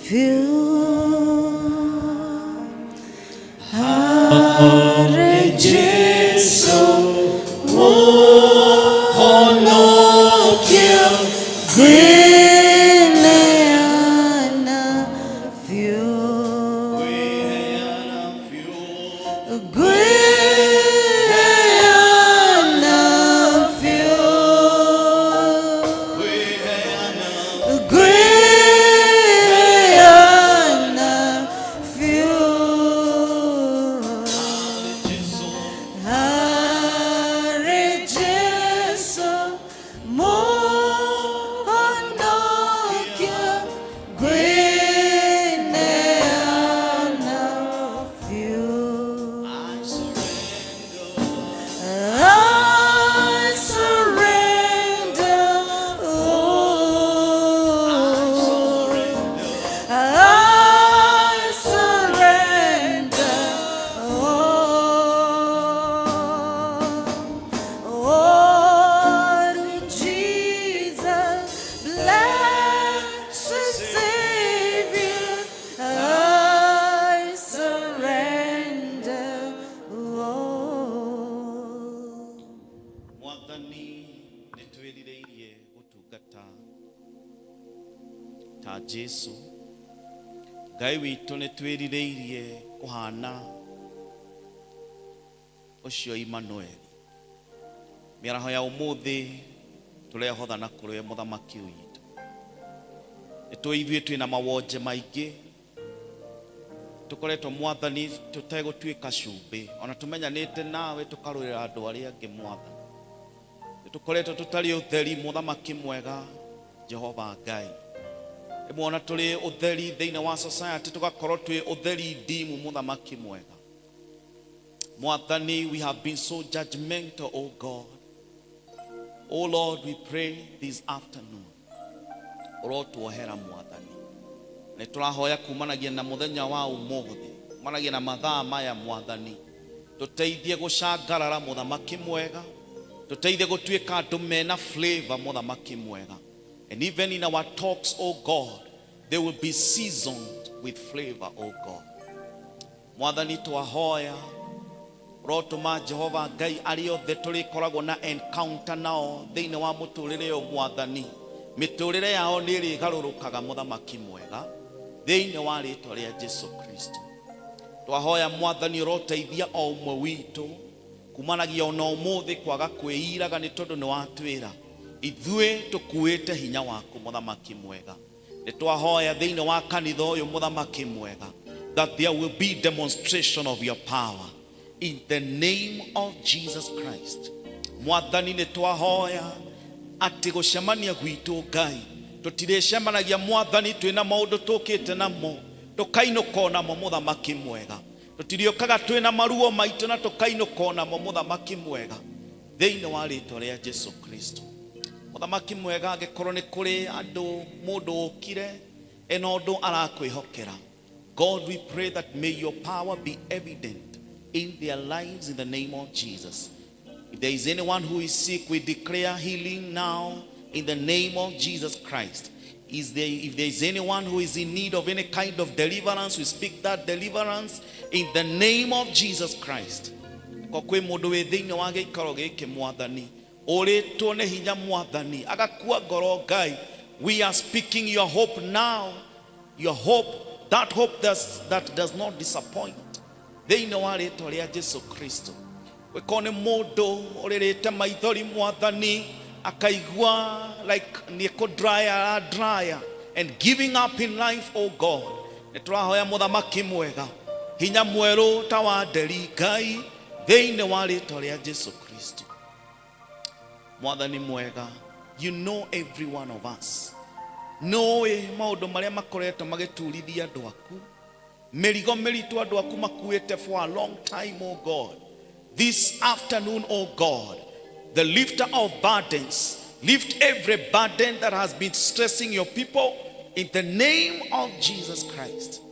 biũ harĩ Jesu Mũhonokia, ngwĩneana biũ, ngwĩheana biũ, ngwĩheana biũ harĩ Jesu Mũhonokia, ngwĩneana biũ. I surrender all. I surrender all. Oh, to Jesus, blessed Savior, I surrender all. Mwathani, nĩ twĩrirĩirie gũtungata ta Jesu. Ngai witũ nĩ twĩrirĩirie kũhana ũcio Immanueli. Mĩaraho ya ũmũthĩ tũrehotha na kũrĩ we mũthamaki witũ. Nĩ tũĩ ithuĩ twĩna mawonje maingĩ tũkoretwo mwathani tũtegũtuĩka cumbĩ ona tũmenyanĩte nawe tũkarũĩra andũ arĩa angĩ mwathani. Nĩ tũkoretwo tũtarĩ ũtheri mũthamaki mwega Jehova Ngai. Rĩmwe ona tũrĩ ũtheri thĩinĩ wa society tũgakorwo twĩ ũtheri ndimu mũthamaki mwega. Mwathani, we have been so judgmental, oh God. Oh Lord, we pray this afternoon. Ũrotuohera mwathani. Nĩ tũrahoya kumanagia na mũthenya wa ũmũthĩ, kumanagia na mathaa maya mwathani. Tũteithie gũcangarara mũthamaki mwega. Tũteithie gũtuĩka andũ mena flavor mũthamaki mwega. And even in our talks, oh God, they will be seasoned with flavor, oh God. Mwathani twahoya rotũma Jehova Ngai arĩa othe tũrĩkoragwo na encounter nao thĩinĩ wa mũtũrĩre ũyũ mwathani mĩtũrĩre yao nĩ ĩrĩgarũrũkaga mũthamaki mwega thĩinĩ wa rĩtwa rĩa Jesu Kristo. Twahoya mwathani ũroteithia o ũmwe witũ kumanagia ona ũmũthĩ kwaga kwĩiraga nĩ tondũ nĩ watwĩra ithuĩ tũkuĩte hinya waku mũthamaki mwega. Nĩ twahoya thĩinĩ wa kanitha ũyũ mũthamaki mwega that there will be demonstration of your power in the name of Jesus Christ. Mwathani nĩ twahoya atĩ gũcemania gwitũ Ngai tũtirĩcemanagia mwathani twĩna maũndũ tũkĩte namo tũkainũka onamo mũthamaki mwega. Tũtirĩũkaga twĩna maruo maitũ na tũkainũka onamo mũthamaki mwega thĩinĩ wa rĩtwa rĩa Jesu Kristo. Mũthamaki mwega angĩkorwo nĩ kũrĩ andũ mũndũ ũkire ena ũndũ arakwĩhokera, God, we pray that may your power be evident in their lives in the name of Jesus. If there is anyone who is sick, we declare healing now in the name of Jesus Christ. If there is anyone who is in need of any kind of deliverance, we speak that deliverance in the name of Jesus Christ. Ko kwĩ mũndũ wĩ thĩinĩ wa gĩikaro gĩkĩ mwathani ũrĩtwo nĩ hinya mwathani agakua ngoro Ngai, we are speaking your hope now, your hope, that hope that does not disappoint thĩinĩ wa rĩtwa rĩa Jesu Kristo. Wĩkorwo nĩ mũndũ ũrĩrĩte maithori mwathani akaigua like nĩ kũ dry and giving up in life, oh God, nĩ tũrahoya mũthamaki mwega hinya mwerũ ta wa nderi Ngai thĩinĩ wa rĩtwa rĩa Jesu Kristo. Mwathani mwega, you know every one of us. Nĩũĩ maũndũ marĩa makoretwo magĩturithia andũ aku, mĩrigo mĩritũ andũ aku makuĩte for a long time, oh God. This afternoon, oh God, the lifter of burdens, lift every burden that has been stressing your people in the name of Jesus Christ.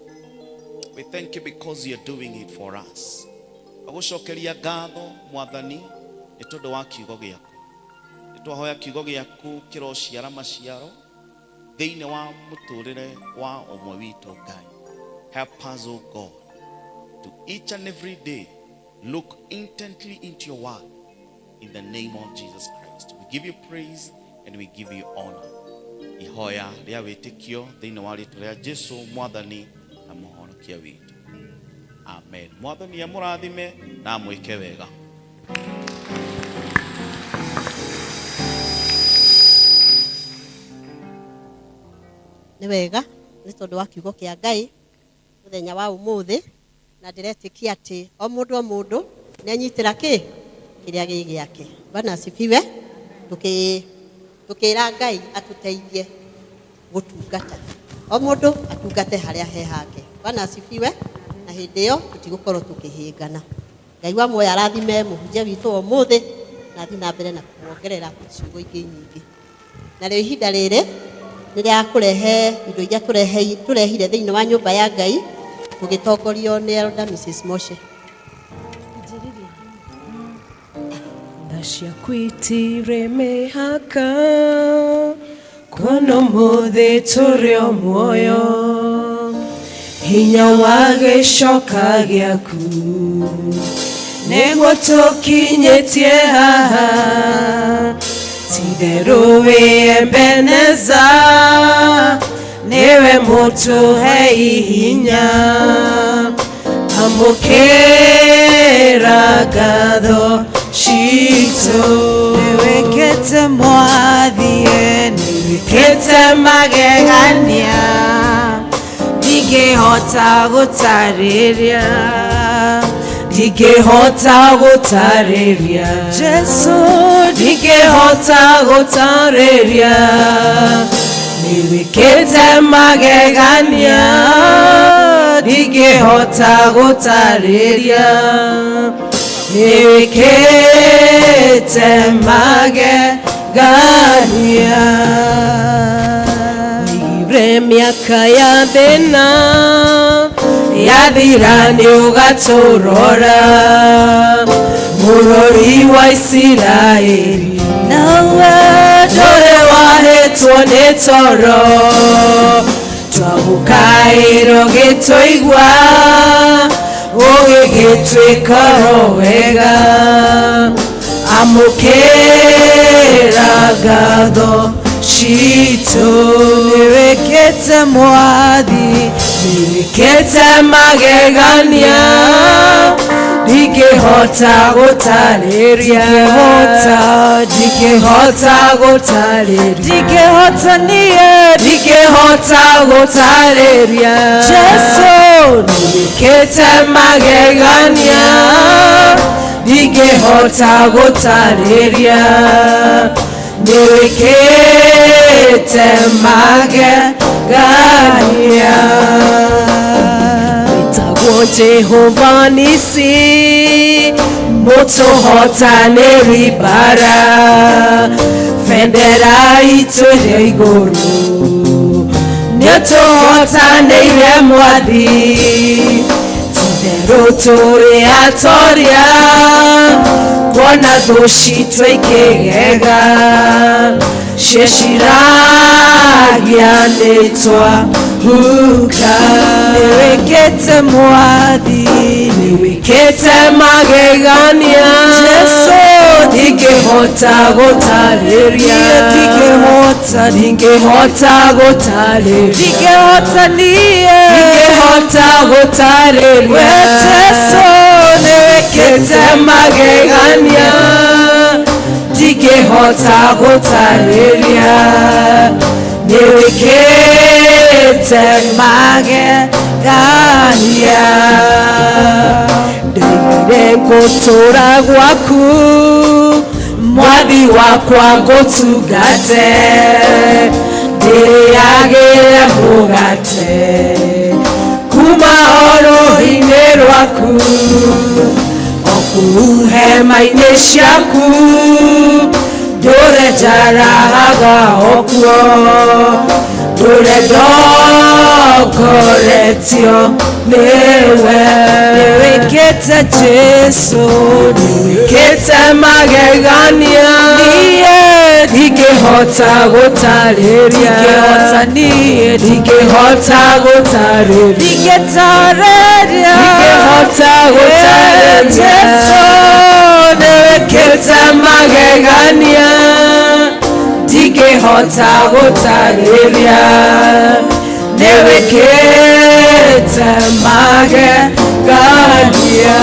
We thank you because you're doing it for us. Agũcokeria ngatho mwathani nĩ tondũ wa kiugo gĩaku. Nĩ twahoya kiugo gĩaku kĩrociara maciaro thĩinĩ wa mũtũrĩre wa ũmwe witũ Ngai. Help us, oh God, to each and every day look intently into your word in the name of Jesus Christ. We give you praise and we give you honor. Ihoya rĩa wĩtĩkio thĩinĩ wa rĩtwa rĩa Jesu mwathani na mũhonokia witũ. Amen. Mwathani amũrathime na amwĩke wega. Nĩ wega nĩ tondũ wa kiugo kĩa Ngai mũthenya wa ũmũthĩ, na ndĩretĩkia atĩ o mũndũ o mũndũ nĩ anyitĩra kĩ kĩrĩa gĩ gĩake. Bwana asifiwe. Tũkĩra Ngai atũteithie gũtungata, o mũndũ atungate harĩa he hake. Bwana asifiwe. Na hĩndĩ ĩyo tũtigũkorwo tũkĩhĩngana. Ngai wa muoyo arathime mũhunjia witũ ũmũthĩ na athiĩ na mbere na kũmuongerera ciugo ingĩ nyingĩ. Na rĩu ihinda rĩrĩ nĩ rĩa kũrehe indo iria tũrehire thĩinĩ wa nyũmba ya Ngai tũgĩtongorio nĩ Elder Mrs. Moshe. Tha ciaku itirĩ mĩhaka, kuona ũmũthĩ tũrĩ o muoyo, hinya wa gĩcoka gĩaku nĩguo tũkinyĩtie haha. Ti-itherũ wĩ Ebeneza, Niwe mũtũhei hinya. Amũkĩra ngatho citũ. Nĩwĩkĩte Mwathi, nĩwĩkĩte magegania. Ndingĩhota gũtarĩria, ndingĩhota gũtarĩria. Jesu, ndingĩhota gũtarĩria. Nĩwĩkĩte magegania, ndingĩhota gũtarĩria. Nĩwĩkĩte magegania. Wĩigire mĩaka ya thĩna yathira nĩũgatũrora, mũrori wa Isiraeli. Nawe ndũrĩ wahĩtwo nĩ toro, twagũkaĩrwo gĩtũigua, ũgĩgĩtuĩka ro wega. Amũkĩra ngatho citũ. Nĩwĩkĩte Mwathi, nĩwĩkĩte magegania, ndingĩhota gũtarĩria. Ndingĩhota, ndingĩhota gũtarĩria. Ndingĩhota niĩ, ndingĩhota gũtarĩria. Jesu, nĩwĩkĩte magegania, ndingĩhota gũtarĩria. Nĩwĩkĩte magegania. Wĩtagwo Jehova Nisi, mũtũhotanĩri mbara, bendera itũ ĩrĩ igũrũ, nĩũtũhotanĩire Mwathi. Titherũ tũrĩ atoria, kuona thũ citũ ikĩgega, cieciragia nĩ twahuka. Nĩwĩkĩte Mwathi, nĩwĩkĩte magegania. Jesu, ndingĩhota gũtarĩria. Ndingĩhota, ndingĩhota gũtarĩria. Ndingĩhota niĩ, ndingĩhota gũtarĩria. We Jesu, nĩwĩkĩte magegania, ndingĩhota gũtarĩria. Nĩwĩkĩte magegania. Ndoigire ngũtũra gwaku, Mwathi wakwa ngũtungate, ndĩrĩagĩre mũgate kuma o rũhĩ-inĩ rwaku, o kũu hema-inĩ ciaku, ndũre njarahaga o kuo, ndũre ndongoretio nĩwe. Nĩwĩkĩte Jesu, nĩwĩkĩte magegania, niĩ ndingĩhota gũtarĩria. Ndingĩhota niĩ, ndingĩhota gũtarĩria. Ndingĩtarĩria, ndingĩhota gũtarĩria. Jesu, nĩwĩkĩte magegania, ndingĩhota gũtarĩria. Nĩwĩkĩte magegania.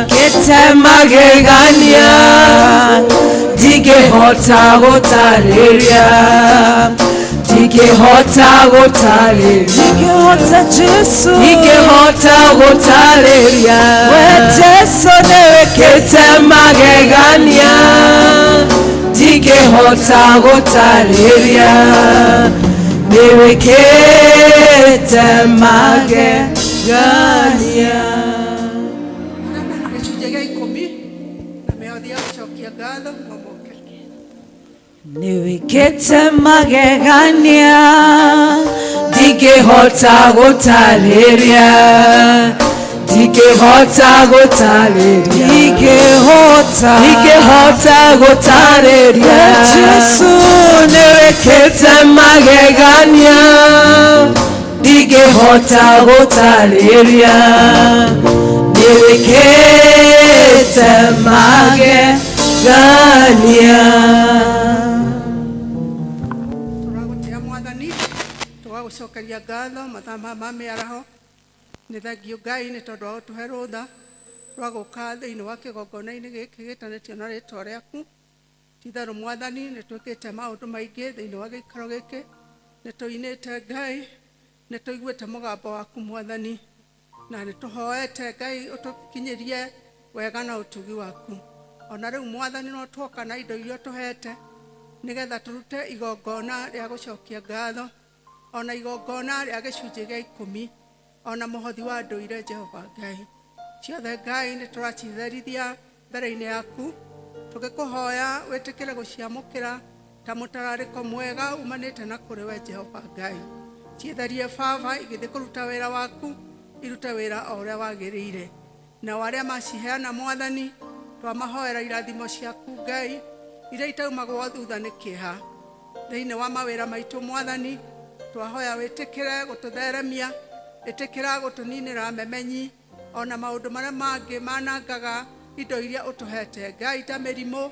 Nĩwĩkĩte magegania, ndingĩhota gũtarĩria. Ndingĩhota gũtarĩria. Ndingĩhota Jesu, ndingĩhota gũtarĩria. We Jesu, nĩwĩkĩte magegania, ndingĩhota gũtarĩria. Nĩwĩkĩte magegania. Gĩcunjĩ gĩa ikũmi na mĩhothi ya gũcokia ngatho momoke. Nĩwĩkĩte magegania, ndingĩhota gũtarĩria. Ndingĩhota gũtarĩria. Ndingĩhota, ndingĩhota gũtarĩria. Jesu, nĩwĩkĩte magegania, ndingĩhota gũtarĩria. Nĩwĩkĩte magegania. Tũragũtĩa Mwathani gũgũcokeria ngatho mathaa maya ma mĩaraho. Nĩ thengiũ Ngai nĩ tondũ wa gũtũhe rũtha rwa gũka thĩinĩ wa kĩgongona-inĩ gĩkĩ gĩtanĩtio na rĩtwa rĩaku. Ti-itherũ Mwathani, nĩ twĩkĩte maũndũ maingĩ thĩinĩ wa gĩikaro gĩkĩ, nĩ tũinĩte Ngai, nĩ tũiguĩte mũgambo waku Mwathani, na nĩ tũhoete Ngai ũtũkinyĩrie wega na ũtugi waku. Ona rĩu Mwathani no tuoka na indo iria ũtũhete nĩgetha tũrute igongona rĩa gũcokia ngatho, ona igongona rĩa gĩcunjĩ gĩa ikũmi, ona mũhothi wa ndũire. Jehova Ngai, ciothe Ngai nĩ tũracitherithia mbere-inĩ yaku, tũgĩkũhoya wĩtĩkĩre gũciamũkĩra ta mũtararĩko mwega umanĩte na kũrĩ we. Jehova Ngai, ciĩtherie Baba, igĩthiĩ kũruta wĩra waku, irute wĩra o ũrĩa wagĩrĩire. Nao arĩa maciheana Mwathani, twamahoera irathimo ciaku Ngai, iria itaumagwo thutha nĩ kĩeha. Thĩinĩ wa mawĩra maitũ Mwathani, twahoya wĩtĩkĩre gũtũtheremia, ĩtĩkĩra gũtũninĩra memenyi ona maũndũ marĩa mangĩ manangaga indo iria ũtũhete Ngai, ta mĩrimũ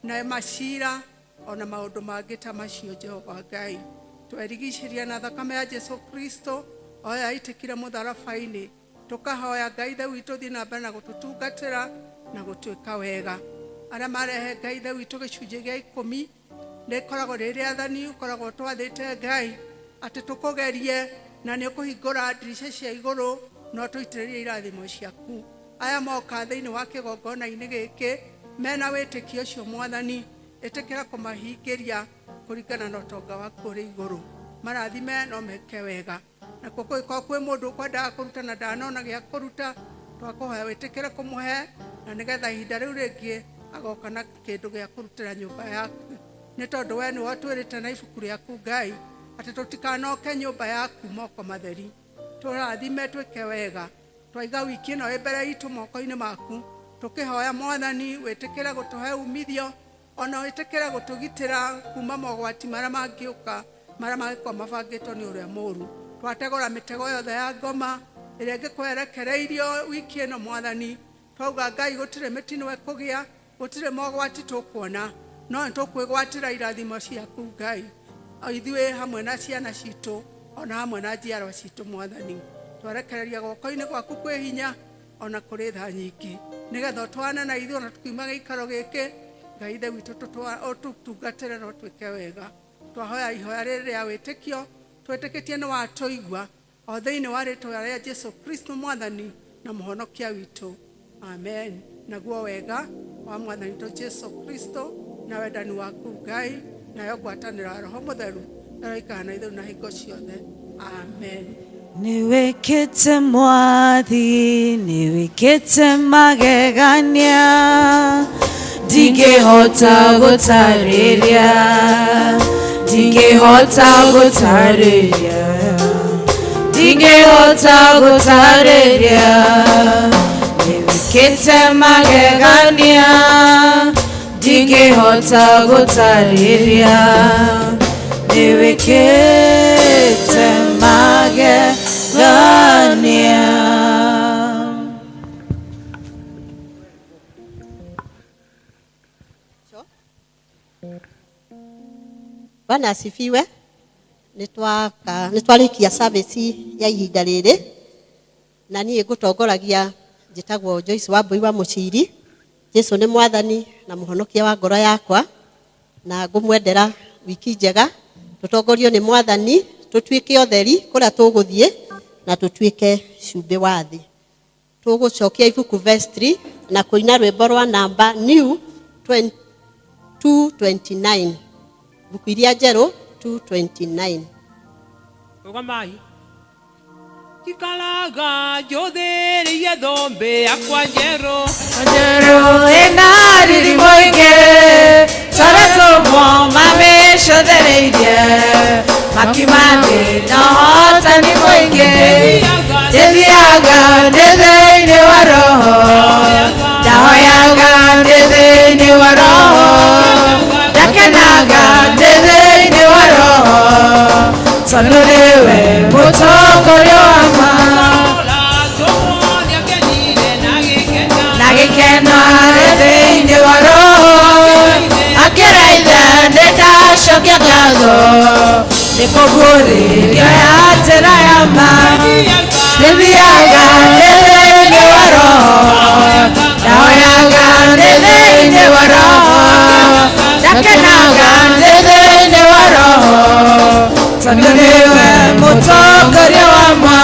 na macira ona maũndũ mangĩ ta macio. Jehova Ngai, twerigicĩria na thakame ya Jesu Kristo o yaitĩkire mũtharaba-inĩ, tũkahoya Ngai Ithe witũ thiĩ na mbere na gũtũtungatĩra na gũtwĩka wega. Arĩa marehe Ngai Ithe witũ gĩcunjĩ gĩa ikũmi, nĩ ĩkoragwo rĩ rĩathani ũkoragwo twathĩte Ngai atĩ tũkũgerie na nĩ ũkũhingũra ndirica cia igũrũ no tũitĩrĩrie irathimo ciaku. Aya moka thĩinĩ wa kĩgongona-inĩ gĩkĩ mena wĩtĩkio ũcio Mwathani, ĩtĩkĩra kũmahingĩria kũringana na ũtonga waku ũrĩ igũrũ. Marathime no meke wega. Nakuo kũngĩkorwo kwĩ mũndũ ũkwendaga kũruta na ndanona gĩa kũruta, twakũhoya wĩtĩkĩre kũmũhe, na nĩgetha ihinda rĩu rĩngĩ agoka na kĩndũ gĩa kũrutĩra nyũmba yaku, nĩ tondũ we nĩwe ũtwĩrĩte na ibuku rĩaku Ngai atĩ tũtikanoke nyũmba yaku moko matheri. Tũrathime, twĩke wega. Twaiga wiki ĩno ĩ mbere itũ moko-inĩ maku, tũkĩhoya Mwathani wĩtĩkĩre gũtũhe umithio, ona wĩtĩkĩre gũtũgitĩra kuma mogwati marĩa mangĩũka, marĩa mangĩkorwo mabangĩtwo nĩ ũrĩa mũũru. Twategũra mĩtego yothe ya ngoma ĩrĩa ĩngĩkorwo ĩrekereirio wiki ĩno Mwathani. Twauga Ngai gũtirĩ mĩtino ĩkũgĩa, gũtirĩ mogwati tũkuona, no nĩ tũkwĩgwatĩra irathimo ciaku Ngai, ithuĩ hamwe na ciana citũ ona hamwe na njiarwa citũ. Mwathani, twarekereria guoko-inĩ gwaku kwĩ hinya ona kũrĩ tha nyingĩ, nĩgetha ũtwane na ithuĩ ona tukiuma gĩikaro gĩkĩ. Ngai Ithe witũ, ũtũtungatĩre no twĩke wega. Twahoya ihoya rĩrĩ rĩa wĩtĩkio, twĩtĩkĩtie nĩ watũigua, o thĩinĩ wa rĩtwa rĩa Jesu Kristo Mwathani na Mũhonokia witũ, amen. Naguo wega wa Mwathani witũ Jesu Kristo na wendani waku Ngai nayo ngwatanĩro ya Roho Mũtheru ĩroikara na ithuĩ na hingo ciothe, amen. Nĩwĩkĩte Mwathi, nĩwĩkĩte magegania, ndingĩhota gũtarĩria, ndingĩhota gũtarĩria, ndingĩhota gũtarĩria. Nĩwĩkĩte magegania, ndingĩhota gũtarĩria, nĩwĩkĩte magegania. Bwana asifiwe. Nĩ twarĩkia service ya ihinda rĩrĩ, na niĩ ngũtongoragia njĩtagwo Joyce Wambui wa Mũciri. Jesu nĩ Mwathani na Mũhonokia wa ngoro yakwa, na ngũmwendera wiki njega. Tũtongorio nĩ Mwathani, tũtuĩke ũtheri kũrĩa tũgũthiĩ na tũtuĩke cumbĩ wa thĩ. Tũgũcokia ibuku vestry na kũina rwĩmbo rwa namba new 229, ibuku iria njerũ 229. Rũgamai. Njikaraga njũthĩrĩirie thũmbĩ yakwa njerũ. Njerũ ĩna riri mũingĩ, tũrĩtũmwo mamĩcũthĩrĩirie, makiuma thĩ na ũhotani mũingĩ. Ndĩthiaga ndĩ thĩinĩ wa Roho, ndahoyaga ndĩ thĩinĩ wa Roho, ndakenaga ndĩ thĩinĩ wa Roho, tondũ nĩwe mũtongoria wakwa. Na gĩkeno arĩ thĩinĩ wa Roho, akĩra Ithe nĩ ndacokia ngatho nĩ kũguũrĩrio ya Ndakenaga ndĩ thĩinĩ wa roho tondũ nĩwe mũtongoria wa ma.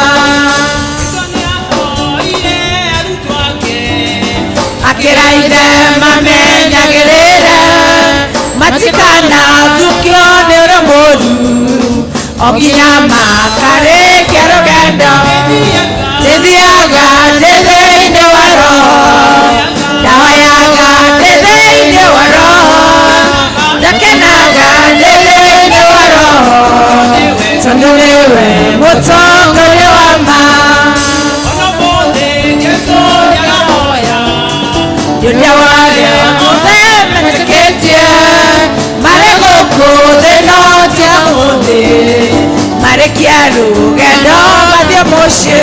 Akĩra ithe mamenyagĩrĩre matikanathukio nĩ ũrĩa mũũru o nginya makarĩkia rũgendo. Ndĩthiaga ndĩ thĩinĩ wa roho, ndahoyaga ndĩ thĩinĩ wa roho, ndakenaga ndĩ thĩinĩ wa roho tondũ nĩwe mũtongoria wa ma. Nĩ warĩa othe metĩkĩtie marĩ gũkũ thĩ no ti a ũmũthĩ, marĩkia rũgendo mathiĩ mũciĩ.